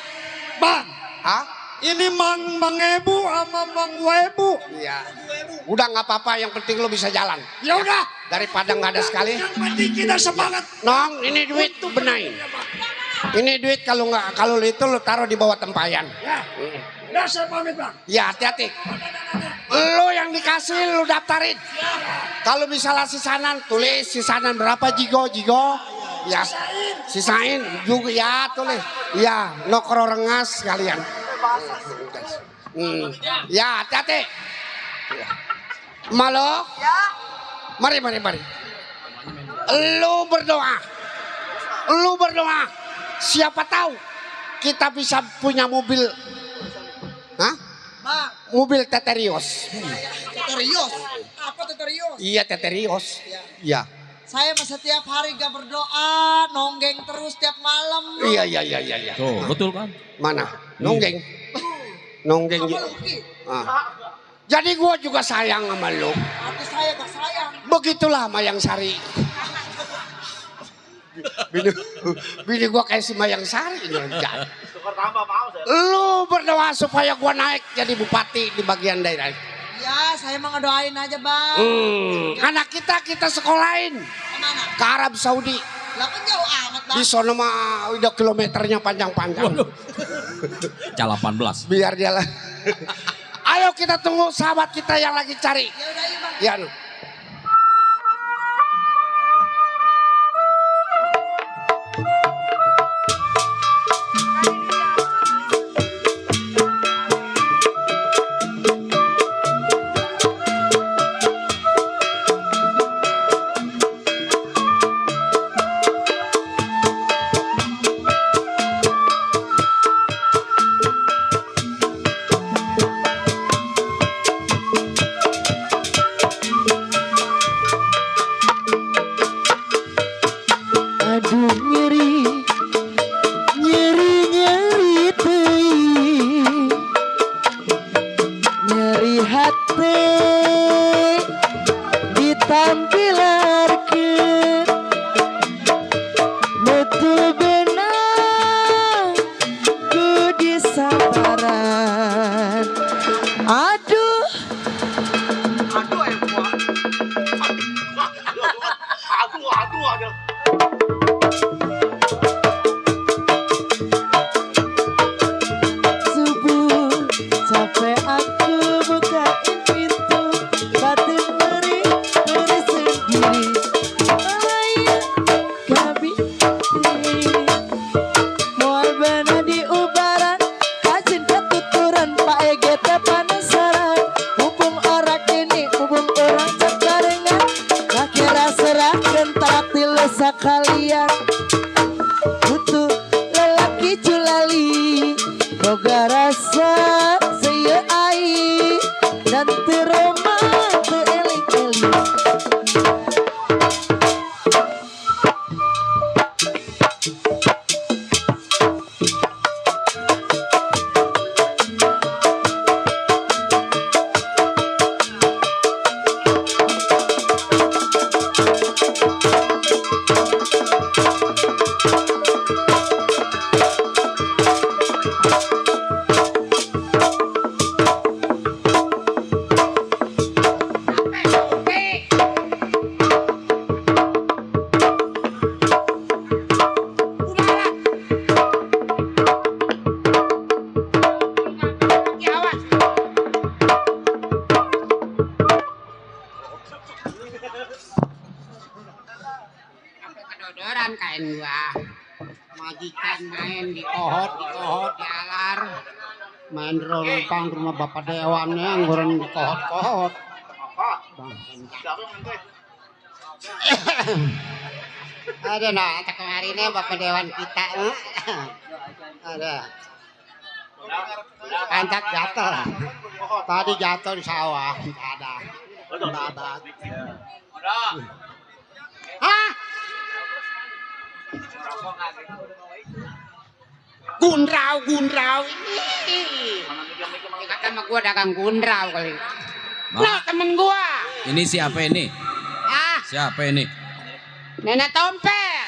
Bang, Ini Mang Ebu sama Mang Webu. Iya. Udah nggak apa-apa, yang penting lu bisa jalan. Ya udah. Daripada nggak ada sekali. Yang penting kita semangat. Nong, ini duit benain. Ini duit kalau itu lu taruh di bawah tempayan. Ya. Udah saya pamit bang. Ya hati-hati. Lu yang dikasih lu daftarin. Kalau misalnya sisanan tulis sisanan berapa jigo. Ya sisain juga ya tulis. Ya nokro rengas sekalian. Ya hati-hati. Malo. Mari. Lu berdoa. Siapa tahu kita bisa punya mobil. Bang, Mobil Teterios. Teterios. Apa Teterios? Iya Teterios. Iya. Saya mah setiap hari gak berdoa, nonggeng terus tiap malam. Iya. Tuh, betul kan? Mana? Nonggeng. Nonggeng. Apa Luki? Jadi gua juga sayang sama lu. Hati saya gak sayang. Begitulah Mayang Sari. Bini gua kayak si Mayang Sari. Lu berdoa supaya gua naik jadi bupati di bagian daerah. Ya, saya mah ngedoain aja bang. Anak kita sekolahin Kemana? ke Arab Saudi. Lah kan jauh amat bang. Di sono mah udah kilometernya panjang-panjang. Cal 18. Biar dia lah. Ayo kita tunggu sahabat kita yang lagi cari. Ya udah yuk bang. Ya, no. ditampilarkeun betul benang ku disabaran. Aduh, subuh sampai aku bukain pintu, batin meri sendiri. Ayah gabi moal beuna diubaran, kajin ketuturan Pak Ege teh panesaran. Mumpung orang ini, mumpung orang cekarengan, nakira serahkeun taktil sakalian. Butuh lelaki julali, boga rasa seueur ai, dan teu romah teu eling-eling. Kedodoran kain gua. Majikan main di kohot di alar. Main rompang ke rumah Bapak Dewannya ngurun di kohot. Ada nah, kemarinnya Bapak Dewan kita. Ada. Pantat jatuh. Tadi jatuh di sawah. Ada. Hah? Gundrau. Kata sama gua dagang gundrau kali. Nah, temen gua. Ini siapa ini? Ah, Siapa ini? Nenek Tompel.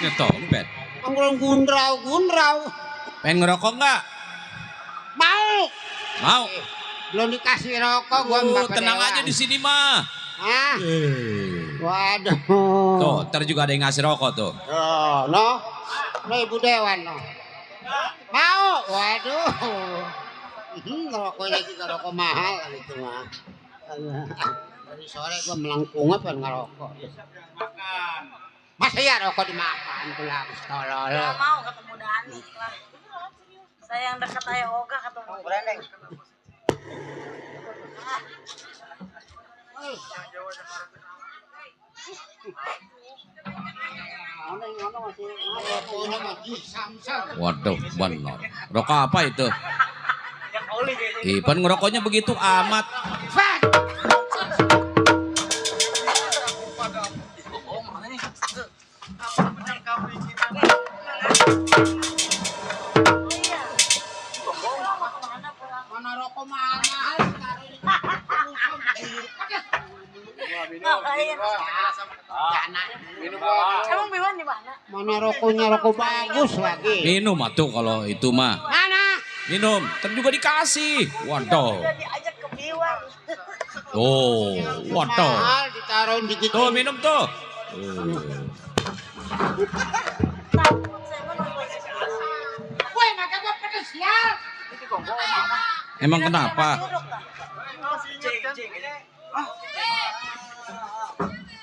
Ini Tompet. Ngurung gundrau. Pengen ngerokok nggak? Mau? Belum dikasih rokok gua Bapak Tenang Dewan. aja di sini mah. Ah, waduh. Tuh, ntar juga ada yang ngasih rokok tuh. Oh, no. No Ibu Dewan no. Mau? Waduh. Rokoknya juga rokok mahal gitu mah. Dari sore gua melengkung apa ngerokok. Masa ya rokok dimakan pula tolol. Gak mau ketemu Dani lah. Saya yang dekat ayah Oga ketemu Brandeng. Waduh, benar. Rokok apa itu? Ipan ngerokoknya begitu amat. Mana rokok mahal? Emang Biwan di mana? Mana rokoknya rokok bagus lagi. Minum atuh kalau itu mah. Mana? Minum, ntar juga dikasih. Waduh. Udah diajak ke Biwan. Oh, waduh. Mahal ditaruhin di gitu. Tuh minum tuh. Woi, maka gua pedes ya. Emang kenapa?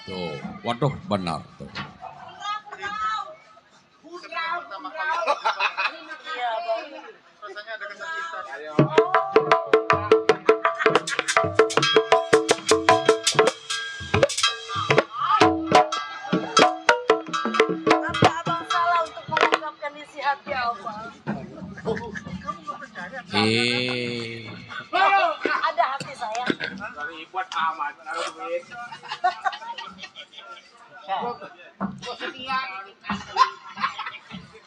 Tuh, waduh benar tuh. Apa abang salah untuk mengungkapkan isi hati abang? Ada hati saya.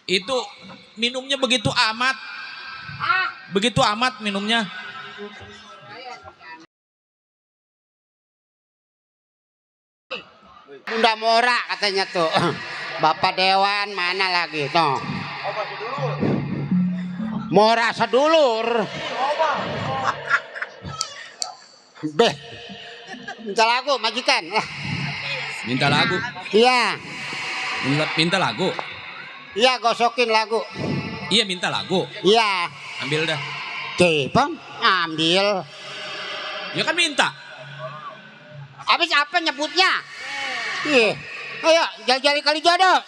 Itu minumnya begitu amat. Begitu amat minumnya. Bunda Mora katanya tuh. Bapak Dewan mana lagi tuh? Mora sedulur. Beh. Minta lagu majikan. Minta lagu. Iya. Minta lagu. Iya gosokin lagu. Iya minta lagu. Iya. Ambil dah. Cepang ambil. Ya kan minta. Habis apa nyebutnya? Iya. Ayo jali-jali kali jodoh.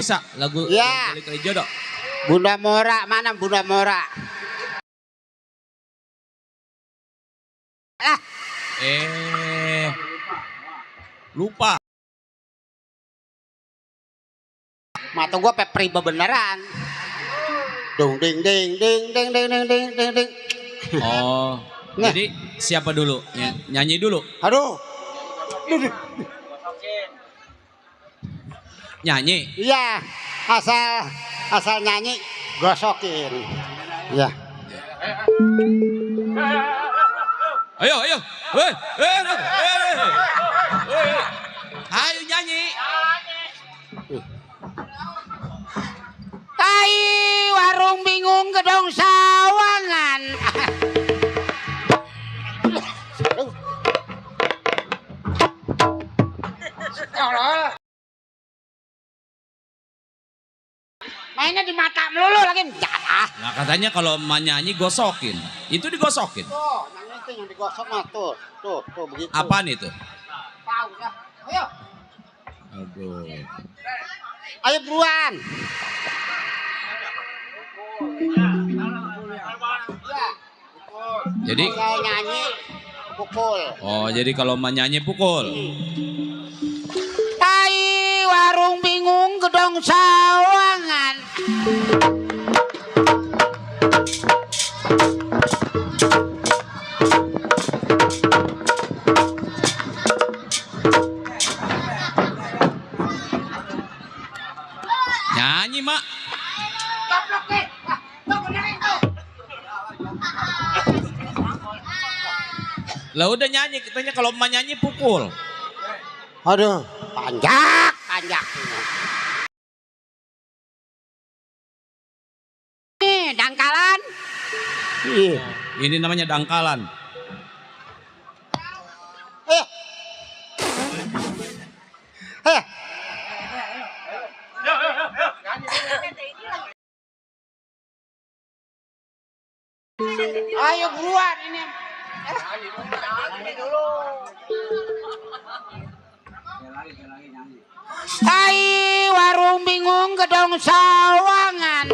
Bisa lagu ya. Kali jodoh. Bunda Mora mana Bunda Mora? Lupa. Mata gua pepri beneran. Dung ding ding ding ding ding ding ding ding ding. Oh. Nah. Jadi siapa dulu? Nyanyi dulu. Aduh. Nyanyi. Iya, asal nyanyi gosokin. Iya. Ayo. Ayo nyanyi. Tai warung bingung gedong sawangan. Mainnya di mata melulu lagi. Nah katanya kalau nyanyi gosokin. Itu digosokin. Tuh, yang itu yang digosok mah tuh begitu. Apaan itu? Tahu dah. Ayo. Aduh. Ayo buruan. Jadi kalau nyanyi pukul. Oh, jadi kalau nyanyi pukul. Tai warung bingung gedong sawangan. Nyanyi, Mak. Lah udah nyanyi, katanya kalau emak nyanyi pukul. Aduh, panjak. Nih, dangkalan. Iya. Ini namanya dangkalan. Ayo buruan ini. Tai warung bingung gedong sawangan.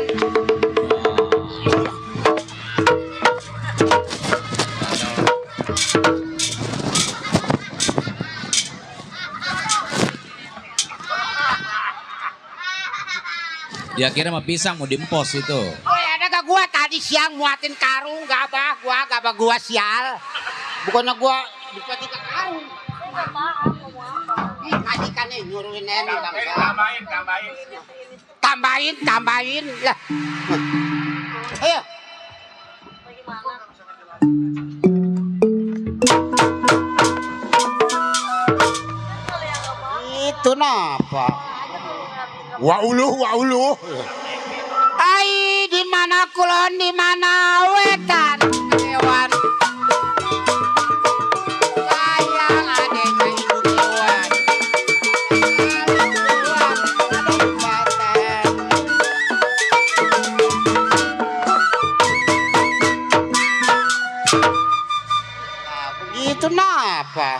Dia kira mah pisang mau diempos itu. Oh ada gak gua tadi siang muatin karung gabah gua sial. Bukannya gua dipati ke karung. Ih majikan nih nyuruhin ini tambahin lah. Ayo. Itu napa? Wa ulu. Ai di mana kulon di mana wetan hewan. Sayang adeknya ibu hewan. Nah, begitu napa?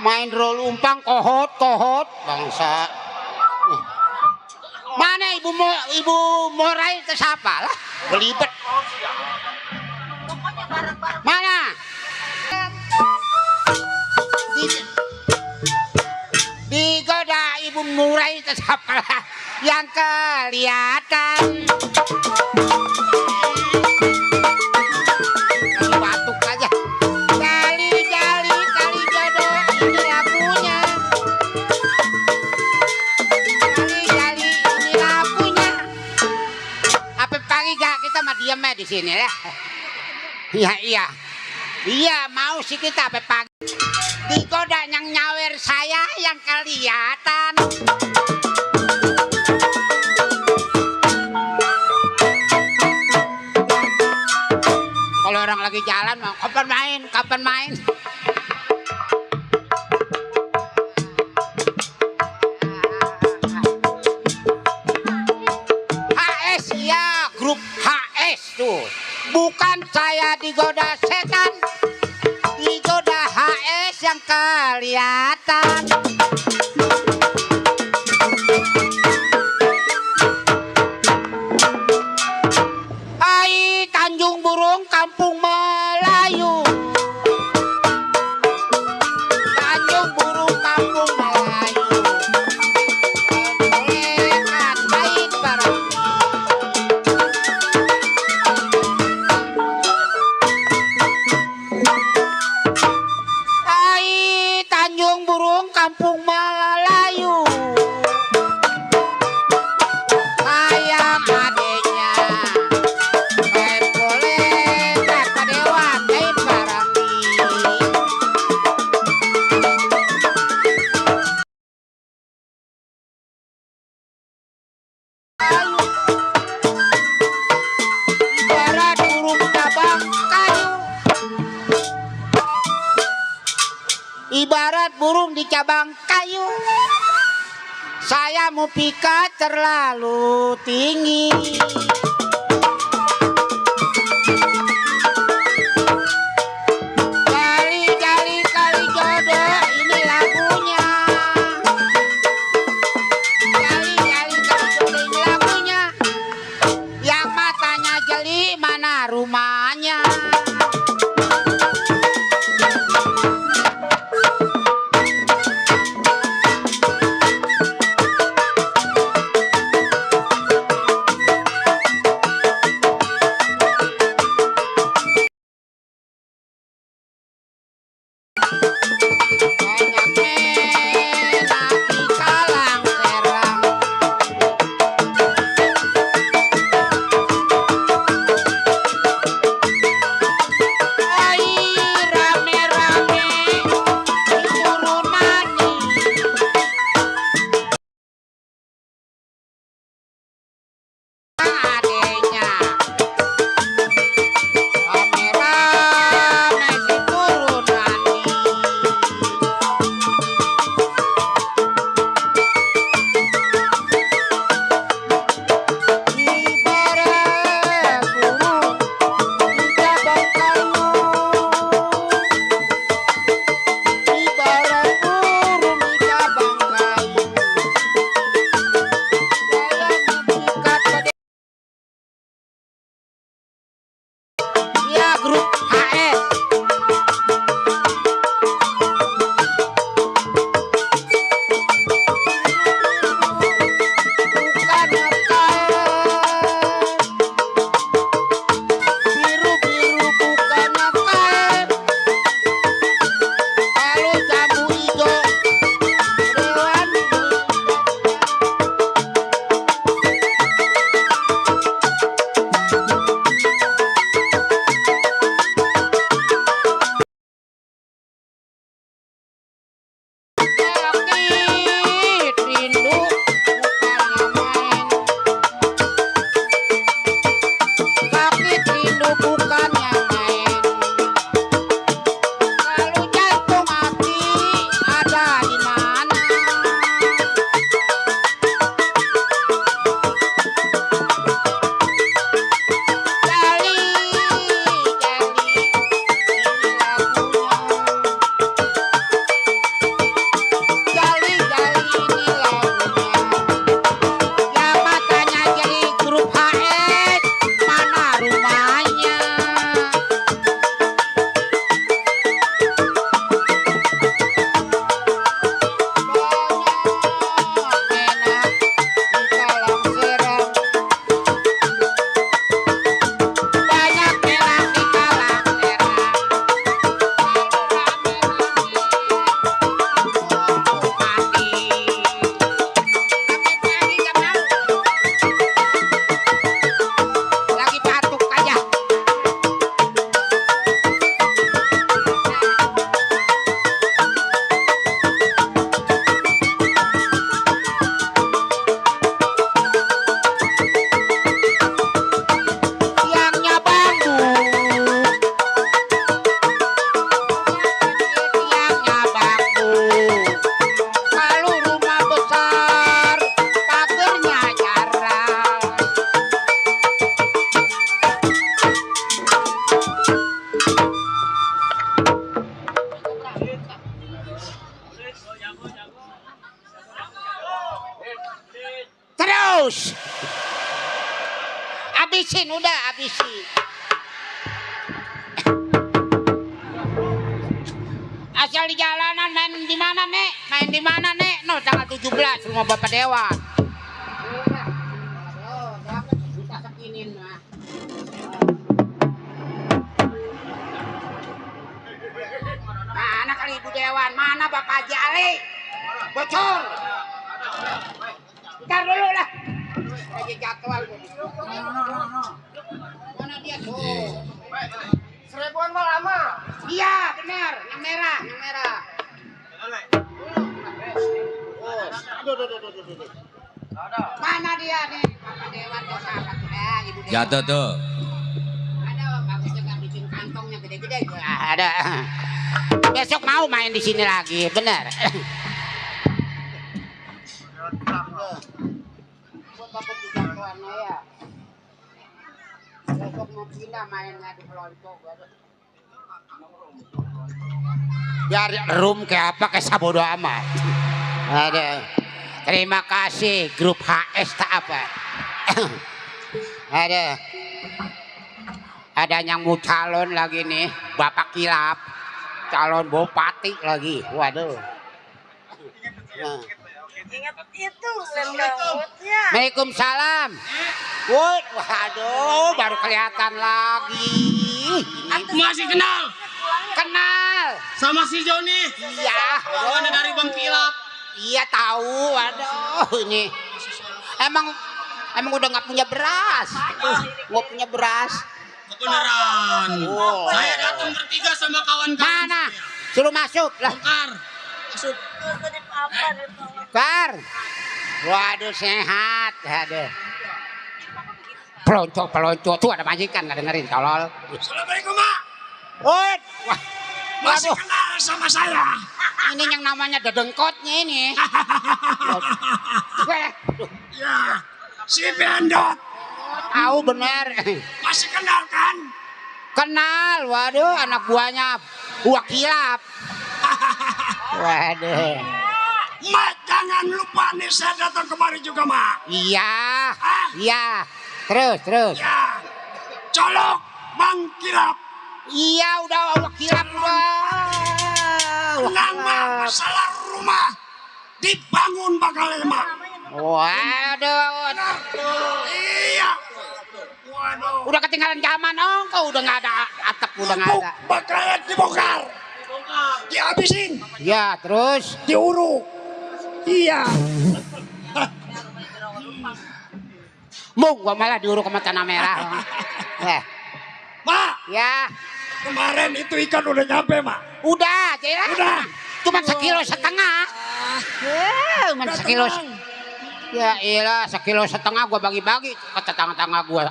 Main rol umpang kohot bangsa. Mana ibu Morai itu siapa lah? Belibet. Mana? Digoda ibu Morai itu siapa lah? Yang kelihatan. Batuk aja. Kali jodoh ini lagunya. Apa pagi gak kita mah diam di sini ya? Iya. Iya, mau sih kita sampai pagi. Digoda yang nyawer saya yang kelihatan. Kalau orang lagi jalan, mau kapan main, kapan main. HS ya, grup HS tuh. Bukan saya digoda setan, digoda HS yang kelihatan. Hai Tanjung Burung Kampung Melayu, Tanjung Burung Kampung Melayu, bolehkan main bareng. Hai Tanjung Burung Kampung Melayu, sayang adeknya. Boleh kata dewa main bareng. Ibarat burung cabang kayu, ibarat burung di cabang kayu. Saya mau pikat terlalu tinggi. Kali-kali kali jodoh ini lagunya. Kali-kali kali jodoh ini lagunya. Yang matanya jeli mana rumahnya. habisin, udah habisin. Asal di jalanan main di mana, Nek? Main di mana, Nek? No, tanggal 17 rumah Bapak Dewa. Mana kali Ibu Dewan? Mana Bapak Jali? Bocor. Bentar dulu lah. Lagi jadwal. Mana dia tuh? Seribuan mah lama. Iya, benar. Yang merah, yang merah. Aduh. Mana dia nih? Bapak Dewan tuh sahabat ya, Ibu Dewan. Jatuh tuh. Ada bagusnya nggak bikin kantongnya gede-gede. Ada. Besok mau main di sini lagi, benar. Besok mau pindah mainnya di Pelonco. Biar room kayak apa, kayak sabodo amat. Ada. Terima kasih grup HS tak apa. Ada yang mau calon lagi nih, Bapak Kilap. Calon bupati lagi. Waduh. Nah. Ingat itu rambutnya. Waalaikumsalam. Waduh, baru kelihatan lagi. Masih kenal Kenal. sama si Joni? Iya. Ada dari Bang Kilap. Iya tahu. Waduh, ini. Emang udah nggak punya beras. Nggak punya beras. Beneran. Oh. Saya datang bertiga sama kawan-kawan. Mana? Suruh masuk lah. Bongkar. Masuk. Kar. Waduh sehat. Aduh. Pelonco tuh ada majikan nggak dengerin tolol. Assalamualaikum, Mak. Wah, Masih waduh. kenal sama saya. Ini yang namanya dedengkotnya ini. Ya, si Bendot. Tahu bener. Masih kenal kan? Kenal, waduh anak buahnya buah Kilap. Waduh. Mak, jangan lupa nih saya datang kemari juga, Mak. Iya. Iya. Terus. Ya, colok Bang Kilap. Iya, udah buah Kilap udah. Tenang, Mak, masalah rumah dibangun bakal Mak. Waduh. Iya. Waduh. Udah ketinggalan zaman, kau udah nggak ada atap, udah nggak ada. Bakalan dibongkar. Dihabisin. Ya, terus. Diuruk. Iya. Mung, gua malah diuruk sama tanah merah. Mak, Ya, kemarin itu ikan udah nyampe, Mak. udah, jelas. Udah. Cuma 1,5 kilo. Cuma Udah 1,5 kilo. tenang. Ya iyalah, 1,5 kilo gua bagi-bagi ke tetangga-tetangga gua.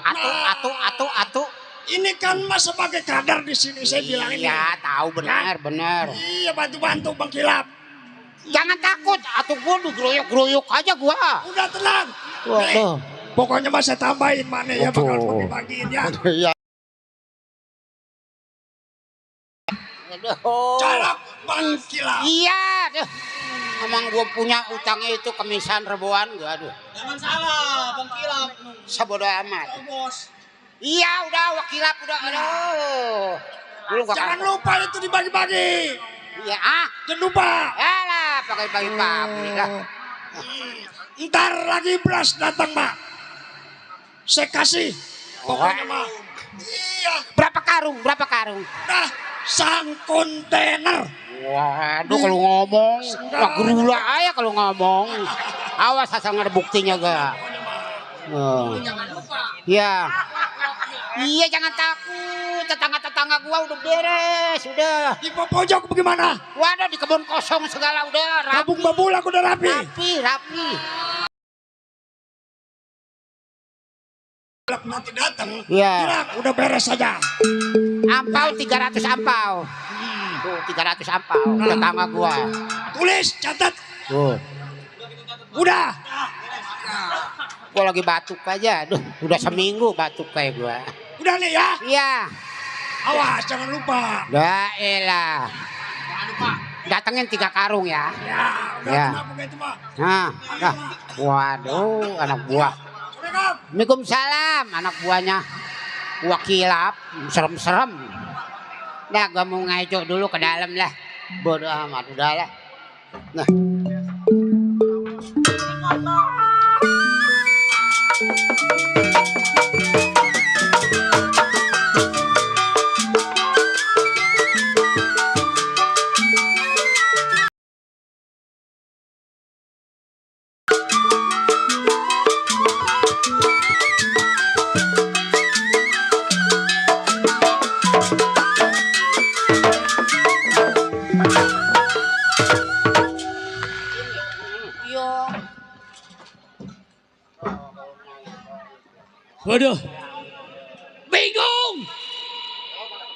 Atu. Ini kan Mas sebagai kadar di sini saya bilang ini. Iya, tahu benar. Iya, bantu-bantu Bang Kilap. Jangan takut, atuh gua digeroyok-geroyok aja gua. Udah tenang. Waduh. Pokoknya Mas saya tambahin mana ya bakal bagi-bagiin ya. Colok Bang Kilap. Iya, deh. Emang gua punya utangnya itu kemisan ribuan gua, aduh. Jangan salah, Bang Kilap. Sabodo amat. Bos. Iya, udah Wakilap udah. Aduh. Dulu gua Jangan lupa itu dibagi-bagi. Iya, Jangan lupa. Alah, pakai bagi pabrik lah. Ntar lagi beras datang, Mak. Saya kasih. Pokoknya, Mak. Iya. Berapa karung? Nah, sang kontainer. Waduh, kalau ngomong, wah gerula aja kalau ngomong. Awas asal nggak ada buktinya gak. Iya. Iya, jangan takut. Tetangga-tetangga gua udah beres, udah. Di pojok bagaimana? Waduh, di kebun kosong segala udah rapi. Tabung babulak udah rapi. Rapi. Nanti datang. Iya. Bilang udah beres saja. Ampau 300 ampau. Tuh 300 ampau tetangga gua. Tulis, catat. Tuh. Udah. Gua lagi batuk aja. Aduh, udah seminggu batuk kayak gua. Udah nih ya. Iya. Awas, jangan lupa. Dah elah. Datengin 3 karung ya. Ya, udah Ya. kenapa gitu, Mak? Nah. Waduh, anak buah. Assalamualaikum. Waalaikumsalam, anak buahnya gua kilap, serem-serem. Dah gua mau ngaco dulu ke dalam lah. Bodoh amat udahlah. Nah. Waduh, bingung.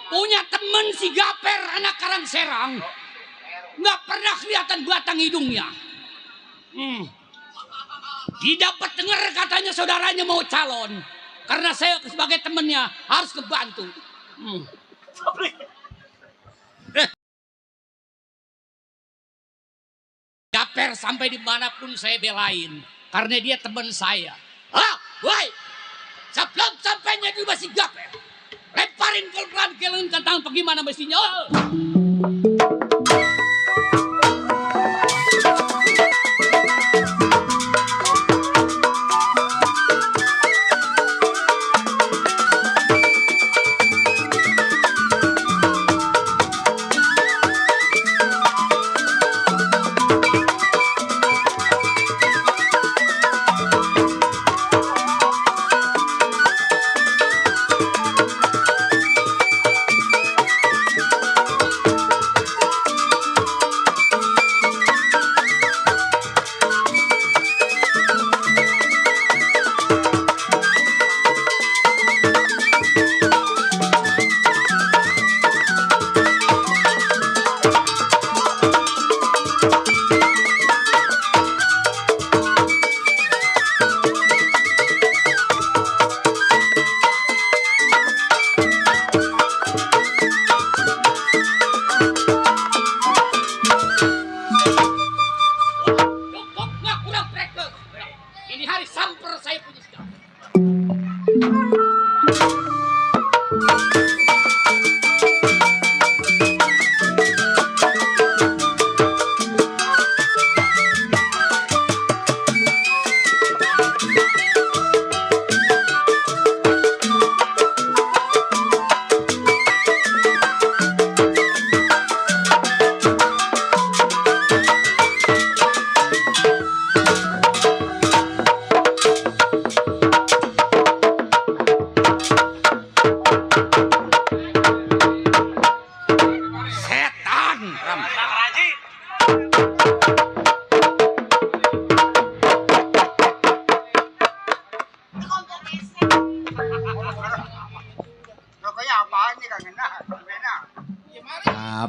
Punya temen si Gaper anak Karangserang, nggak pernah kelihatan batang hidungnya. Didapat dengar katanya saudaranya mau calon, karena saya sebagai temennya harus kebantu. Gaper sampai dimanapun saya belain, karena dia teman saya. Woi! Sebelum sampainya di masih Gaper, lemparin pelan kalian tentang bagaimana mestinya.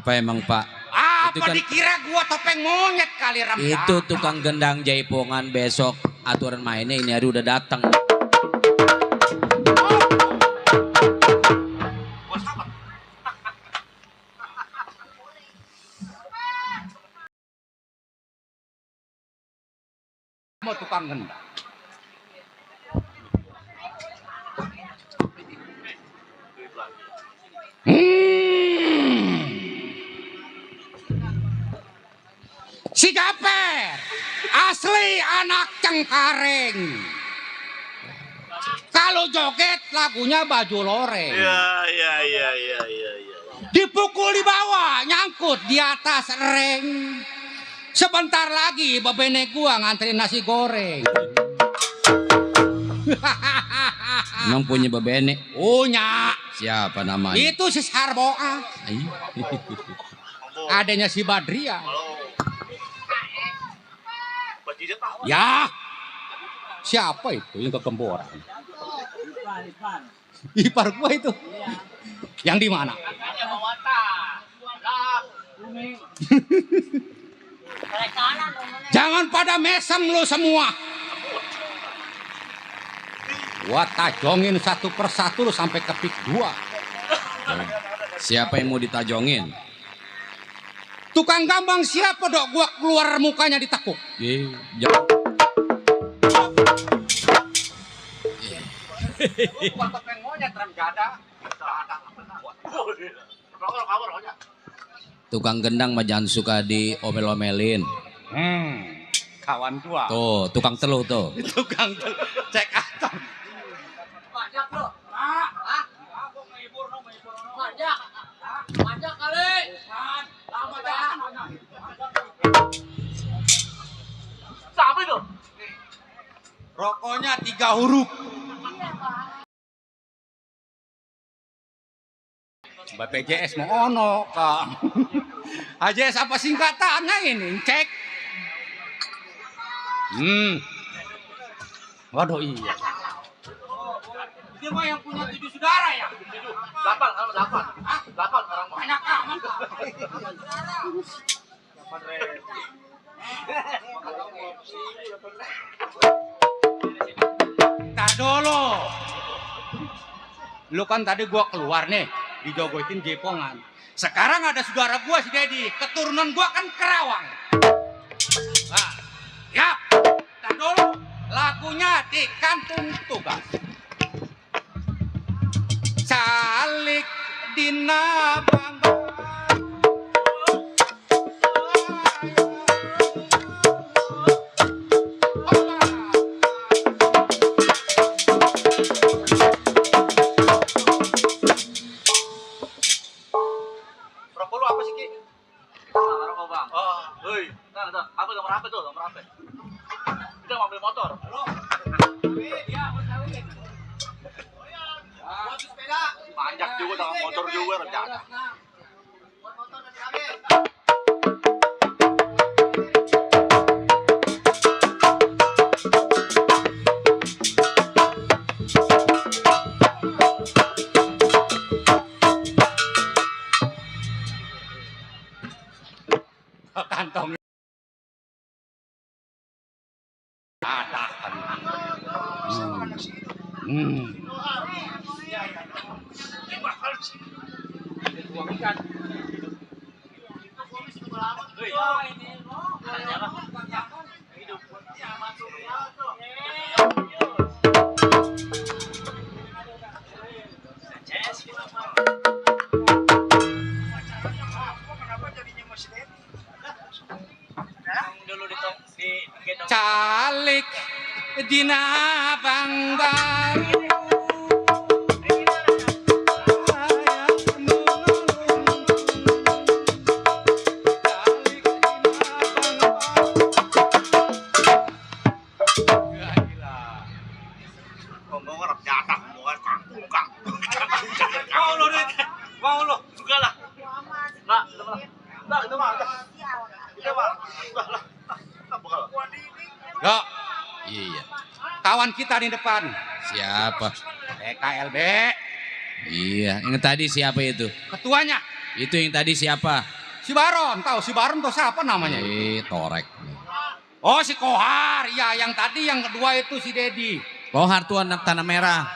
Apa emang Pak? Apa Itu kan- dikira gua topeng monyet kali Ram? Itu tukang gendang jaipongan besok aturan mainnya ini hari udah datang. Mau tukang gendang. Si Gaper asli anak Cengkareng. Kalau joget lagunya Baju Loreng. Iya. Dipukul di bawah, nyangkut di atas reng. Sebentar lagi bebene gua nganterin nasi goreng. Emang punya bebene? Punya. Siapa namanya? Itu si Sarboa. Adanya si Badria. Ya. Siapa itu yang kekemboran? Ipar gua itu. Yang di mana? Jangan pada mesem lu semua. Gua tajongin satu persatu lu sampai ke pik 2. Siapa yang mau ditajongin? Tukang gambang siapa dok? Gua keluar mukanya ditekuk. Tukang gendang mah jangan suka diomel-omelin. Kawan gua. Tuh, tukang teluh tuh. Tukang cek atom. Rokoknya 3 huruf. BPJS mau ono kak. AJS apa singkatannya ini? Cek. Waduh iya. Dia mah yang punya 7 saudara ya? 8 orang banyak amat. Ntar dulu. Lu kan tadi gua keluar nih, dijogotin jepongan. Sekarang ada saudara gua si Dedi, keturunan gua kan Kerawang. Nah, ya, ntar dulu. Lagunya di kantung tugas. Salik dina bangga. Rokok lu apa sih, Ki? Rokok, Bang. Oh, hei. Nah, apa nomor apa tuh? Nomor apa? Kita mau beli motor. Halo. Panjak juga dengan motor juga rencana. Kantong ada kan. Calik dina bangbar. Mau lo, juga lah. Nah, itu mah. Itu mah. Yo, Iya. kawan kita di depan. Siapa? PKLB. Iya, yang tadi siapa itu? Ketuanya. Itu yang tadi siapa? Si Baron, tahu si Baron tuh siapa namanya? Torek. Oh si Kohar, ya yang tadi yang kedua itu si Dedi. Kohar tuh anak Tanah Merah.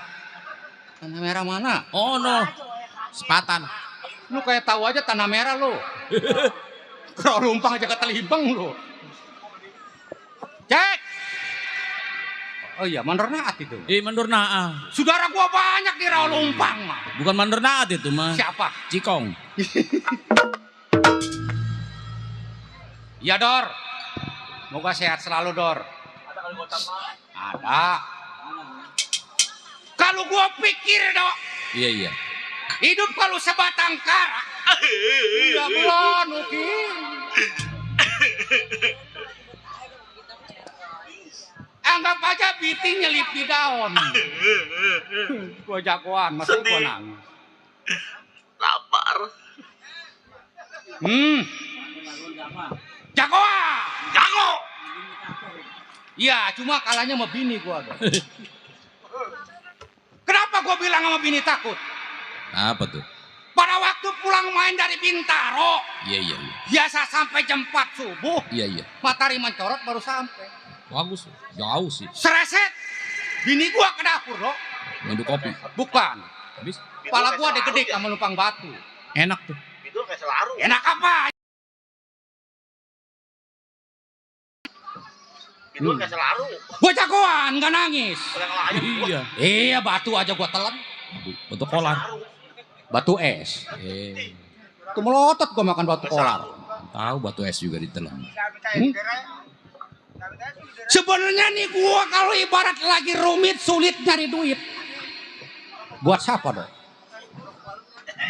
Tanah Merah mana? Oh no, Sepatan. Lu kayak tahu aja Tanah Merah lu. Rawalumpang aja ketelimbang lu. Cek. Oh iya, Mandor Naat itu. Mandor Naat. Saudara gua banyak di Rawalumpang mah. Bukan Mandor Naat itu mah. Siapa? Cikong. Iya Dor. Moga sehat selalu Dor. Ada kali kotak mah. Ada. Kalau gua pikir Dok, Iya. hidup kalau sebatang kara. Iya belum, Uki. Anggap aja biti nyelip di daun. Gua jagoan, masih gua nangis. Lapar. Jagoan. Jago. Iya, cuma kalahnya sama bini gua. Kenapa gua bilang sama bini takut? Apa tuh? Pada waktu pulang main dari Bintaro, Iya. biasa sampai jam 4 subuh, Iya. matahari mencorot baru sampai. Bagus, jauh sih. Sereset, bini gua ke dapur loh. Minum kopi. Bukan, Habis kepala gua ada gede sama numpang batu. enak tuh. Itu kayak selaru. Enak apa? Itu kayak selaru. Gua jagoan, gak nangis. Iya. Iya, batu aja gua telan. Batu kolar. Batu es. Itu melotot gua makan batu kolar. Tahu batu es juga ditelan. Sebenarnya nih gua kalau ibarat lagi rumit sulit nyari duit. Buat siapa dong?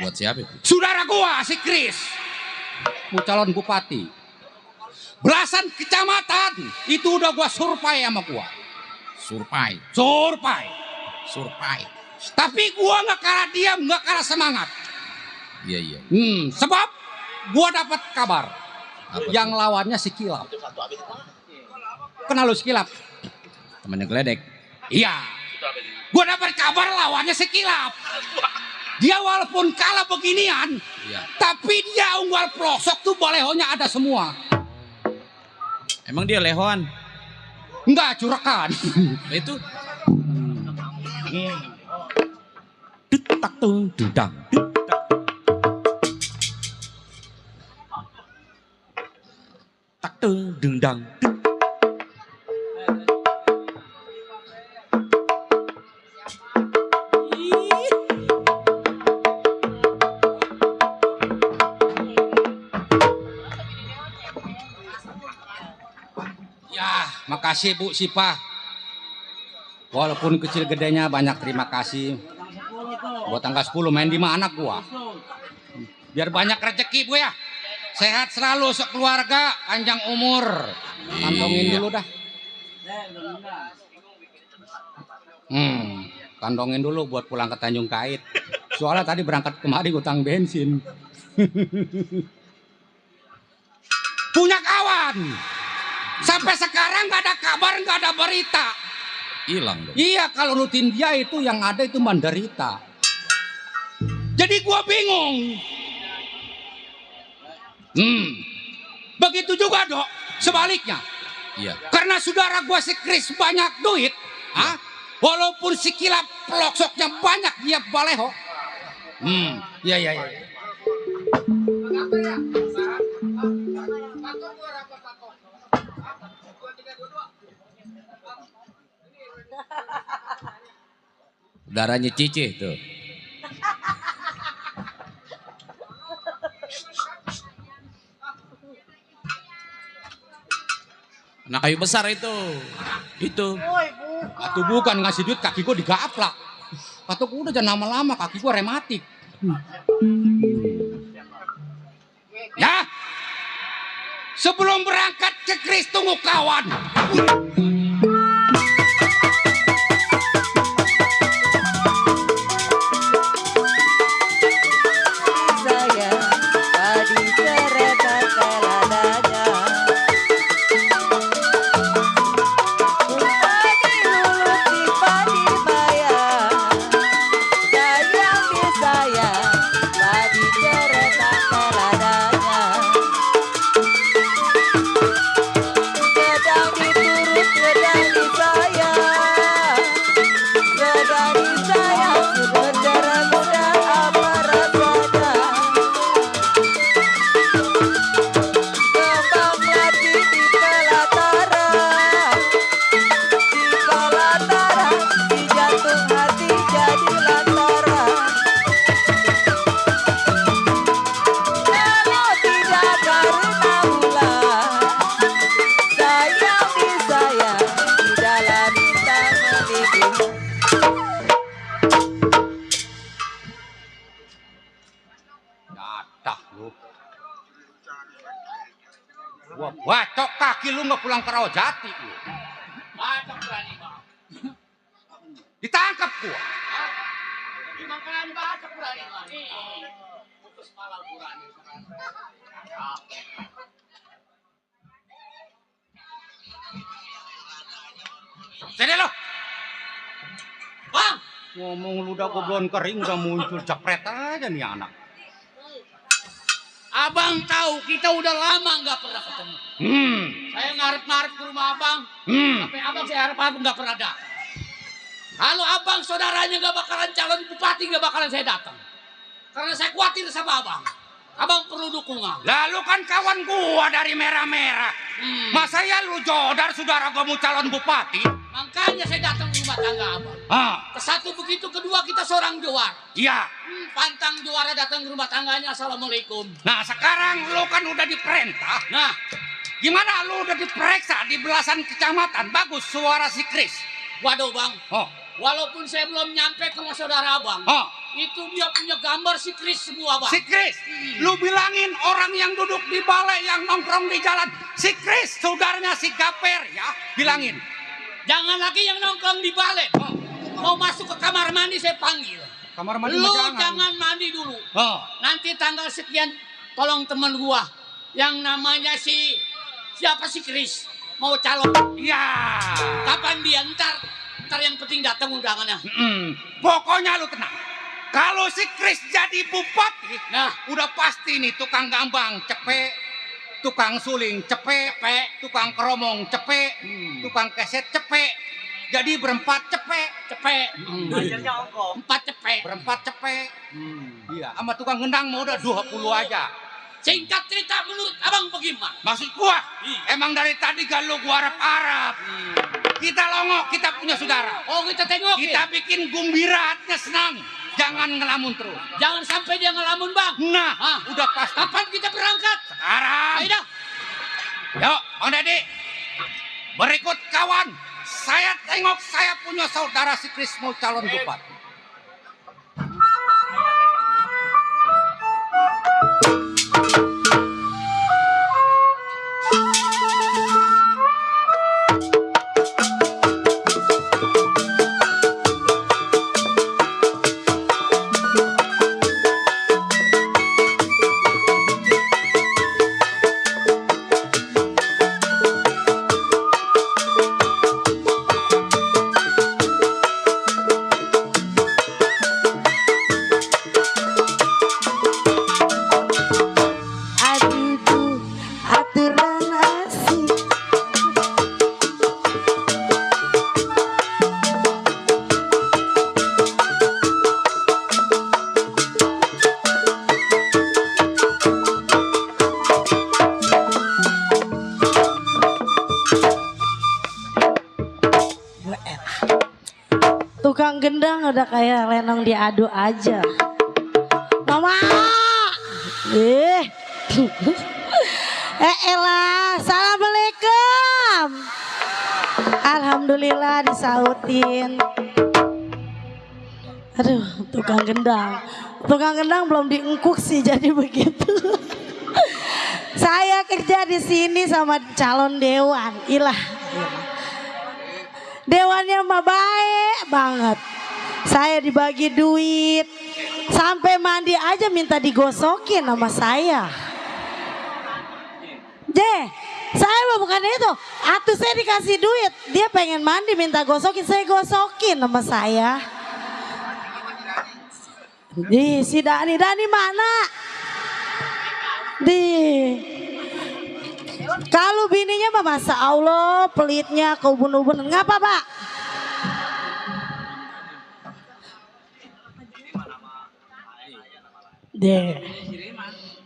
Buat siapa itu? Saudara gua si Kris. Mau calon bupati. Belasan kecamatan itu udah gua survei sama gua. Surpai. Survei. Tapi gua nggak kalah diam, nggak kalah semangat. Iya. Sebab gua dapat kabar Apa yang tuh? lawannya si Kilap. Kenal lu si Kilap? Temannya geledek. Iya. Gua dapat kabar lawannya si Kilap. Dia walaupun kalah beginian, Iya. tapi dia unggal pelosok tuh balehonya ada semua. Emang dia lehoan? Enggak curakan. Itu Tak tuh dudang. Tak tuh dendang. Ya, makasih Bu Sipa. Walaupun kecil gedenya banyak terima kasih. Buat tanggal 10 main di mana anak gua. Biar banyak rezeki Bu ya. Sehat selalu sekeluarga, panjang umur. Kantongin dulu dah. Kantongin dulu buat pulang ke Tanjung Kait. Soalnya tadi berangkat kemari utang bensin. Punya kawan. Sampai sekarang gak ada kabar, gak ada berita. hilang dong. Iya, kalau rutin dia itu yang ada itu menderita. Jadi gua bingung. Begitu juga Dok, sebaliknya. Iya. Karena saudara gua si Kris banyak duit, walaupun si Kilap peloksoknya banyak dia baleho. Iya. Darahnya Cici tuh. Anak kayu besar itu. Atau bukan ngasih duit, kaki gua digaplak. Atau udah jangan lama-lama, kaki gua rematik. Ya, sebelum berangkat ke Kris tunggu kawan. Saya tadi kereta keladanya Padi lulus di padi maya Sayang di saya tadi kereta keladanya Gedang diturut gedang di saya Gedang di saya sementara muda apa rasanya Kembang mati di Pelatara Di Pelatara Di jantung hati jadi lantaran Kalau tidak karena bulan Sayang di saya Di dalam bintang menipis Datah lu. Gua bacok kaki lu nggak pulang ke Rawajati lu. Bacok berani bang. Ditangkap gua. Makanya bacok berani bang. Putus malam berani. Sini lo. Bang. Ngomong lu udah goblon kering udah muncul japret aja nih anak. Abang tahu kita udah lama nggak pernah ketemu. Saya ngarep-ngarep ke rumah abang. Sampai abang saya harap nggak pernah datang. Kalau abang saudaranya nggak bakalan calon bupati nggak bakalan saya datang. Karena saya khawatir sama abang. Abang perlu dukungan. Lalu kan kawan gua dari merah-merah. Masa ya lu jodar saudara gua mau calon bupati? Makanya saya datang ke rumah rumah tangga abang. Ah, Kesatu begitu, kedua kita seorang juara. iya. Pantang juara datang ke rumah tangganya, assalamualaikum. Nah sekarang lu kan udah diperintah. Nah, Gimana lu udah diperiksa di belasan kecamatan? Bagus suara si Kris. waduh bang, Oh, walaupun saya belum nyampe ke saudara abang, oh. itu dia punya gambar si Kris semua bang. Si Kris, lu bilangin orang yang duduk di balai yang nongkrong di jalan, si Kris, saudaranya si Gaper ya, bilangin. Jangan lagi yang nongkrong di balai. Mau masuk ke kamar mandi saya panggil. Kamar mandi Lu mah jangan mandi dulu. Oh. Nanti tanggal sekian tolong teman gua yang namanya siapa si Kris mau calon. Iya. Kapan dia ntar yang penting datang undangannya. Pokoknya lu tenang. Kalau si Kris jadi bupati, Nah, udah pasti nih tukang gambang cepet, tukang suling cepet, tukang keromong cepet, tukang keset cepet. Jadi berempat cepet. Ajarnya ongkong. 4 cepet. Berempat cepet. Iya, sama tukang gendang mau udah 20 aja. Singkat cerita menurut abang bagaimana? Maksud gua, emang dari tadi kalau gua harap-harap. Kita longok, kita punya saudara. Oh kita tengok Kita bikin gembira, hatinya senang. Jangan ngelamun terus. Jangan sampai dia ngelamun bang. Nah, udah pasti. Kapan kita berangkat? Sekarang. Ayo dah. Yuk, Bang Deddy. Berikut kawan. Saya tengok saya punya saudara si Kris mau calon bupati. Aduh, aturan asik. Tukang gendang udah kayak lenong diadu aja. Mama, elah, assalamualaikum. Alhamdulillah disautin. Aduh, tukang gendang. Tukang gendang belum diengkuk sih jadi begitu. Saya kerja di sini sama calon dewan. Ilah. Dewannya mah baik banget. Saya dibagi duit. Sampai mandi aja minta digosokin sama saya. Saya mah bukan itu. Atuh saya dikasih duit. Dia pengen mandi minta gosokin. Saya gosokin sama saya. Si Dani mana? Kalau bininya mah masa Allah pelitnya keubun-ubun. Ngapa Pak?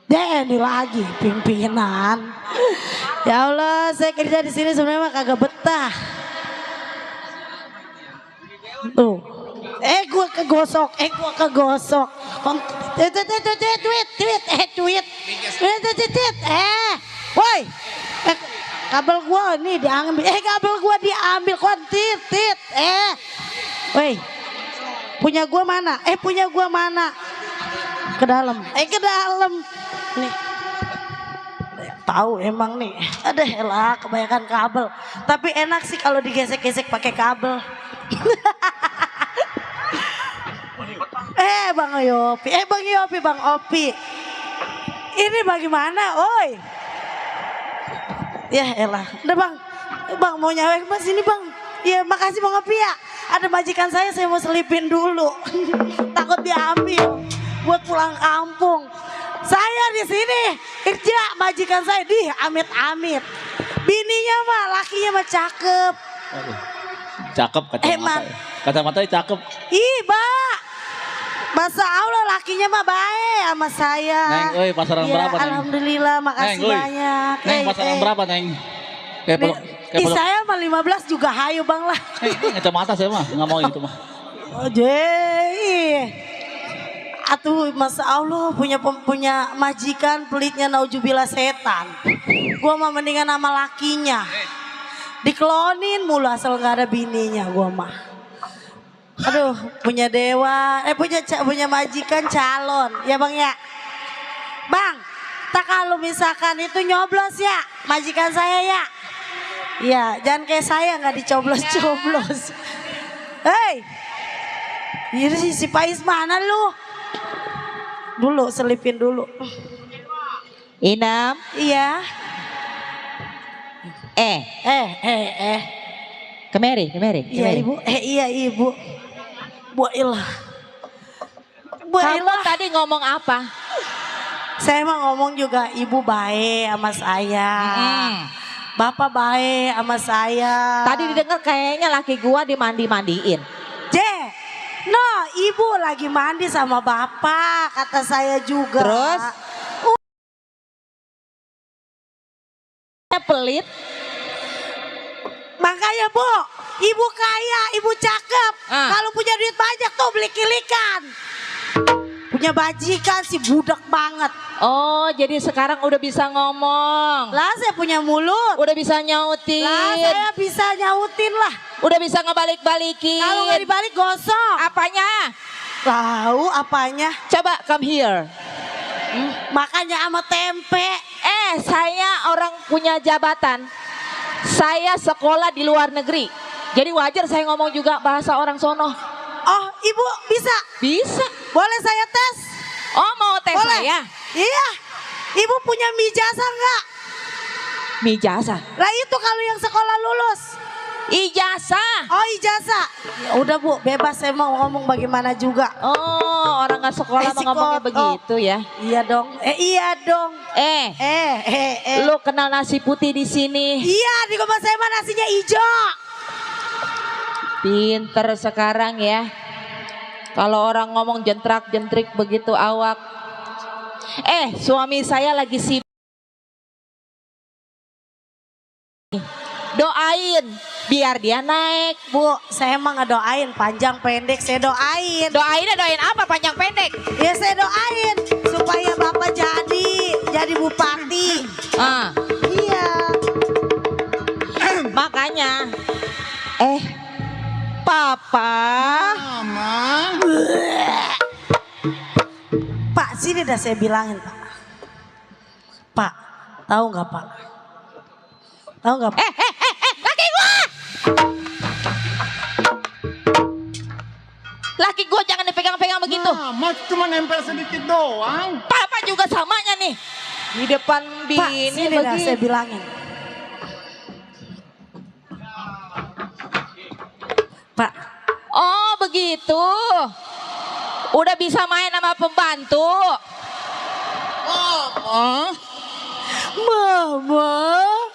Ini lagi pimpinan. Ya Allah, saya kerja di sini sebenarnya mah kagak betah. Tuh. Gua kegosok. Tweet. Woi. Kabel gua nih diambil. Kabel gua diambil kontit. Woi. Punya gua mana? Punya gua mana? Ke dalam. Ke dalam. Nih. Tahu emang nih. Aduh elah kebanyakan kabel. Tapi enak sih kalau digesek-gesek pakai kabel. Bang Yopi. Bang Yopi, Bang Opi. Ini bagaimana, oi? Ya elah. Udah Bang. Bang mau nyawek Mas ini Bang. Ya makasih Bang Opi ya. Ada majikan saya mau selipin dulu. Takut diambil buat pulang kampung. Saya di sini kerja majikan saya amit-amit. Bininya mah lakinya mah cakep. Cakep kacamata. Kacamatanya cakep. Ih, Mbak. Masa Allah lakinya mah baik sama saya. Neng, pasaran ya, berapa Neng? Alhamdulillah, makasih Neng, banyak. Neng, pasaran berapa Neng? Ih, saya mah 15 juga hayu bang lah. Ini kacamata saya mah, nggak mau itu mah. Atuh, Masya Allah punya majikan pelitnya naujubillah setan. Gua mah mendingan sama lakinya. Diklonin mulu asal gak ada bininya gua mah. Aduh, punya dewa, punya majikan calon, ya bang ya. Bang, tak kalau misalkan itu nyoblos ya, majikan saya ya. Ya, jangan kayak saya nggak dicoblos-coblos. Hei, ini si Pais mana lu? Dulu selipin dulu. Inam. Iya. Kemari. Iya ibu. Iya ibu. Bu Ilah. Kamu tadi ngomong apa? Saya mah ngomong juga ibu baik sama saya. Bapak baik sama saya. Tadi didengar kayaknya laki gua dimandi-mandiin. No, ibu lagi mandi sama bapak, kata saya juga. Terus? Pelit. Makanya bu, ibu kaya, ibu cakep. Kalau punya duit banyak tuh beli kilikan. Punya bajikan si budak banget. Oh, jadi sekarang udah bisa ngomong. Lah saya punya mulut. Udah bisa nyautin. Lah saya bisa nyautin lah. Udah bisa ngebalik-balikin. Kalau nggak dibalik gosok. Apanya? Tahu apanya? Coba come here. Makanya sama tempe. Saya orang punya jabatan. Saya sekolah di luar negeri. Jadi wajar saya ngomong juga bahasa orang sono. Oh, ibu bisa? Bisa. Boleh saya tes? Oh, mau tes boleh? saya? Iya. Ibu punya mijasa enggak? Mijasa? Lah itu kalau yang sekolah lulus. Ijazah. Oh, ijazah. Ya udah bu, bebas saya mau ngomong bagaimana juga. Oh, orang nggak sekolah mau ngomongnya begitu ya? Iya dong. Iya dong. Lu kenal nasi putih di sini? Iya, di rumah saya mah nasinya hijau. Pinter sekarang ya. Kalau orang ngomong jentrak-jentrik begitu awak. Suami saya lagi sibuk. Doain biar dia naik. Bu, saya emang ngedoain panjang pendek saya doain. Doain apa panjang pendek? Ya saya doain supaya bapak jadi bupati. Iya. Makanya Papa. Mama. Pak, sini dah saya bilangin Pak. Pak, tahu nggak Pak? Tahu nggak? Laki gua! Laki gua jangan dipegang-pegang begitu. Mama cuma nempel sedikit doang. Papa juga samanya nih. Di depan bini Pak, sini dah saya bilangin. Pak. Oh begitu. Udah bisa main sama pembantu. Mama.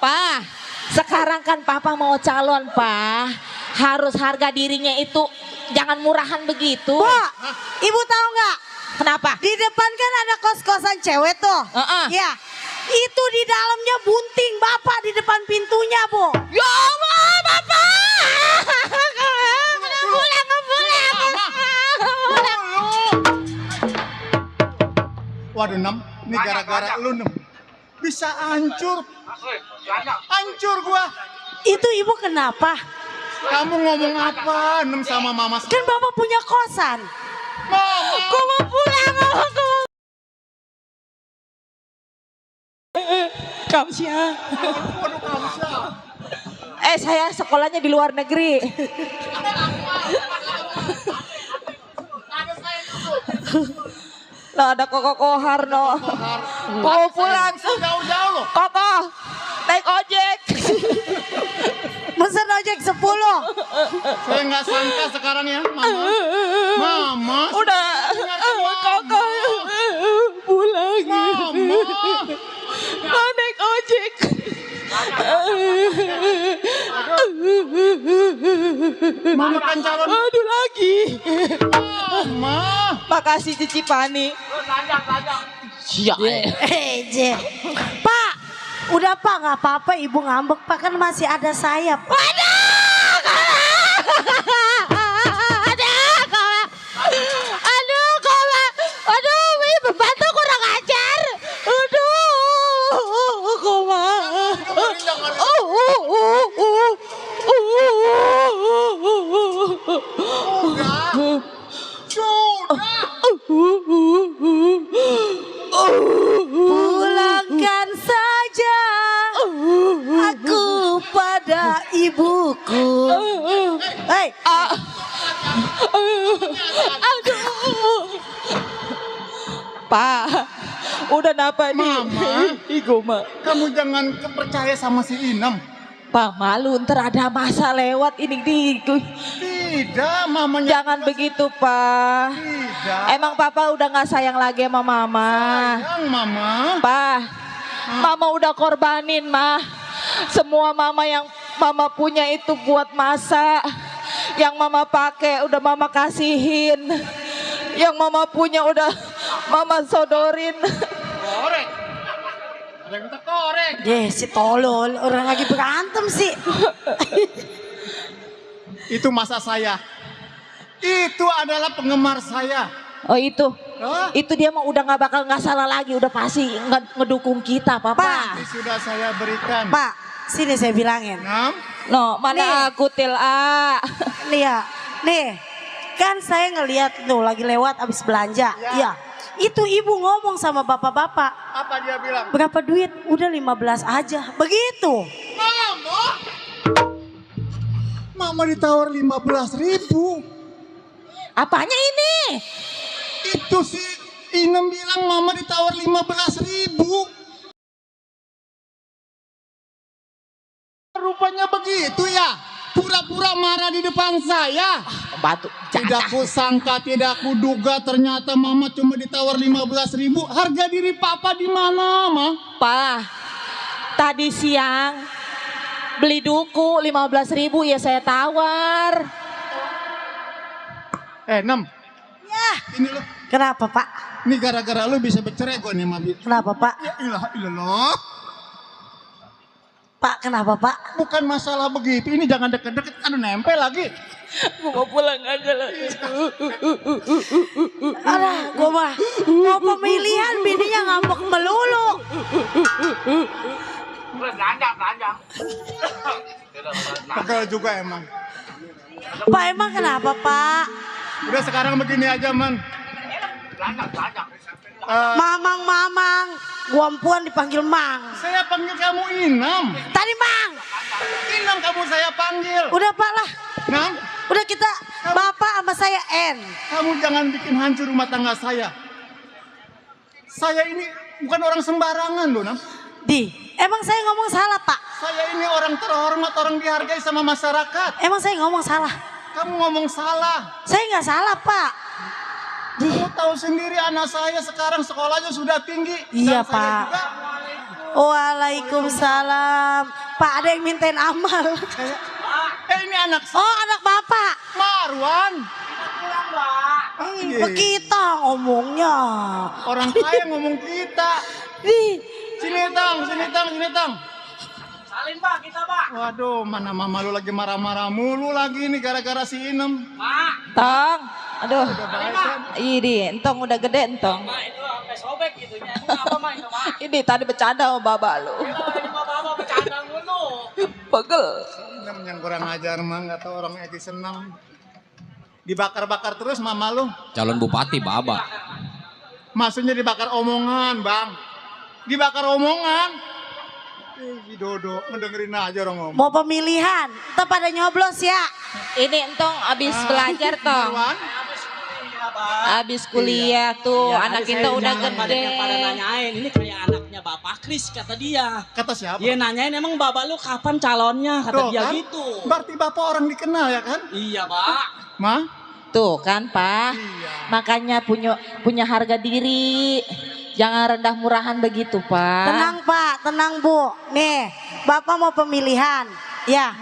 Pak, sekarang kan Papa mau calon, Pak. Harus harga dirinya itu jangan murahan begitu. Pak, Ibu tahu nggak? Kenapa? Di depan kan ada kos-kosan cewek tuh. Ya, itu di dalamnya bunting Bapak di depan pintunya, Bu. Ya Allah, Bapak. Waduh, Nem, ini gara-gara lu, Nem. Bisa hancur. Hancur gua. Itu Ibu kenapa? Kamu ngomong apa, Nem, sama Mama? Kan Bapak punya kosan. Mama. Gua mau pulang, Kamsya. Saya sekolahnya di luar negeri. Lah ada Koko Kohar no. Mau pulang. Jauh-jauh loh. Koko, naik ojek. Mesen ojek 10. Saya nggak sangka sekarang ya, Mama. Mama. Udah. Koko pulang. Mama. Mau naik ojek. Mama kan calon. Aduh lagi. Mama. Makasih Cici Pani. Siap. Pak, Udah Pak, nggak apa-apa Ibu ngambek Pak, kan masih ada saya Pak. Pembantu kurang ajar. Aduh, koma. Pulangkan saja aku pada ibuku. Hei, Pak, udah napa nih? Mama, Igoma. kamu jangan percaya sama si Inem. Pak, malu ntar ada masa lewat ini di. Tidak, mamanya. Jangan begitu, Pak. Tidak. Emang Papa udah nggak sayang lagi sama Mama? Sayang, Mama. Pak, Mama udah korbanin, Mah. Semua Mama yang Mama punya itu buat masak. Yang Mama pakai udah Mama kasihin. Yang Mama punya udah Mama sodorin. Korek. Ada yang minta korek. si tolol, orang lagi berantem sih. Itu masa saya. Itu adalah penggemar saya. Oh itu, Hah? itu dia mah udah nggak bakal nggak salah lagi, udah pasti ngedukung kita, Papa. Ini sudah saya berikan. Pak, sini saya bilangin. No, mana Nih. aku til A. Nih ya, nih kan saya ngelihat tuh lagi lewat abis belanja. Iya. Itu ibu ngomong sama bapak-bapak. Apa dia bilang? Berapa duit? Udah 15 aja. Begitu. Mama ditawar 15.000. Apanya ini? Itu si Inem bilang mama ditawar 15.000. Rupanya begitu ya. Pura-pura marah di depan saya. Pembantu. Tidak kusangka, tidak kuduga ternyata mama cuma ditawar 15.000. Harga diri papa di mana, Ma? Pak, tadi siang beli duku 15.000 ya saya tawar. 6. Ya. Ini lo. Kenapa Pak? Ini gara-gara lu bisa bercerai gue nih, Mabi. Kenapa Pak? Ya ilah. Pak, kenapa Pak? Bukan masalah begitu, ini jangan deket-deket, aduh nempel lagi. Gue mau pulang aja lah. Alah, gue mah mau pemilihan bininya ngambek melulu. Belanja. Pegel juga emang. Pak emang kenapa Pak? Udah sekarang begini aja, Man. Belanja. Mamang, gua empuan dipanggil Mang. Saya panggil kamu Inam. Tadi Mang. Inam kamu saya panggil. Udah Pak lah. Nam, Udah kita Bapak sama saya N. kamu jangan bikin hancur rumah tangga saya. Saya ini bukan orang sembarangan loh, Nam. Emang saya ngomong salah Pak? Saya ini orang terhormat, orang dihargai sama masyarakat. Emang saya ngomong salah? Kamu ngomong salah. Saya nggak salah Pak. Kamu tahu sendiri anak saya sekarang sekolahnya sudah tinggi. Iya Dan saya Pak. juga. Waalaikumsalam. Pak ada yang mintain amal. Ini anak saya. Oh anak Bapak. Marwan. Kita ngomongnya. Orang kaya ngomong kita. Sini tang. Salin Pak, kita Pak. Waduh, mana mama lu lagi marah-marah mulu lagi nih gara-gara si Inem. Tong, aduh. Ini, entong udah gede entong. Mak itu sampai sobek gitu nya. Apa Mak itu Mak? Ini tadi bercanda sama bapak lu. Ini bapak bercanda mulu. Pegel. Inem yang kurang ajar mah, nggak tahu orang Eki senang. Dibakar-bakar terus mama lu. Calon bupati Baba. Maksudnya dibakar omongan, Bang. Dibakar omongan. Dodo, mendengerin aja orang ngomong. Mau pemilihan. Kita pada nyoblos ya. Ini entong abis belajar tong. Marwan, Abis kuliah tuh anak kita udah Pada gede. nanyain, ini kayak anaknya Bapak Kris kata dia. kata siapa? Dia nanyain emang bapak lu kapan calonnya kata Tuh, dia kan? gitu. Berarti bapak orang dikenal ya kan? Iya Pak. Ma? Tuh kan Pak. Makanya punya harga diri. Jangan rendah murahan begitu Pak. Tenang Pak, tenang Bu. Nih, Bapak mau pemilihan. Ya,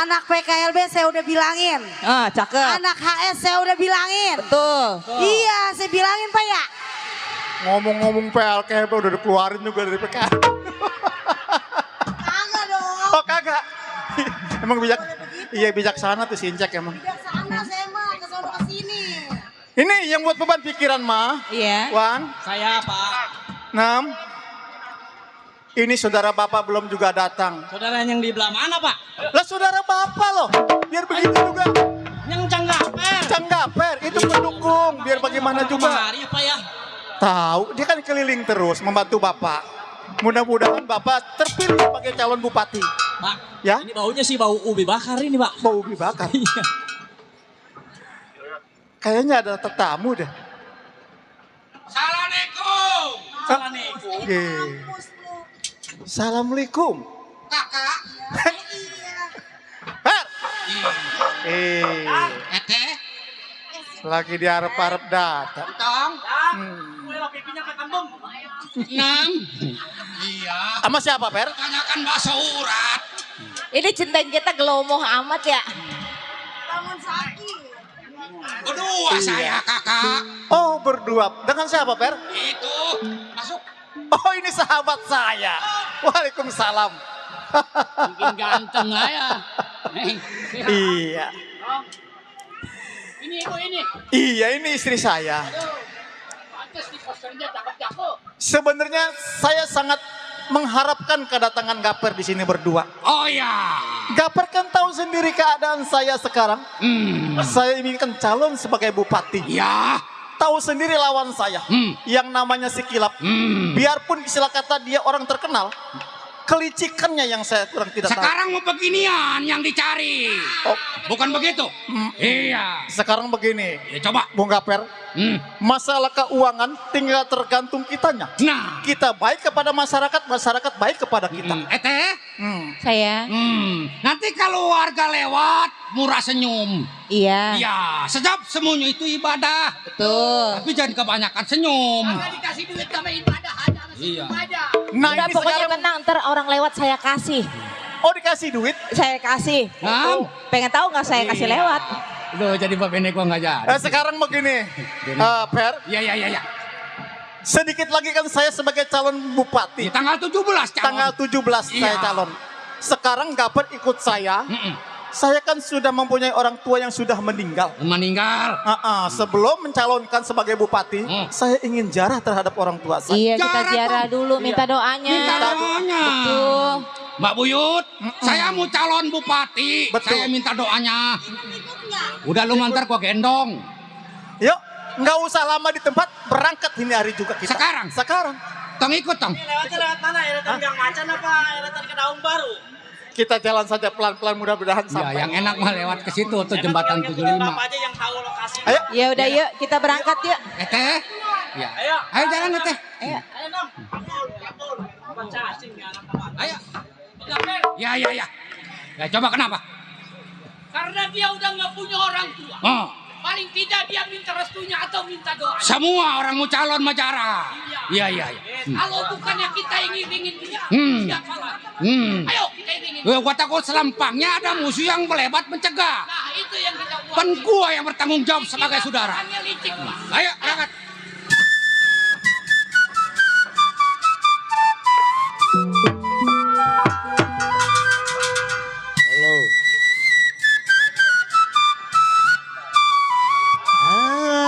anak PKLB saya udah bilangin. Ah, cakep. Anak HS saya udah bilangin. Betul. Iya, saya bilangin Pak ya. Ngomong-ngomong PLKP udah dikeluarin juga dari PKL. Emang iya bijaksana tuh si Incek emang. Bijaksana saya mah ke sono ke sini. Ini yang buat beban pikiran mah. Iya. Wan. Saya Pak. 6. Ini saudara bapak belum juga datang. Saudara yang di belah mana Pak? Lah saudara bapak loh. Biar begitu juga. Yang Canggaper. Canggaper itu pendukung. Biar bagaimana juga. Kemari Pak ya. Tahu dia kan keliling terus membantu bapak. Mudah-mudahan bapak terpilih sebagai calon bupati. Pak. Ya. Ini baunya sih bau ubi bakar ini Pak. Bau ubi bakar. Iya. Kayaknya ada tetamu deh. Assalamualaikum. Assalamualaikum. Assalamualaikum. Kakak. Per. Ete. Lagi diarep-arep datang. Tong. Pipinya ke kembung. 6. Iya. Sama siapa, Per? Tanyakan bakso urat. Ini cinta kita gelomoh amat ya. Bangun sakit. Berdua saya kakak. Oh, berdua. Dengan siapa, Per? Itu. Masuk. Oh, ini sahabat saya. Waalaikumsalam. Mungkin ganteng lah ya. Iya. Ini ibu ini. Iya, ini istri saya. Pantes di posternya cakep-cakep. Sebenarnya saya sangat mengharapkan kedatangan Gaper di sini berdua. Oh ya. Gaper kan tahu sendiri keadaan saya sekarang. Saya inginkan calon sebagai bupati. Ya. Tahu sendiri lawan saya. Yang namanya si Kilap. Biarpun istilah kata dia orang terkenal. Kelicikannya yang saya kurang tidak tahu. Sekarang mau beginian yang dicari. Oh. Bukan begitu? Iya. Sekarang begini. Ya coba. Bung Gaper. Masalah keuangan tinggal tergantung kitanya. Nah. Kita baik kepada masyarakat, masyarakat baik kepada kita. Teh. Saya. Nanti kalau warga lewat, murah senyum. Iya. Iya. Sejak semuanya itu ibadah. Betul. Tapi jangan kebanyakan senyum. Dikasih duit sama ibadah aja. Iya. Nah, Udah ini pokoknya sekarang. tenang, ntar orang lewat saya kasih. Oh, dikasih duit? Saya kasih. Nah. Pengen tahu nggak saya kasih lewat? Loh, jadi Bapak ini kok nggak jadi. Sekarang begini, Per. Iya. Sedikit lagi kan saya sebagai calon bupati. Di tanggal 17 calon. Tanggal 17 saya Iya. calon. Sekarang Gaper ikut saya. Saya kan sudah mempunyai orang tua yang sudah meninggal. Meninggal. Sebelum mencalonkan sebagai bupati, saya ingin jarah terhadap orang tua saya. Iya, kita ziarah dulu, minta doanya. Minta doanya. Betul. Mbak Buyut, saya mau calon bupati. Betul. Saya minta doanya. Udah lu ngantar gua gendong. Yuk, nggak usah lama di tempat, berangkat ini hari juga kita. Sekarang? Tong ikut, Tong. Lewat mana? Lewat Gang Macan apa? Lewat ke Daun Baru? Kita jalan saja pelan-pelan, mudah-mudahan Ya, sampai. yang enak mah lewat ke situ tuh jembatan 75. Bapak aja yang tahu lokasi. Ayo. Ya udah yuk, kita berangkat yuk. Teh. Ya. Ayo jalan Teh. Ayo. Ayo dong. Baca asing ya anak teman. Ayo. Ya. Ya coba kenapa? Karena dia udah nggak punya orang tua. Oh. Paling tidak dia minta restunya atau minta doa. Semua orang mau calon macara. Iya. Kalau bukannya kita ingin dia, siapa lagi? Ayo kita ingin. Gua takut selampangnya ada musuh yang melebat mencegah. Nah itu yang kita buat. Kan gua yang bertanggung jawab sebagai saudara. Hanya licik Pak. Ayo berangkat.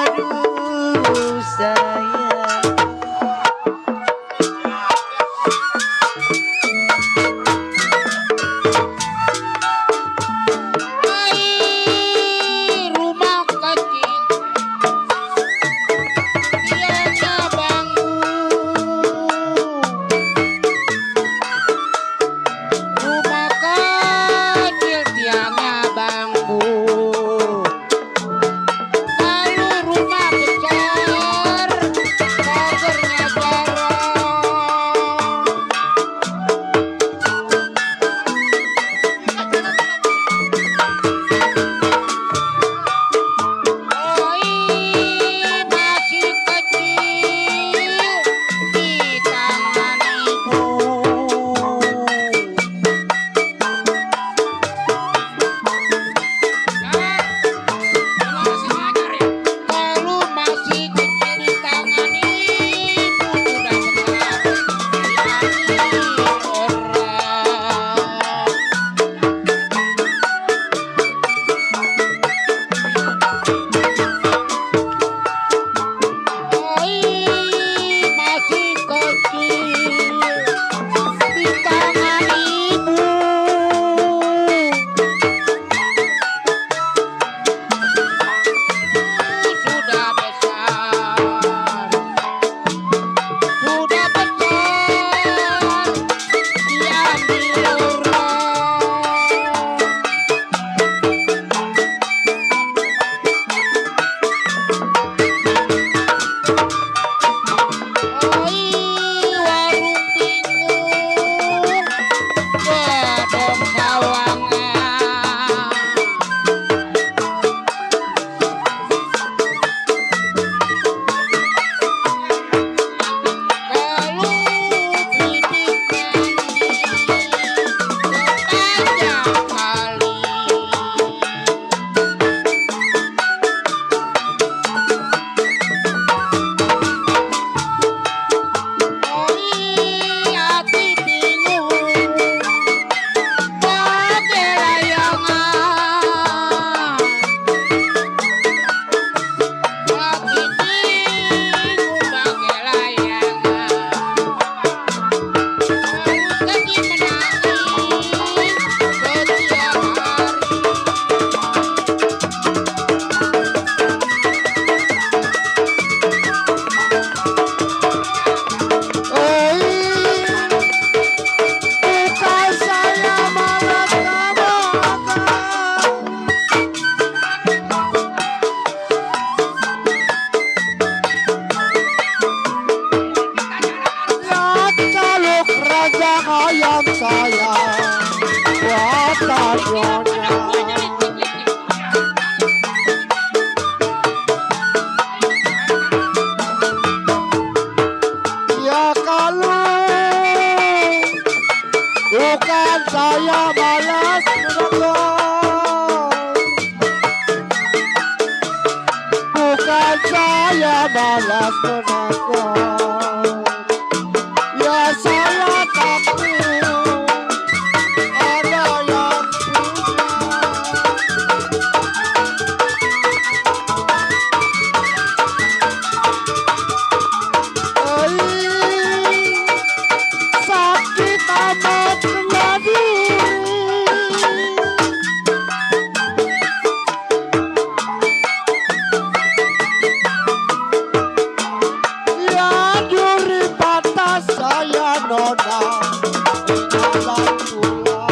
Aduh sayang. Rumah kecil. dan nona di jalan pulang.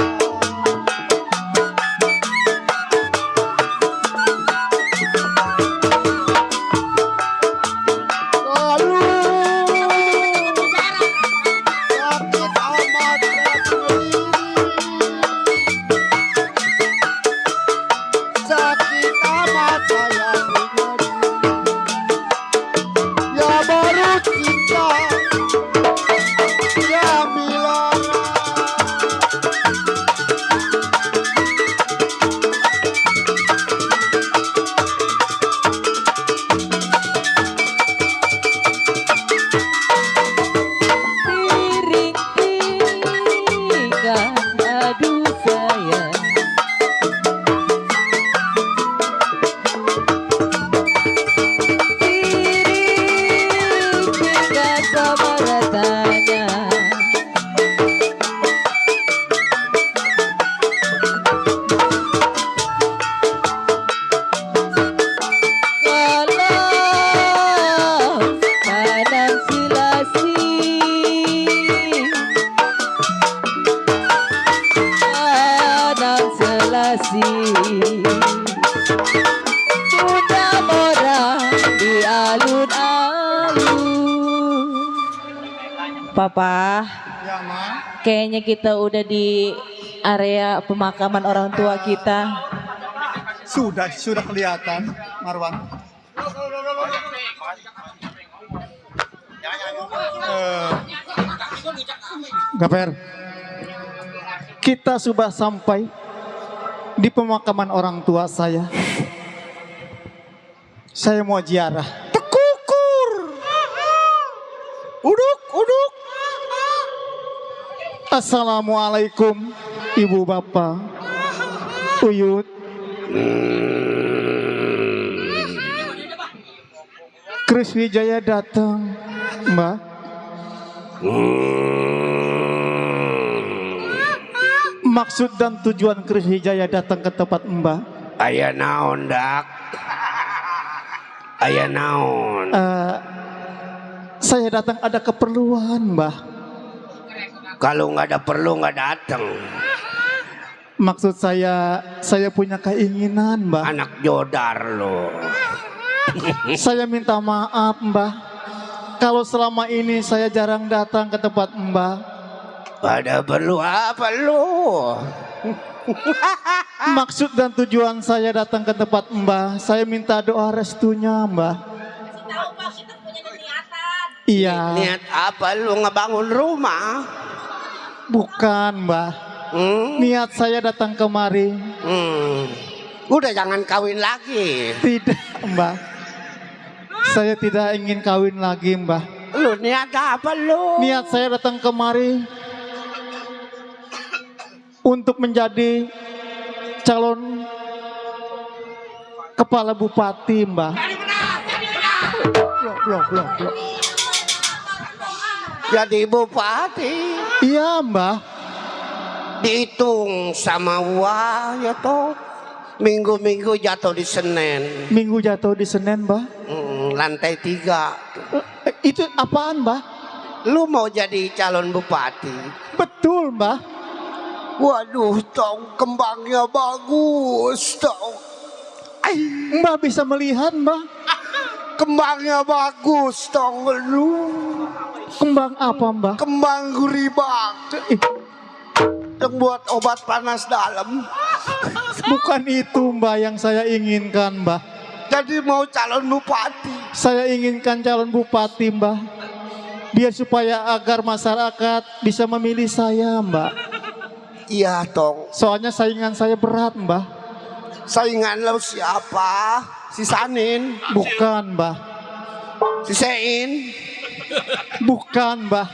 Sakit amat saya punya diri. Ya baru cinta yang bilang Tinggal aduh sayang. Tinggal sama ratanya. Kalau kadang silasi, kadang selasi, sudah orang di alun-alun. Papa, Ya, Ma. kayaknya kita udah di area pemakaman orang tua kita. Sudah kelihatan, Marwan. Gaper, kita sudah sampai di pemakaman orang tua saya. Saya mau ziarah. tekukur. Uduk. Assalamualaikum, Ibu Bapak, Uyut. Kris Wijaya datang, Mbak. Maksud dan tujuan Kris Wijaya datang ke tempat Mbak. Aya naon dak? Aya naon? Saya datang ada keperluan, Mbak. Kalau nggak ada perlu nggak datang. Maksud saya punya keinginan, Mbak. Anak jodar lo. Saya minta maaf, Mbak. Kalau selama ini saya jarang datang ke tempat Mbak. Ada perlu apa lo? Maksud dan tujuan saya datang ke tempat Mbak, saya minta doa restunya, Mbak. Iya. Niat apa lu ngebangun rumah? Bukan, Mbak. Niat saya datang kemari. Udah jangan kawin lagi. Tidak, Mbak. Saya tidak ingin kawin lagi, Mbak. Lu niat apa lu? Niat saya datang kemari untuk menjadi calon kepala bupati, Mbak. Loh. Jadi bupati? Iya, Mbak. Dihitung sama wah ya toh. Minggu-minggu jatuh di Senin. Minggu jatuh di Senin, Mbak. Lantai 3. Itu apaan, Mbak? Lu mau jadi calon bupati? Betul, Mbak. Waduh, tong kembangnya bagus, tong. Mbak bisa melihat, Mbak. Kembangnya bagus, tong lu. Kembang apa, Mbak? Kembang guribak. Yang buat obat panas dalam. Bukan itu, Mbak, yang saya inginkan, Mbak. Jadi mau calon bupati? Saya inginkan calon bupati, Mbak. Biar supaya agar masyarakat bisa memilih saya, Mbak. Iya, tong. Soalnya saingan saya berat, Mbak. Saingan lo siapa? Si Sanin? Bukan, Mbak. Si Sein? Bukan, Mbak.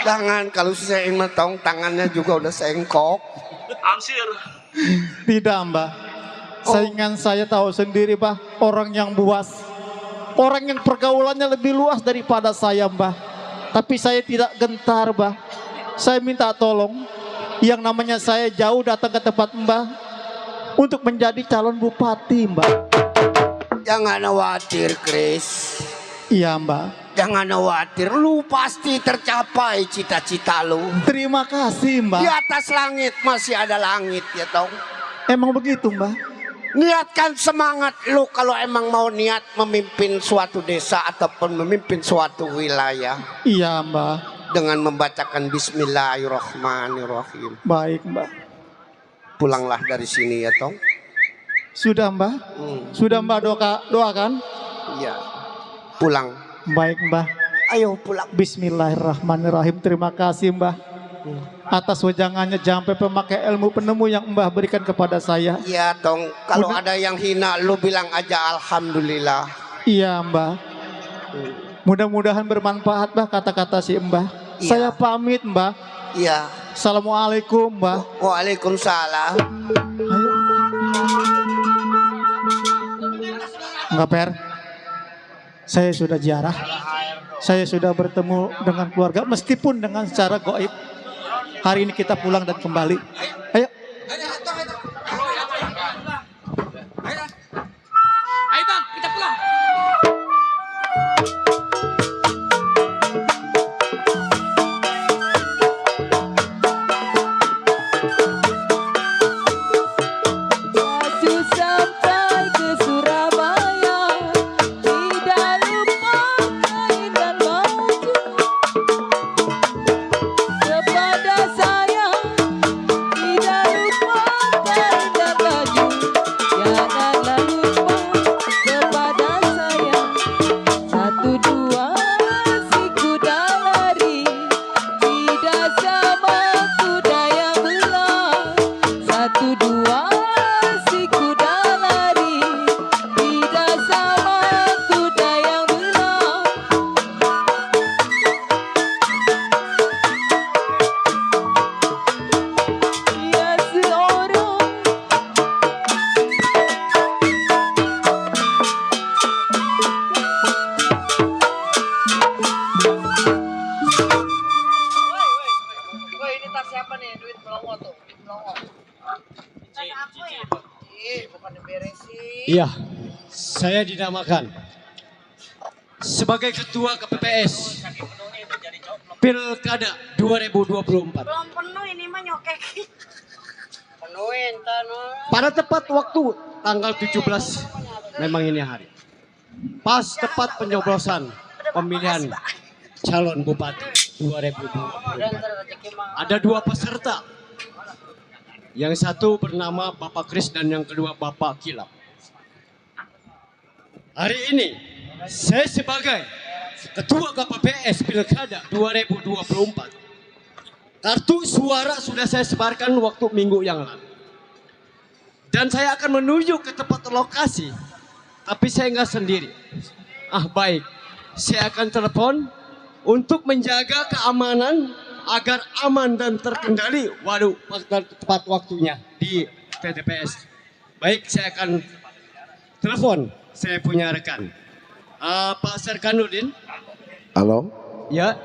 Jangan, kalau si Sein metong tangannya juga udah sengkok. Amsir. Tidak, Mbak. Saingan saya tahu sendiri, Mbak. Orang yang buas. Orang yang pergaulannya lebih luas daripada saya, Mbak. Tapi saya tidak gentar, Mbak. Saya minta tolong. Yang namanya saya jauh datang ke tempat Mbak. Untuk menjadi calon bupati, Mbak. Jangan khawatir, Chris. Iya, Mbak. Jangan khawatir, lu pasti tercapai cita-cita lu. Terima kasih, Mbah. Di atas langit masih ada langit ya tong. Emang begitu, Mbah? Niatkan semangat lu kalau emang mau niat memimpin suatu desa ataupun memimpin suatu wilayah. Iya, Mbah. Dengan membacakan Bismillahirrahmanirrahim. Baik, Mbah. Pulanglah dari sini ya tong. Sudah, Mbah? Sudah, Mbah doakan? Iya. Pulang. Baik, Mbah. Ayo pulang. Bismillahirrahmanirrahim. Terima kasih, Mbah. Atas wejangannya sampai pemakai ilmu penemu yang Mbah berikan kepada saya. Iya dong. Kalau ada yang hina lu bilang aja alhamdulillah. Iya, Mbah. Mudah-mudahan bermanfaat, Mbah, kata-kata si Mbah. Iya. Saya pamit, Mbah. Iya. Assalamualaikum, Mbah. Waalaikumsalam. Enggak, Per. Saya sudah ziarah. Saya sudah bertemu dengan keluarga meskipun dengan secara gaib. Hari ini kita pulang dan kembali. Ayo. Ayo bang, kita pulang. Iya, saya dinamakan sebagai Ketua KPPS Pilkada 2024. Belum penuh ini mah nyokek. Penuhin tanu. Pada tepat waktu tanggal 17 memang ini hari. Pas tepat penyoblosan pemilihan calon bupati 2024. Ada dua peserta. Yang satu bernama Bapak Kris dan yang kedua Bapak Kilap. Hari ini saya sebagai Ketua KPPS Pilkada 2024. Kartu suara sudah saya sebarkan waktu minggu yang lalu. Dan saya akan menuju ke tempat lokasi. Tapi saya nggak sendiri. Baik. Saya akan telepon untuk menjaga keamanan agar aman dan terkendali. Waduh, tepat waktunya di TTPS. Baik, saya akan telepon. Saya punya rekan. Pak Serkanudin. Halo. Ya.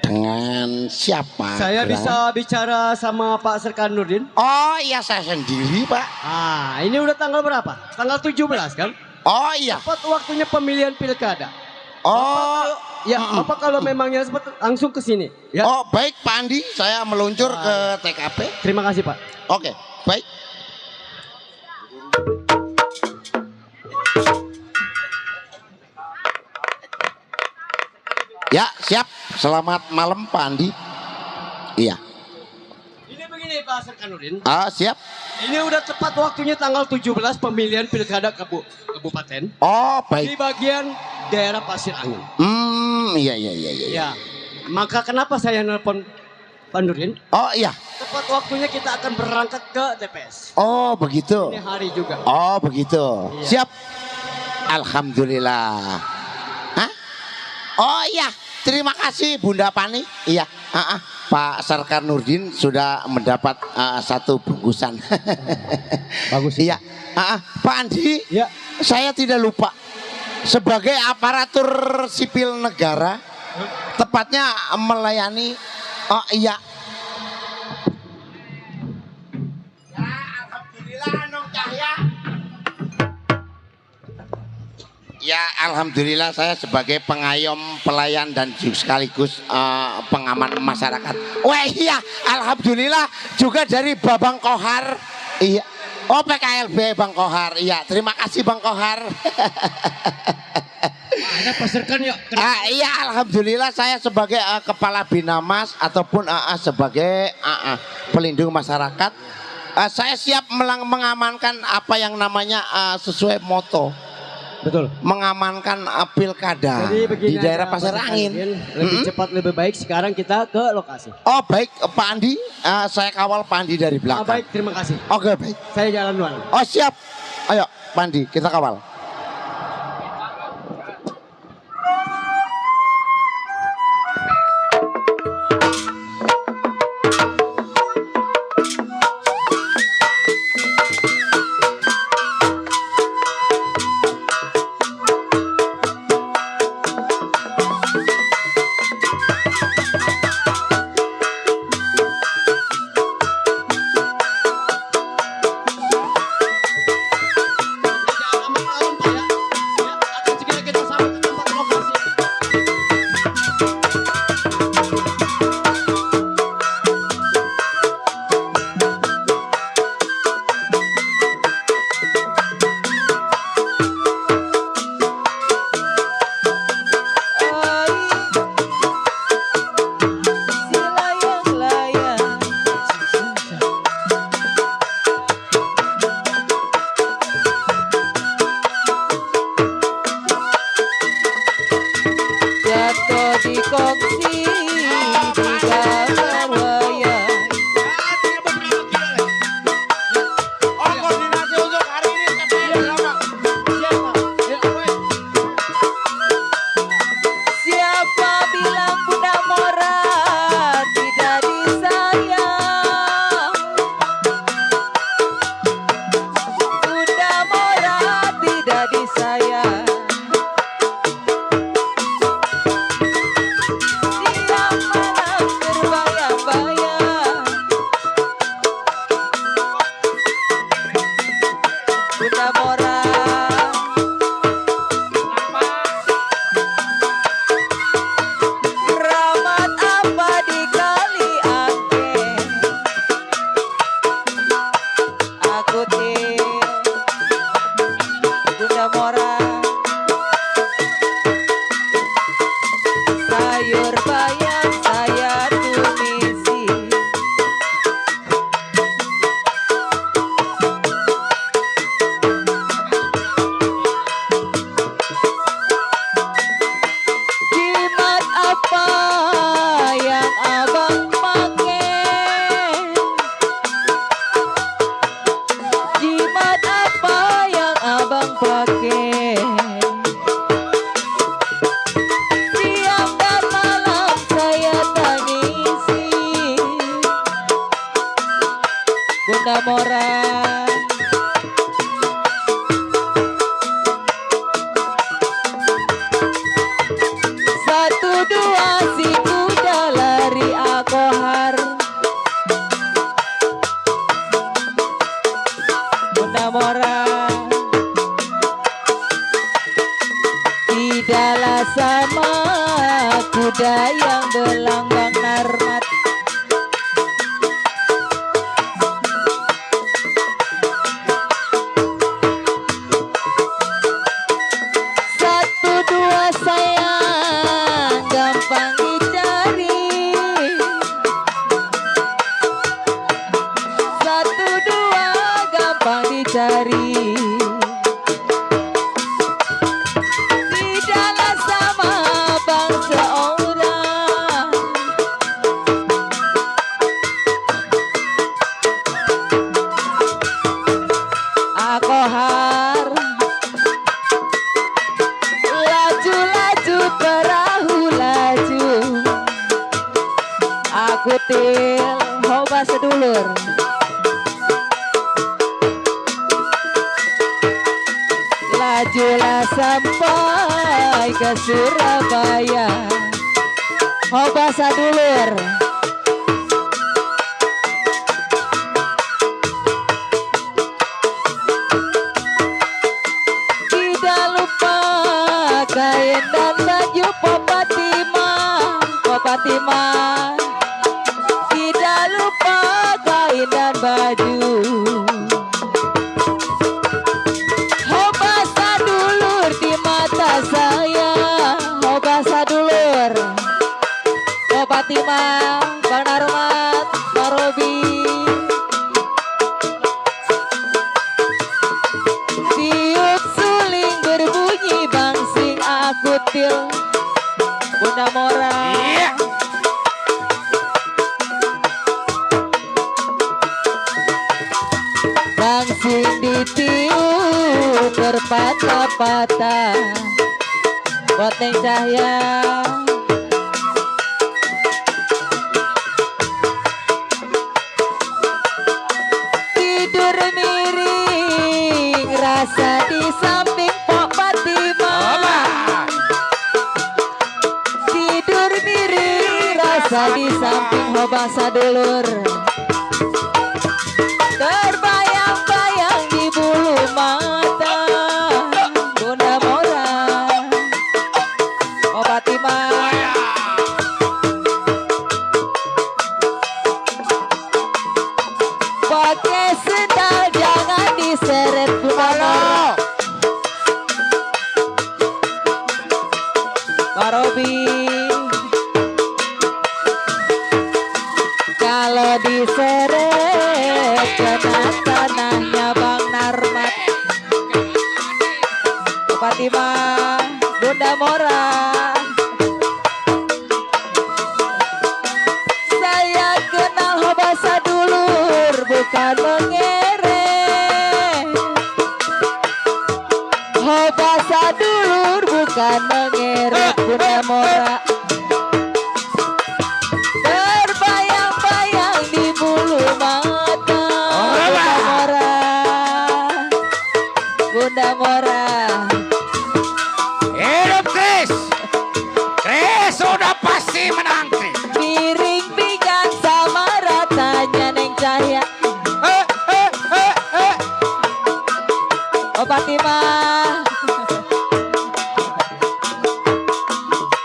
Dengan siapa? Saya bisa bicara sama Pak Serkanudin. Oh iya, saya sendiri, Pak. Ini udah tanggal berapa? Tanggal 17 kan? Oh iya. Tepat waktunya pemilihan pilkada. Oh. Bapak kalau memangnya sempat langsung ke sini. Ya. Oh baik Pak Andi, saya meluncur ke TKP. Terima kasih Pak. Oke, baik. Ya, siap. Selamat malam Pak Andi. Iya. Ini begini Pak Serkanudin. Siap. Ini udah tepat waktunya tanggal 17 pemilihan pilkada kabupaten. Oh, baik. Di bagian daerah Pasir Angin. Iya. Ya. Maka kenapa saya nelpon Pak Nurdin? Oh iya. Tepat waktunya kita akan berangkat ke TPS. Oh begitu. Ini hari juga. Oh begitu. Iya. Siap. Alhamdulillah. Hah? Oh iya. Terima kasih Bunda Pani. Iya. Pak Sarkar Nurdin sudah mendapat satu bungkusan. Bagus. Iya. Pak Andi. Ya. Saya tidak lupa. Sebagai aparatur sipil negara, tepatnya melayani. Oh iya. Alhamdulillah Nong Cahya. Ya, alhamdulillah saya sebagai pengayom, pelayan dan sekaligus pengaman masyarakat. Wah iya, alhamdulillah juga dari Babang Kohar. Iya. Oh PKLB Bang Kohar. Iya, terima kasih Bang Kohar. Ada pasarkan yuk. Iya, alhamdulillah saya sebagai kepala Binamas ataupun sebagai pelindung masyarakat, saya siap mengamankan apa yang namanya sesuai moto. Betul. Mengamankan pilkada di daerah Pasar Angin. Lebih cepat lebih baik sekarang kita ke lokasi. Oh baik Pak Andi, saya kawal Pak Andi dari belakang. Baik, terima kasih. Oke baik. Saya jalan duluan. Oh siap. Ayo Pak Andi, kita kawal. Lajulah sampai ke Surabaya. Hoba sadulur. Tidak lupa maju. Hoba sadulur di mata saya, hoba sadulur. Oh Fatima, Bang Narmat, Bang Robi. Tiup suling berbunyi bangsing akutil. Bunda Mora. Bangsing ditiup berpatah-patah. Buat Neng Cahya. Tidur miring rasa di samping Pok Fatima. Tidur miring rasa di samping hoba sadulur. Terbayang-bayang di bulu mata Bunda Mora. Oh Fatima. Pakai sendal jangan diseret Bunda Mora. Pak Robi. Kalau diseret kena tanahnya Bang Narmat. Fatima, Bunda Mora. Saya kenal hoba sadulur bukan mengerek. Hoba sadulur bukan mengerek Bunda Mora. Terbayang-bayang di bulu mata Bunda Mora. Bunda Mora. Hidup Chris. Chris udah pasti menang Chris. Miring pinggang sama ratanya Neng Cahya. Oh Fatima.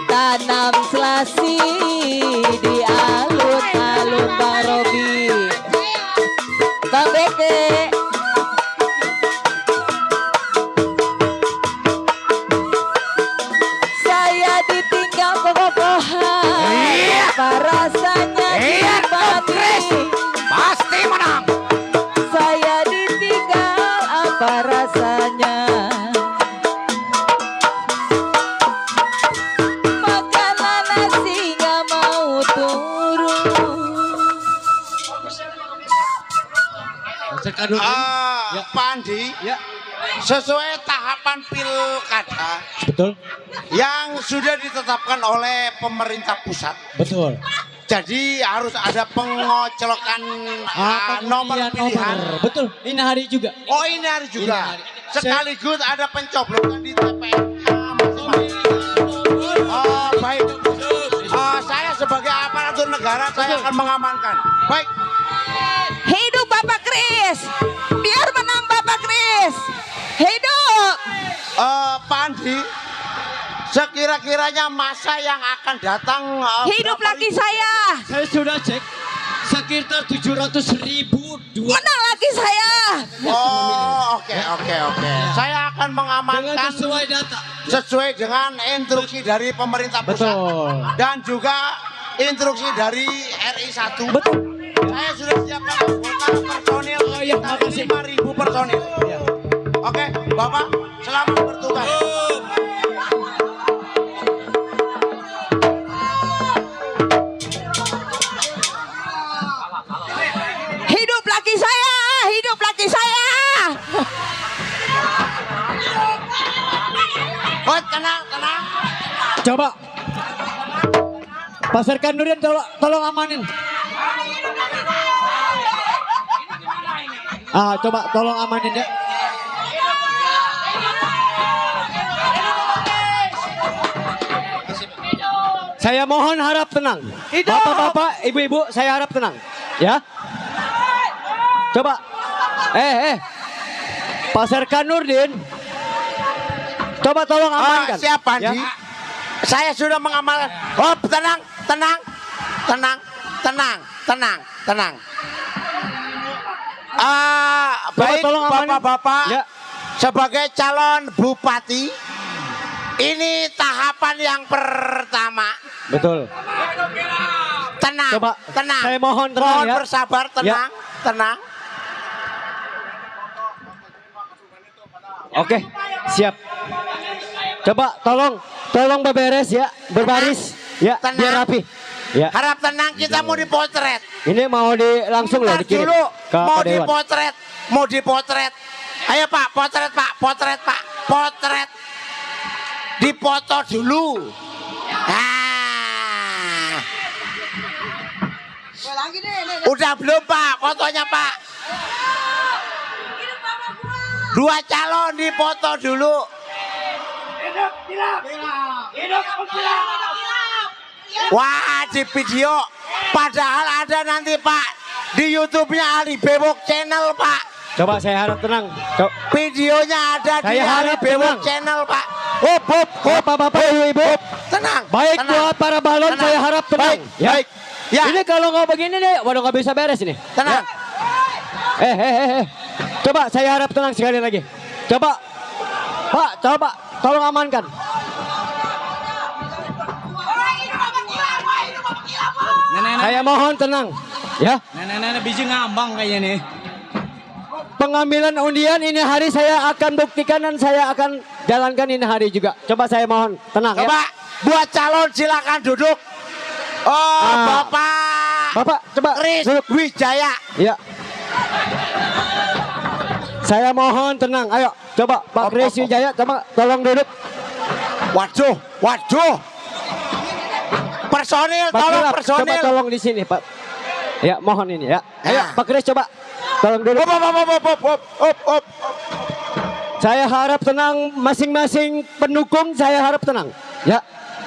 Tanam selasi di alun-alun Bang Robi. Bang Beke. Saya ditinggal kokohan. Apa rasanya dinikmati? Pasti menang. Saya ditinggal apa rasanya? Makanan nasi nggak mau turun. Pandi, sesuai tahapan pilkada Betul. yang sudah ditetapkan oleh pemerintah pusat. Betul. Jadi harus ada pengoclokan nomor pilihan. Betul. Ini hari juga. Oh ini hari juga. Ini hari. Sekaligus ada pencoblosan di TPS. Oh baik. Saya sebagai aparatur negara saya akan mengamankan. Baik. Hidup Bapak Kris. Biar menang Bapak Kris. Hidup. Pak Andi, sekira-kiranya masa yang akan datang. Hidup laki saya. Saya sudah cek sekitar 700.000. Menang laki saya. Oh oke. Saya akan mengamankan Sesuai data. sesuai dengan instruksi dari pemerintah pusat. Betul. Dan juga instruksi dari RI 1. Betul. Saya sudah siapkan anggota personil makasih. 5.000 personil. Oke, Bapak, selamat bertugas. Hidup laki saya. Hidup laki saya. Oh, tenang. Coba. Pasarkan durian tolong amanin. Coba tolong amanin ya. Saya mohon harap tenang. Bapak-bapak, ibu-ibu, saya harap tenang. Ya. Coba. Pasarkan Nurdin. Coba tolong amankan. Siapa Ya. Andi? Saya sudah mengamalkan. Oh, tenang. Baik tolong amanin. bapak-bapak, Ya. sebagai calon bupati, ini tahapan yang pertama. Betul. Tenang, Coba, tenang. saya mohon tenang Mohon ya. bersabar, tenang, tenang. Oke, siap. Coba tolong beberes ya, berbaris ya, Tenang. biar rapi. Ya. Harap tenang, kita mau dipotret. Ini mau langsung loh Ntar dikirim dulu, ke mau Pak Dewan. dipotret, mau dipotret. Ayo Pak, potret Pak, potret Pak, potret. Dipoto dulu. Nah. Udah belum Pak, fotonya Pak. 2 calon dipoto dulu. Wah, di video. Padahal ada nanti Pak di YouTube-nya Ali Bewok Channel Pak. Coba saya harap tenang. Videonya ada di Saya Ali harap Bewok tenang. Channel Pak. Hop, bapak-bapak, ibu-ibu. Tenang. Baik tenang. buat para balon, Tenang. saya harap tenang. Baik, Ya. baik. Ya. Ini kalau nggak begini nih, waduh nggak bisa beres ini. Tenang. Ya. Coba saya harap tenang sekali lagi. Coba, Pak, coba tolong amankan. Saya mohon tenang, ya. Nenek-nenek biji ngambang kayaknya nih. Pengambilan undian ini hari saya akan buktikan dan saya akan jalankan ini hari juga. Coba saya mohon tenang ya. Coba buat calon silakan duduk. Bapak. Bapak, coba Kris duduk. Wijaya. Ya. Saya mohon tenang. Ayo, coba Pak Kris Wijaya, coba tolong duduk. Waduh. Personil, Pak tolong Kilap, personil. coba tolong di sini, Pak. Ya, mohon ini ya. Ayo, Ya. Pak Kris coba tolong duduk. Op. Saya harap tenang, masing-masing pendukung saya harap tenang. Ya.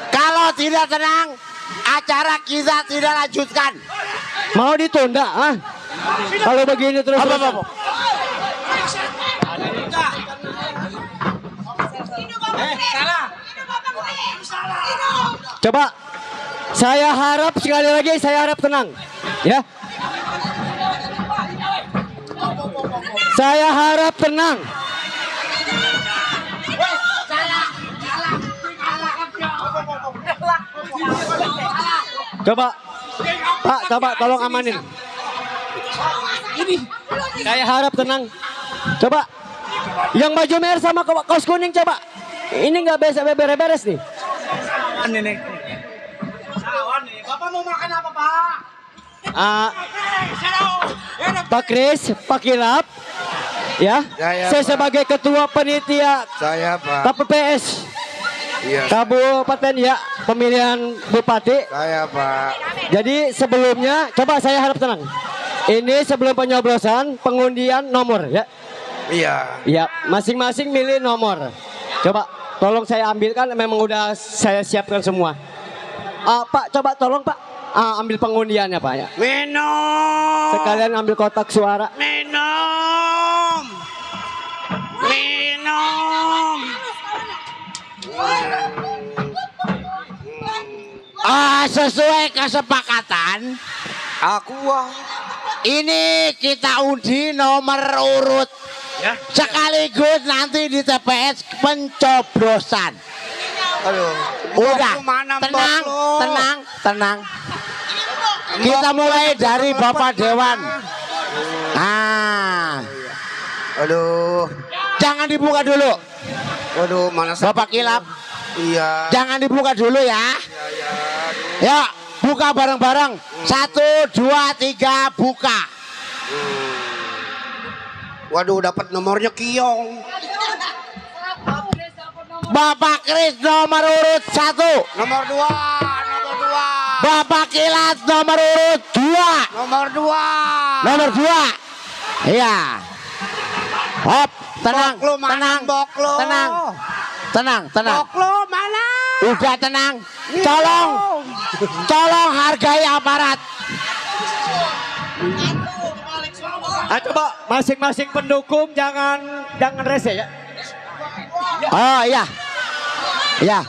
Kalau tidak tenang, acara kita tidak lanjutkan. Mau ditunda, ah? Kalau begini terus. Coba saya harap sekali lagi saya harap tenang, ya. Saya harap tenang. Coba, Pak, coba tolong amanin. Saya harap tenang. Coba, yang baju merah sama kaos kuning coba. Ini nggak bisa beres-beres nih. Nenek. Bapak mau makan apa Pak? Pak Kris, Pak Kilap, ya. Saya sebagai ketua panitia Saya Pak. KPPS Iya. Kabupaten ya pemilihan bupati. Saya Pak. Jadi sebelumnya coba saya harap tenang. Ini sebelum penyoblosan pengundian nomor ya. Iya. Ya, masing-masing milih nomor. Coba tolong saya ambilkan, memang udah saya siapkan semua. Pak, coba tolong Pak ambil pengundiannya Pak ya. Minum. Sekalian ambil kotak suara. Minum. Sesuai kesepakatan, ini kita undi nomor urut. Ya. Sekaligus nanti di TPS pencoblosan. Udah, tenang. Kita mulai dari Bapak Dewan. Jangan dibuka dulu. Bapak Kilap. Iya. Jangan dibuka dulu ya. Ya, buka bareng-bareng. 1, 2, 3, buka. Waduh, dapat nomornya Kiong. Bapak Kris nomor urut 1. Nomor 2. Bapak Kilat nomor urut 2. Nomor 2. Nomor 2. Iya. Hop, tenang. Tenang. Boklo mana? Udah tenang. Tolong hargai aparat. Coba masing-masing pendukung jangan rese ya. Oh iya. Iya.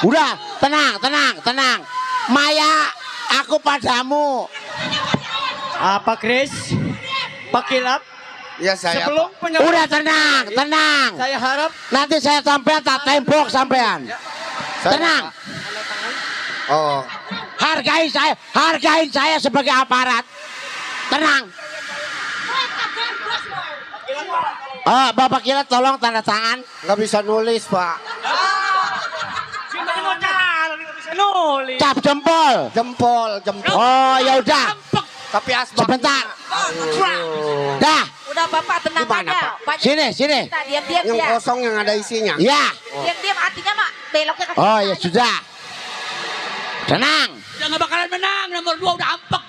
Udah, tenang. Maya, aku padamu. Pak Kris, Pak Kilap. Ya saya. Sebelum penyoblosan. Udah tenang, tenang. Saya harap Nanti saya sampean tak tembok sampean. Tenang. Oh. Hargain saya sebagai aparat. Tenang. Bapak Kilat tolong tanda tangan. Nggak bisa nulis, Pak. nulis. Cap jempol. Jempol. Oh ya udah. Tapi asbak. Sebentar. Dah. Udah Bapak tenang aja. Sini. Diam-diam Yang ya. kosong yang ada isinya. Ya. Diam-diam artinya mak beloknya ke Oh ya sudah. Tenang. Udah gak bakalan menang, nomor 2 udah ampek.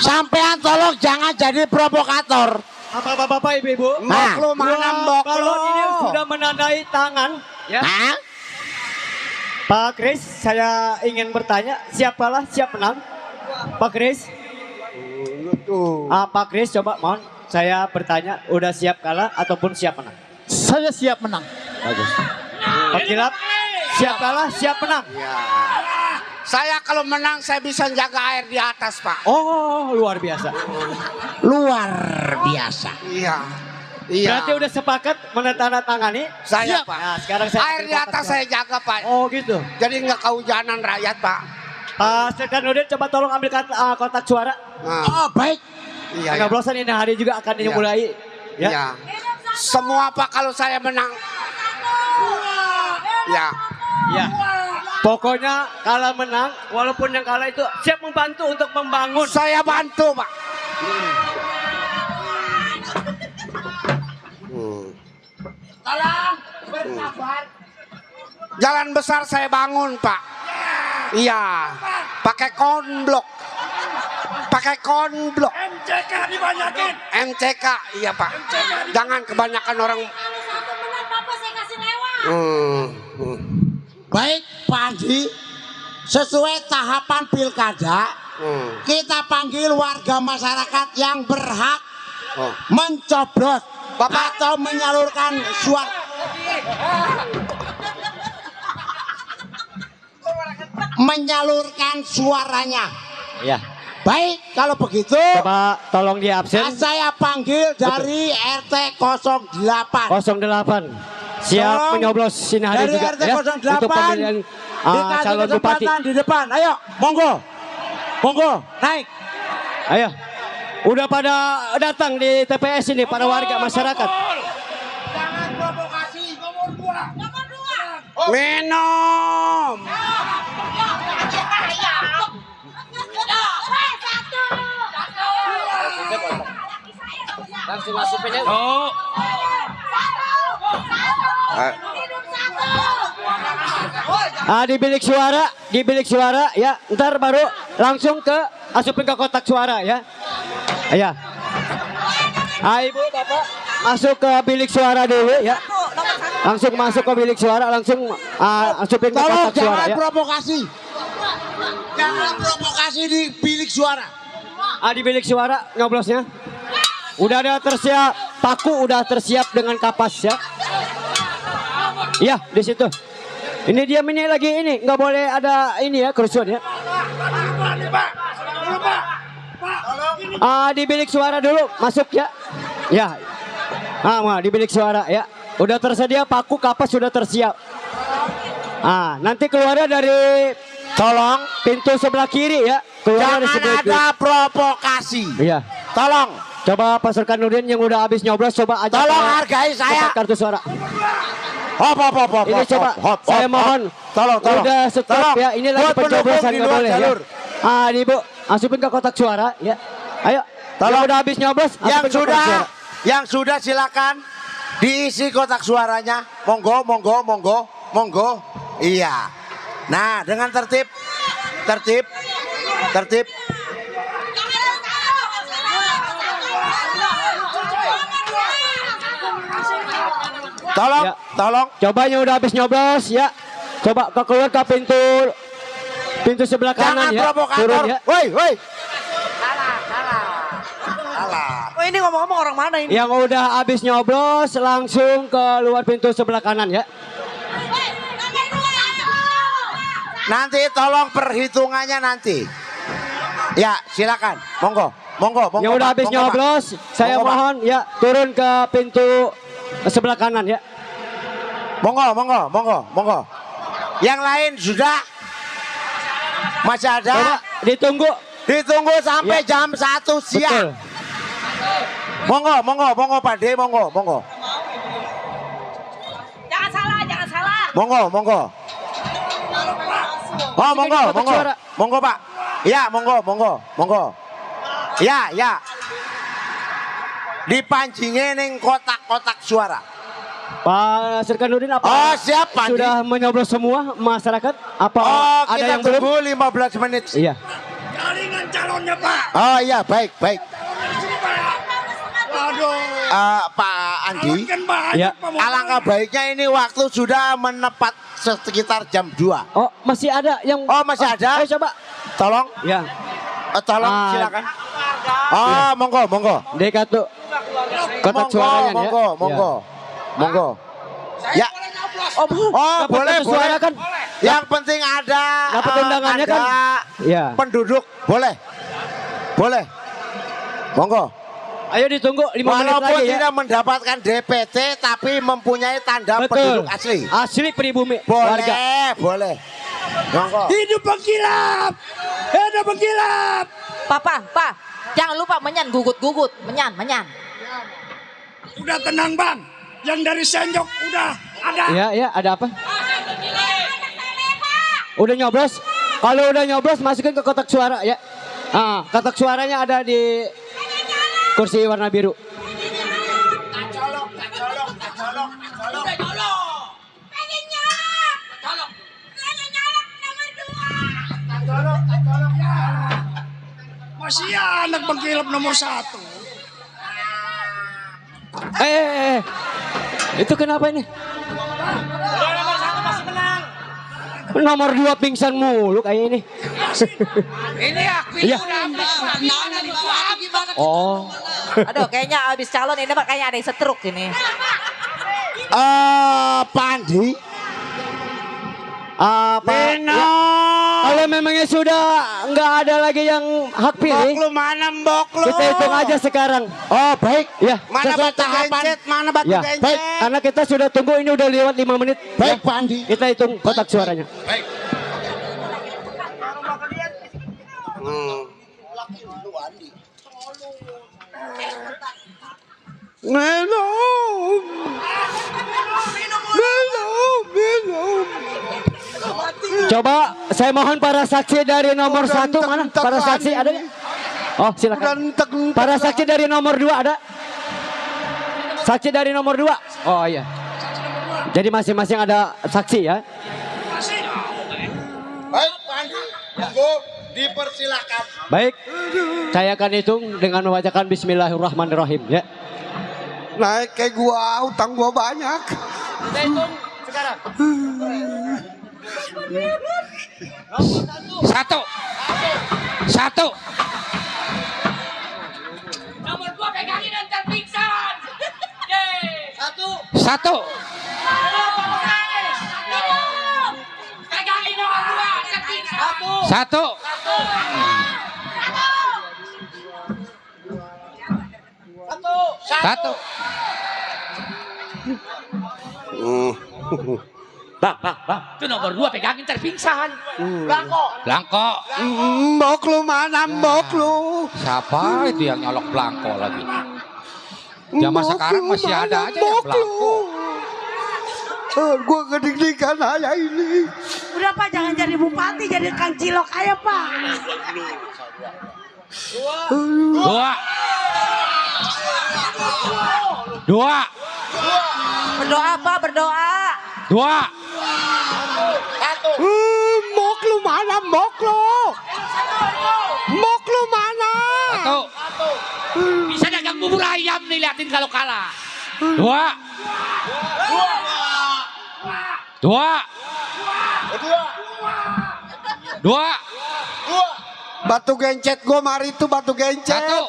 Sampean tolong jangan jadi provokator. Apa bapak ibu-ibu? Mbok Kalau ini sudah menandai tangan, ya. Hah? Pak Kris, saya ingin bertanya, siapalah siap menang? Pak Kris? Pak Kris, coba mohon saya bertanya, udah siap kalah ataupun siap menang? Saya siap menang. Bagus. Pak Kilap, siap kalah, siap menang? Ya. Saya kalau menang saya bisa jaga air di atas, Pak. Oh, luar biasa. Luar biasa. Iya. Berarti udah sepakat menandatangani? Saya, Siap. Pak. Nah, sekarang saya air di atas saya jaga, Pak. Oh, gitu. Jadi nggak kehujanan rakyat, Pak. Pak Serkanudin, coba tolong ambil kotak suara. Nah. Oh, baik. Iya. Penyoblosan ini hari juga akan dimulai. Ya. Iya. Semua, Pak, kalau saya menang. Ya. Ya. Pokoknya kalah menang, walaupun yang kalah itu siap membantu untuk membangun. Saya bantu, Pak. Tolong bersabar. Jalan besar saya bangun, Pak. Iya. Pakai konblok. MCK dibanyakin. MCK, iya, Pak. Jangan kebanyakan orang. Bapak saya kasih lewat. Baik, Pak Andi. Sesuai tahapan pilkada, kita panggil warga masyarakat yang berhak mencoblos atau menyalurkan suara. Menyalurkan suaranya. Ya. Baik, kalau begitu. Coba tolong di absen. Saya panggil dari RT 08. 08. Siap Tolong menyoblos sini hari dari juga RT ya. 08 Untuk pemilihan dikasih calon bupati. kesempatan di depan. Ayo, monggo. Monggo, naik. Ayo. Udah pada datang di TPS ini para warga masyarakat. Jangan provokasi. Nomor 2. Minum. Langsung masukin ya. Di bilik suara ya. Ntar baru langsung asupin ke kotak suara ya. Ya. Ibu bapak masuk ke bilik suara dulu ya. Langsung masuk ke bilik suara, langsung asupin ke kotak suara ya. Provokasi. Jangan provokasi di bilik suara. Di bilik suara nyoblosnya. Udah ada tersiap, paku udah tersiap dengan kapas ya. Iya, di situ. Ini dia ini lagi ini, nggak boleh ada ini ya kerusuhan ya. Di bilik suara dulu masuk ya. Ya. Di bilik suara ya. Udah tersedia paku, kapas sudah tersiap. Nanti keluarnya dari tolong pintu sebelah kiri ya. Keluar Jangan ada provokasi. Iya. Tolong. Coba Pak Serkanudin yang udah habis nyoblos coba aja. Tolong hargai saya. Kartu suara. Hop. Ini coba saya mohon. Tolong. Udah stop ya. Ini lagi pencoblosan nggak boleh ya. Ibu asupin ke kotak suara ya. Ayo. Tolong udah habis nyoblos. Yang sudah silakan diisi kotak suaranya. Monggo. Iya. Nah, dengan tertib. Tolong. Cobanya udah habis nyoblos ya. Coba keluar ke pintu sebelah kanan ya. Turun ya. Woi. Oh ini ngomong-ngomong orang mana ini? Yang udah habis nyoblos langsung keluar pintu sebelah kanan ya. Nanti tolong perhitungannya nanti. Ya, silakan. Monggo. Monggo, monggo. Yang udah Pak, habis monggo, Pak. nyoblos, saya Monggo, Pak. mohon ya turun ke pintu sebelah kanan ya. Monggo, monggo, monggo, monggo. Yang lain sudah? Masih ada? Coba ditunggu. Ditunggu sampai Ya. jam 1 siang. Betul. Monggo, monggo, monggo Pak D, monggo, monggo. Jangan salah, jangan salah. Monggo, monggo. Oh, monggo, kotak monggo. suara. Monggo, Pak. Ya, monggo, monggo, monggo. Ya, ya. Dipancingin ning kotak-kotak suara. Pak Serkanuddin apa? Oh, siap, Pak. Sudah menyoblos semua masyarakat? Apa Oh, ada kita yang belum? tunggu 15 menit. Iya. Jaringan calonnya Pak. Oh iya, baik, baik. Waduh. Pak Andi, Kan banyak Ya. Pak. alangkah baiknya ini waktu sudah menepat sekitar jam 2. Oh, masih ada yang Oh, masih ada? Ayo coba. Tolong, Ya. tolong silakan. Oh, monggo, monggo. Deka tuh kotak Monggo, suaranya monggo, ya. monggo. Monggo. Ya. Oh, Oh, dapat boleh, kartu suara boleh. kan? Yang penting ada Dapat undangannya ada kan? Ya. penduduk, boleh. Boleh. Monggo. Ayo ditunggu 5 menit Walaupun lagi ya. tidak mendapatkan DPT tapi mempunyai tanda Betul. penduduk asli. Asli pribumi Boleh, warga. boleh. Monggo. Hidup pengkilap. Hidup pengkilap. Pak, jangan lupa menyan gugut-gugut, menyan. Udah tenang Bang. Yang dari Senjok udah ada. Ya, ya, ada apa? Udah nyoblos? Kalau udah nyoblos masukin ke kotak suara ya. Ah, kotak suaranya ada di kursi warna biru. Masih anak pengkilap nomor 1. Itu kenapa ini? Nomor 2 pingsan mulu kayak ini. Ini aku Iya. udah habis. Gimana nih Pak? Gimana? Oh. Aduh, kayaknya habis calon ini Pak, kayaknya ada yang setruk ini. Pak Andi. Apa? Kalau memangnya sudah nggak ada lagi yang hak pilih, Mbok lu mana mbok lu? kita hitung aja sekarang. Oh, baik. Ya. Mana sesuai batu tahapan. gencet? Mana batu Ya, gencet? baik. Karena kita sudah tunggu ini udah lewat 5 menit. Baik, Ya. Pak Andi. Kita hitung kotak suaranya. Baik. Coba saya mohon para saksi dari nomor 1 mana? Para saksi ada nggak? Oh, silakan. Para saksi dari nomor 2 ada? Saksi dari nomor 2? Oh iya. Jadi masing-masing ada saksi ya. Baik, Pak Andi. Monggo dipersilakan. Baik. Saya akan hitung dengan membacakan bismillahirrahmanirrahim ya. Naik kayak gua, utang gua banyak. Kita hitung sekarang. 1. Nomor 2 pegangin dan terpingsan. Satu. Pegangin nomor 2 terpingsan. Satu. Bang. Itu nomor 2 pegangin terpingsan. Blanko. Mbok lu mana mbok lu? Siapa itu yang nyolok Blanko lagi? Zaman sekarang masih ada aja yang Blanko. Gua keding-dingkan aja ini. Udah Pak, jangan jadi bupati, jadi Kang Cilok aja Pak. 2. Berdoa Pak, berdoa. 2. Mbok lu mana mbok lu? Mbok lu mana? 1. Bisa dagang bubur ayam nih, liatin kalau kalah. 2. Batu gencet gua mari tuh batu gencet. 1.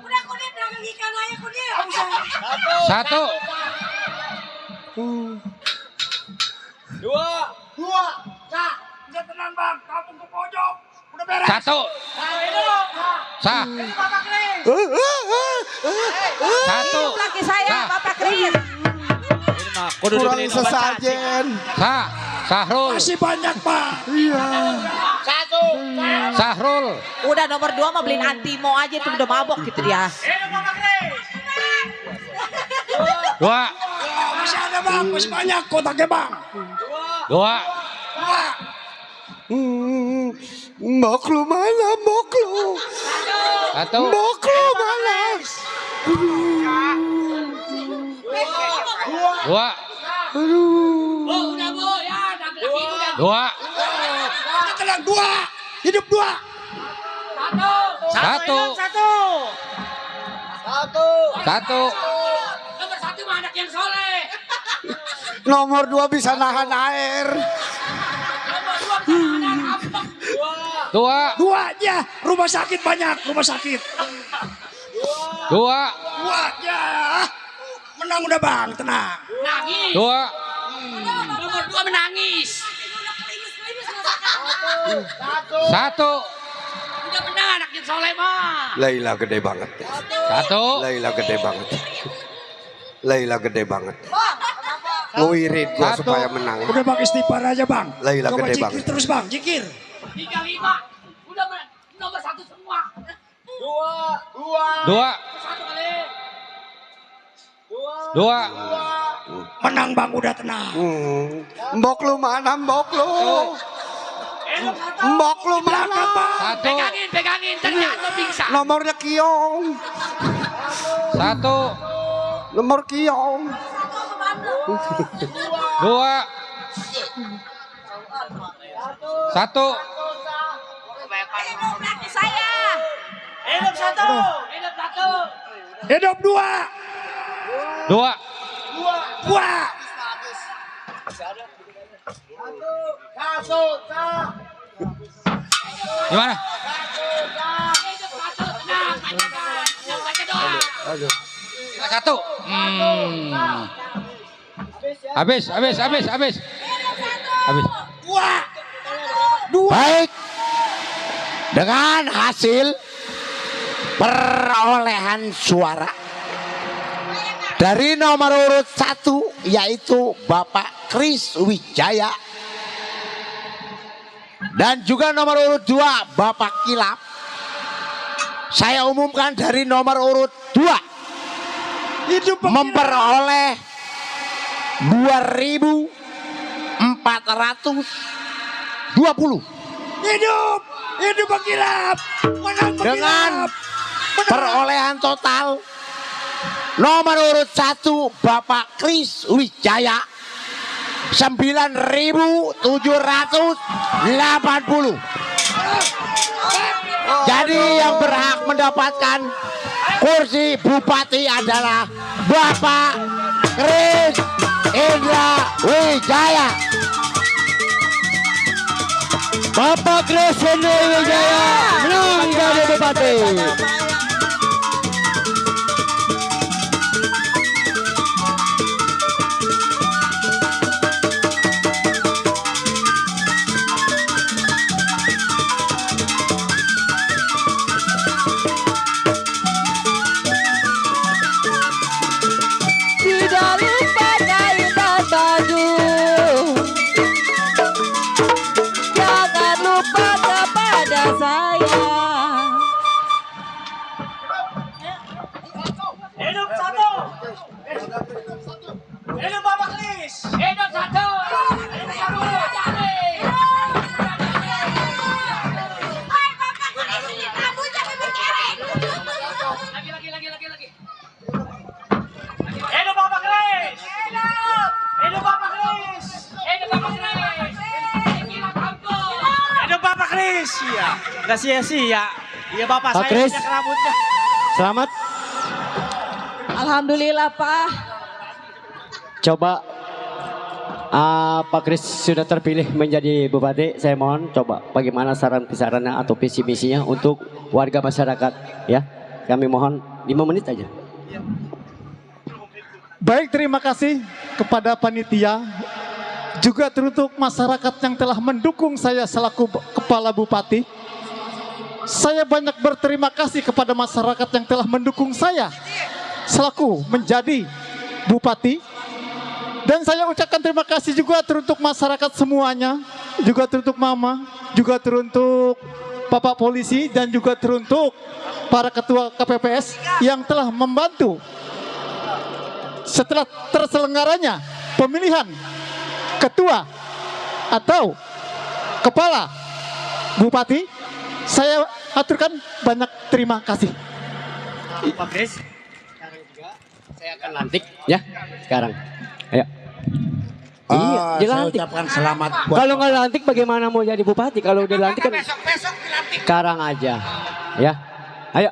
Udah Kudit, dagang ikan aja Kudit. 1. Dua. Sah. Udah tenang bang, kampung ke pojok. Udah beres. Satu. Sah. Satu. Laki saya, Bapak Kris. Kurang sesajen. Sah. Sahrul. Masih banyak pak. Iya. Sahrul. Udah nomor 2 mau beliin Antimo aja tuh udah mabok gitu dia. Dua. Masih ada bang, masih banyak kotaknya bang. Dua. Moklu mana moklu? Satu. Moklu mana? Dua. Dua. Tenang, dua. Hidup dua. Satu. Satu. Nomor 1 mah anak yang soleh. Nomor 2 bisa nahan air. Dua. Dua ya, rumah sakit banyak, rumah sakit. Dua. Dua ya. Menang udah bang, tenang. Nangis. Dua. Nomor 2 menangis. Satu. Udah menang anak yang soleh mah. Laila gede banget. Satu. Laila gede banget. Laila gede banget. Ngewirid gua Satu. supaya menang. Udah bang istighfar aja bang. Laila Coba gede jikir banget. terus bang, jikir. 35. Udah nomor 1 semua. Dua. Satu kali. Dua. Menang bang, udah tenang. Mbok lu mana mbok lu? Mbok lu mana? Satu. Pegangin, terjatuh pingsan. Nomornya Kiong. Satu. Nomor Kiong. Dua. Satu. Saya. Hidup satu. Hidup dua. Dua. Dua. Gimana? Satu. Habis. Habis. Dua. Baik. Dengan hasil perolehan suara dari nomor urut 1 yaitu Bapak Kris Wijaya dan juga nomor urut 2 Bapak Kilap. Saya umumkan dari nomor urut 2 memperoleh 2.420. Hidup Bang Kilap. Menang Bang Dengan Kilap. perolehan total nomor urut 1 Bapak Kris Wijaya 9.780. Jadi yang berhak mendapatkan kursi bupati adalah Bapak Kris Indra Wijaya. Bapak Kris Indra Wijaya menang jadi bupati. Tidak lupa kaitan baju, jangan lupa kepada saya. Hidup satu. Hidup Bapak Kris. Hidup satu. Lagi. Hidup Bapak Kris. Hidup Bapak Kris. Hidup Bapak Kris. Hidup Bapak Kris. Iya. Enggak sia-sia. Iya Bapak, Pak saya Kris. minyak rambutnya. Selamat. Alhamdulillah Pak. Coba Pak Kris sudah terpilih menjadi bupati. Saya mohon coba bagaimana saran pisarannya atau visi misinya untuk warga masyarakat ya. Kami mohon 5 menit aja. Baik, terima kasih kepada panitia juga teruntuk masyarakat yang telah mendukung saya selaku kepala bupati. Saya banyak berterima kasih kepada masyarakat yang telah mendukung saya selaku menjadi bupati. Dan saya ucapkan terima kasih juga teruntuk masyarakat semuanya, juga teruntuk mama, juga teruntuk Bapak polisi, dan juga teruntuk para ketua KPPS yang telah membantu setelah terselenggaranya pemilihan ketua atau kepala bupati. Saya aturkan banyak terima kasih. Pak Kris, sekarang juga saya akan lantik ya sekarang. Ayo. Iya, dilantik. Saya ucapkan selamat. Kalau nggak lantik bagaimana mau jadi bupati? Kalau udah lantik kan besok dilantik. sekarang aja. Ya. Ayo.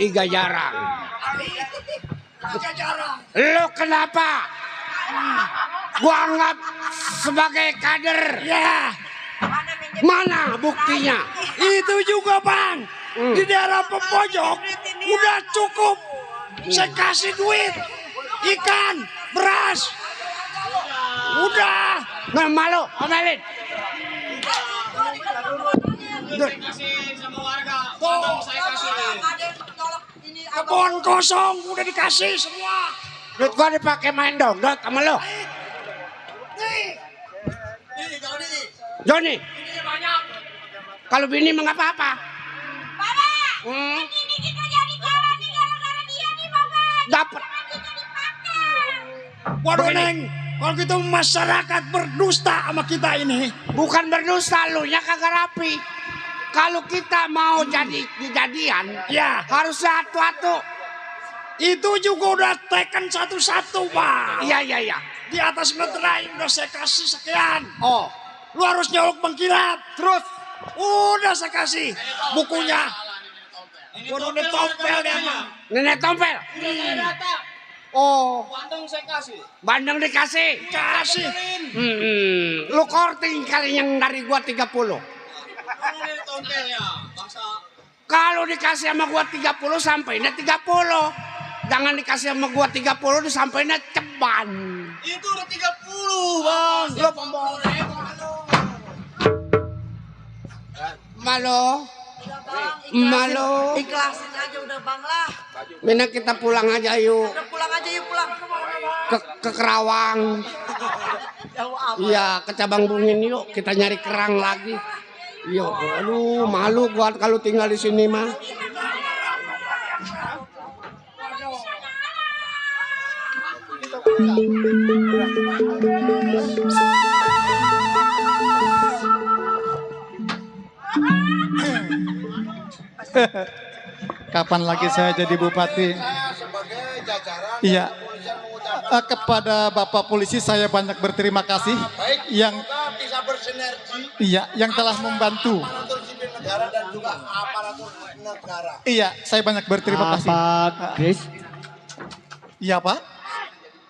Iga jarang. Lo kenapa? Gua anggap sebagai kader. Ya. Mana buktinya? Itu juga bang. Di daerah pempojok udah cukup. Saya kasih duit, ikan, beras. Udah. Nggak malu, omelin. Kebun kosong udah dikasih semua. Duit gua dipakai main dongdot sama lo. Joni. Kalau bini mah nggak apa-apa. Ini kita jadi kalah nih gara-gara dia nih Bapak. Dapat. Waduh Neng, kalau gitu masyarakat berdusta sama kita ini. Bukan berdusta, lu nya kagak rapi. Kalau kita mau jadi kejadian, ya harus satu-satu. Itu juga udah teken satu-satu, Pak. Iya. Di atas meterai udah saya kasih sekian. Oh, lu harus nyolok mengkilat. Terus, udah saya kasih bukunya. Waduh, nenek tompel dia mah. Nenek tompel. Oh, Bandeng saya kasih. Bandeng dikasih. Kasih. Lu korting kali yang dari gua 30. Kalau dikasih sama gua 30 sampainya 30. Jangan dikasih sama gua 30 disampainya ceban. Itu udah 30 bang. Lu pembohong. Malu. Ikhlasin aja udah bang lah. Mina kita pulang aja yuk. Udah pulang aja yuk pulang. Ke Kerawang. Iya, ke Cabang Bungin yuk. Kita nyari kerang lagi. Yuk, aduh malu gua kalau tinggal di sini mah. Kapan lagi saya jadi bupati? Iya. Kepada Bapak polisi saya banyak berterima kasih yang yang telah membantu. Iya, saya banyak berterima kasih. Pak Kris. Iya, Pak.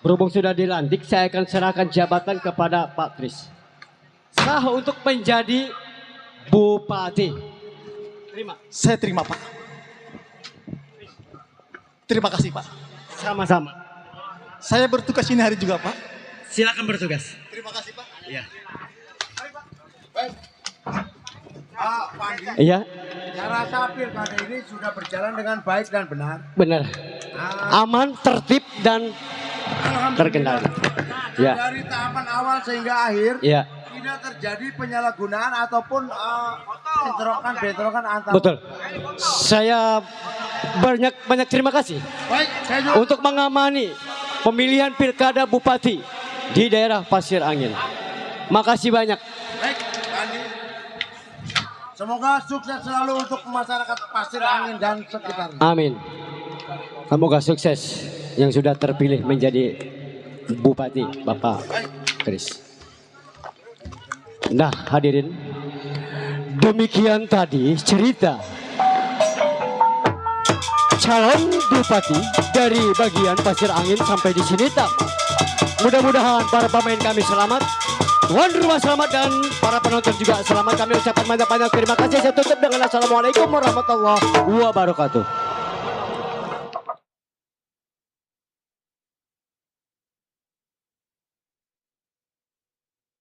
Berhubung sudah dilantik, saya akan serahkan jabatan kepada Pak Kris. Sah untuk menjadi bupati. Terima. Saya terima, Pak. Terima kasih, Pak. Sama-sama. Saya bertugas ini hari juga, Pak. Silakan bertugas. Terima kasih Pak. Iya. Pandi. Iya. Saya rasa pilkada ini sudah berjalan dengan baik dan benar. Benar. Aman, tertib dan terkendali. Ya. Dari tahapan awal sehingga akhir. Ya. Tidak terjadi penyalahgunaan ataupun bentrokan antar. Betul. Saya banyak terima kasih. Baik, saya juga. Untuk mengamani pemilihan pilkada bupati di daerah Pasir Angin. Makasih banyak. Baik, Andi. Semoga sukses selalu untuk masyarakat Pasir Angin dan sekitarnya. Amin. Semoga sukses yang sudah terpilih menjadi bupati, Bapak Kris. Nah, hadirin, demikian tadi cerita calon bupati dari bagian Pasir Angin sampai di sini tak. Mudah-mudahan para pemain kami selamat, tuan rumah selamat, dan para penonton juga selamat. Kami ucapkan banyak-banyak terima kasih. Saya tutup dengan assalamualaikum warahmatullahi wabarakatuh.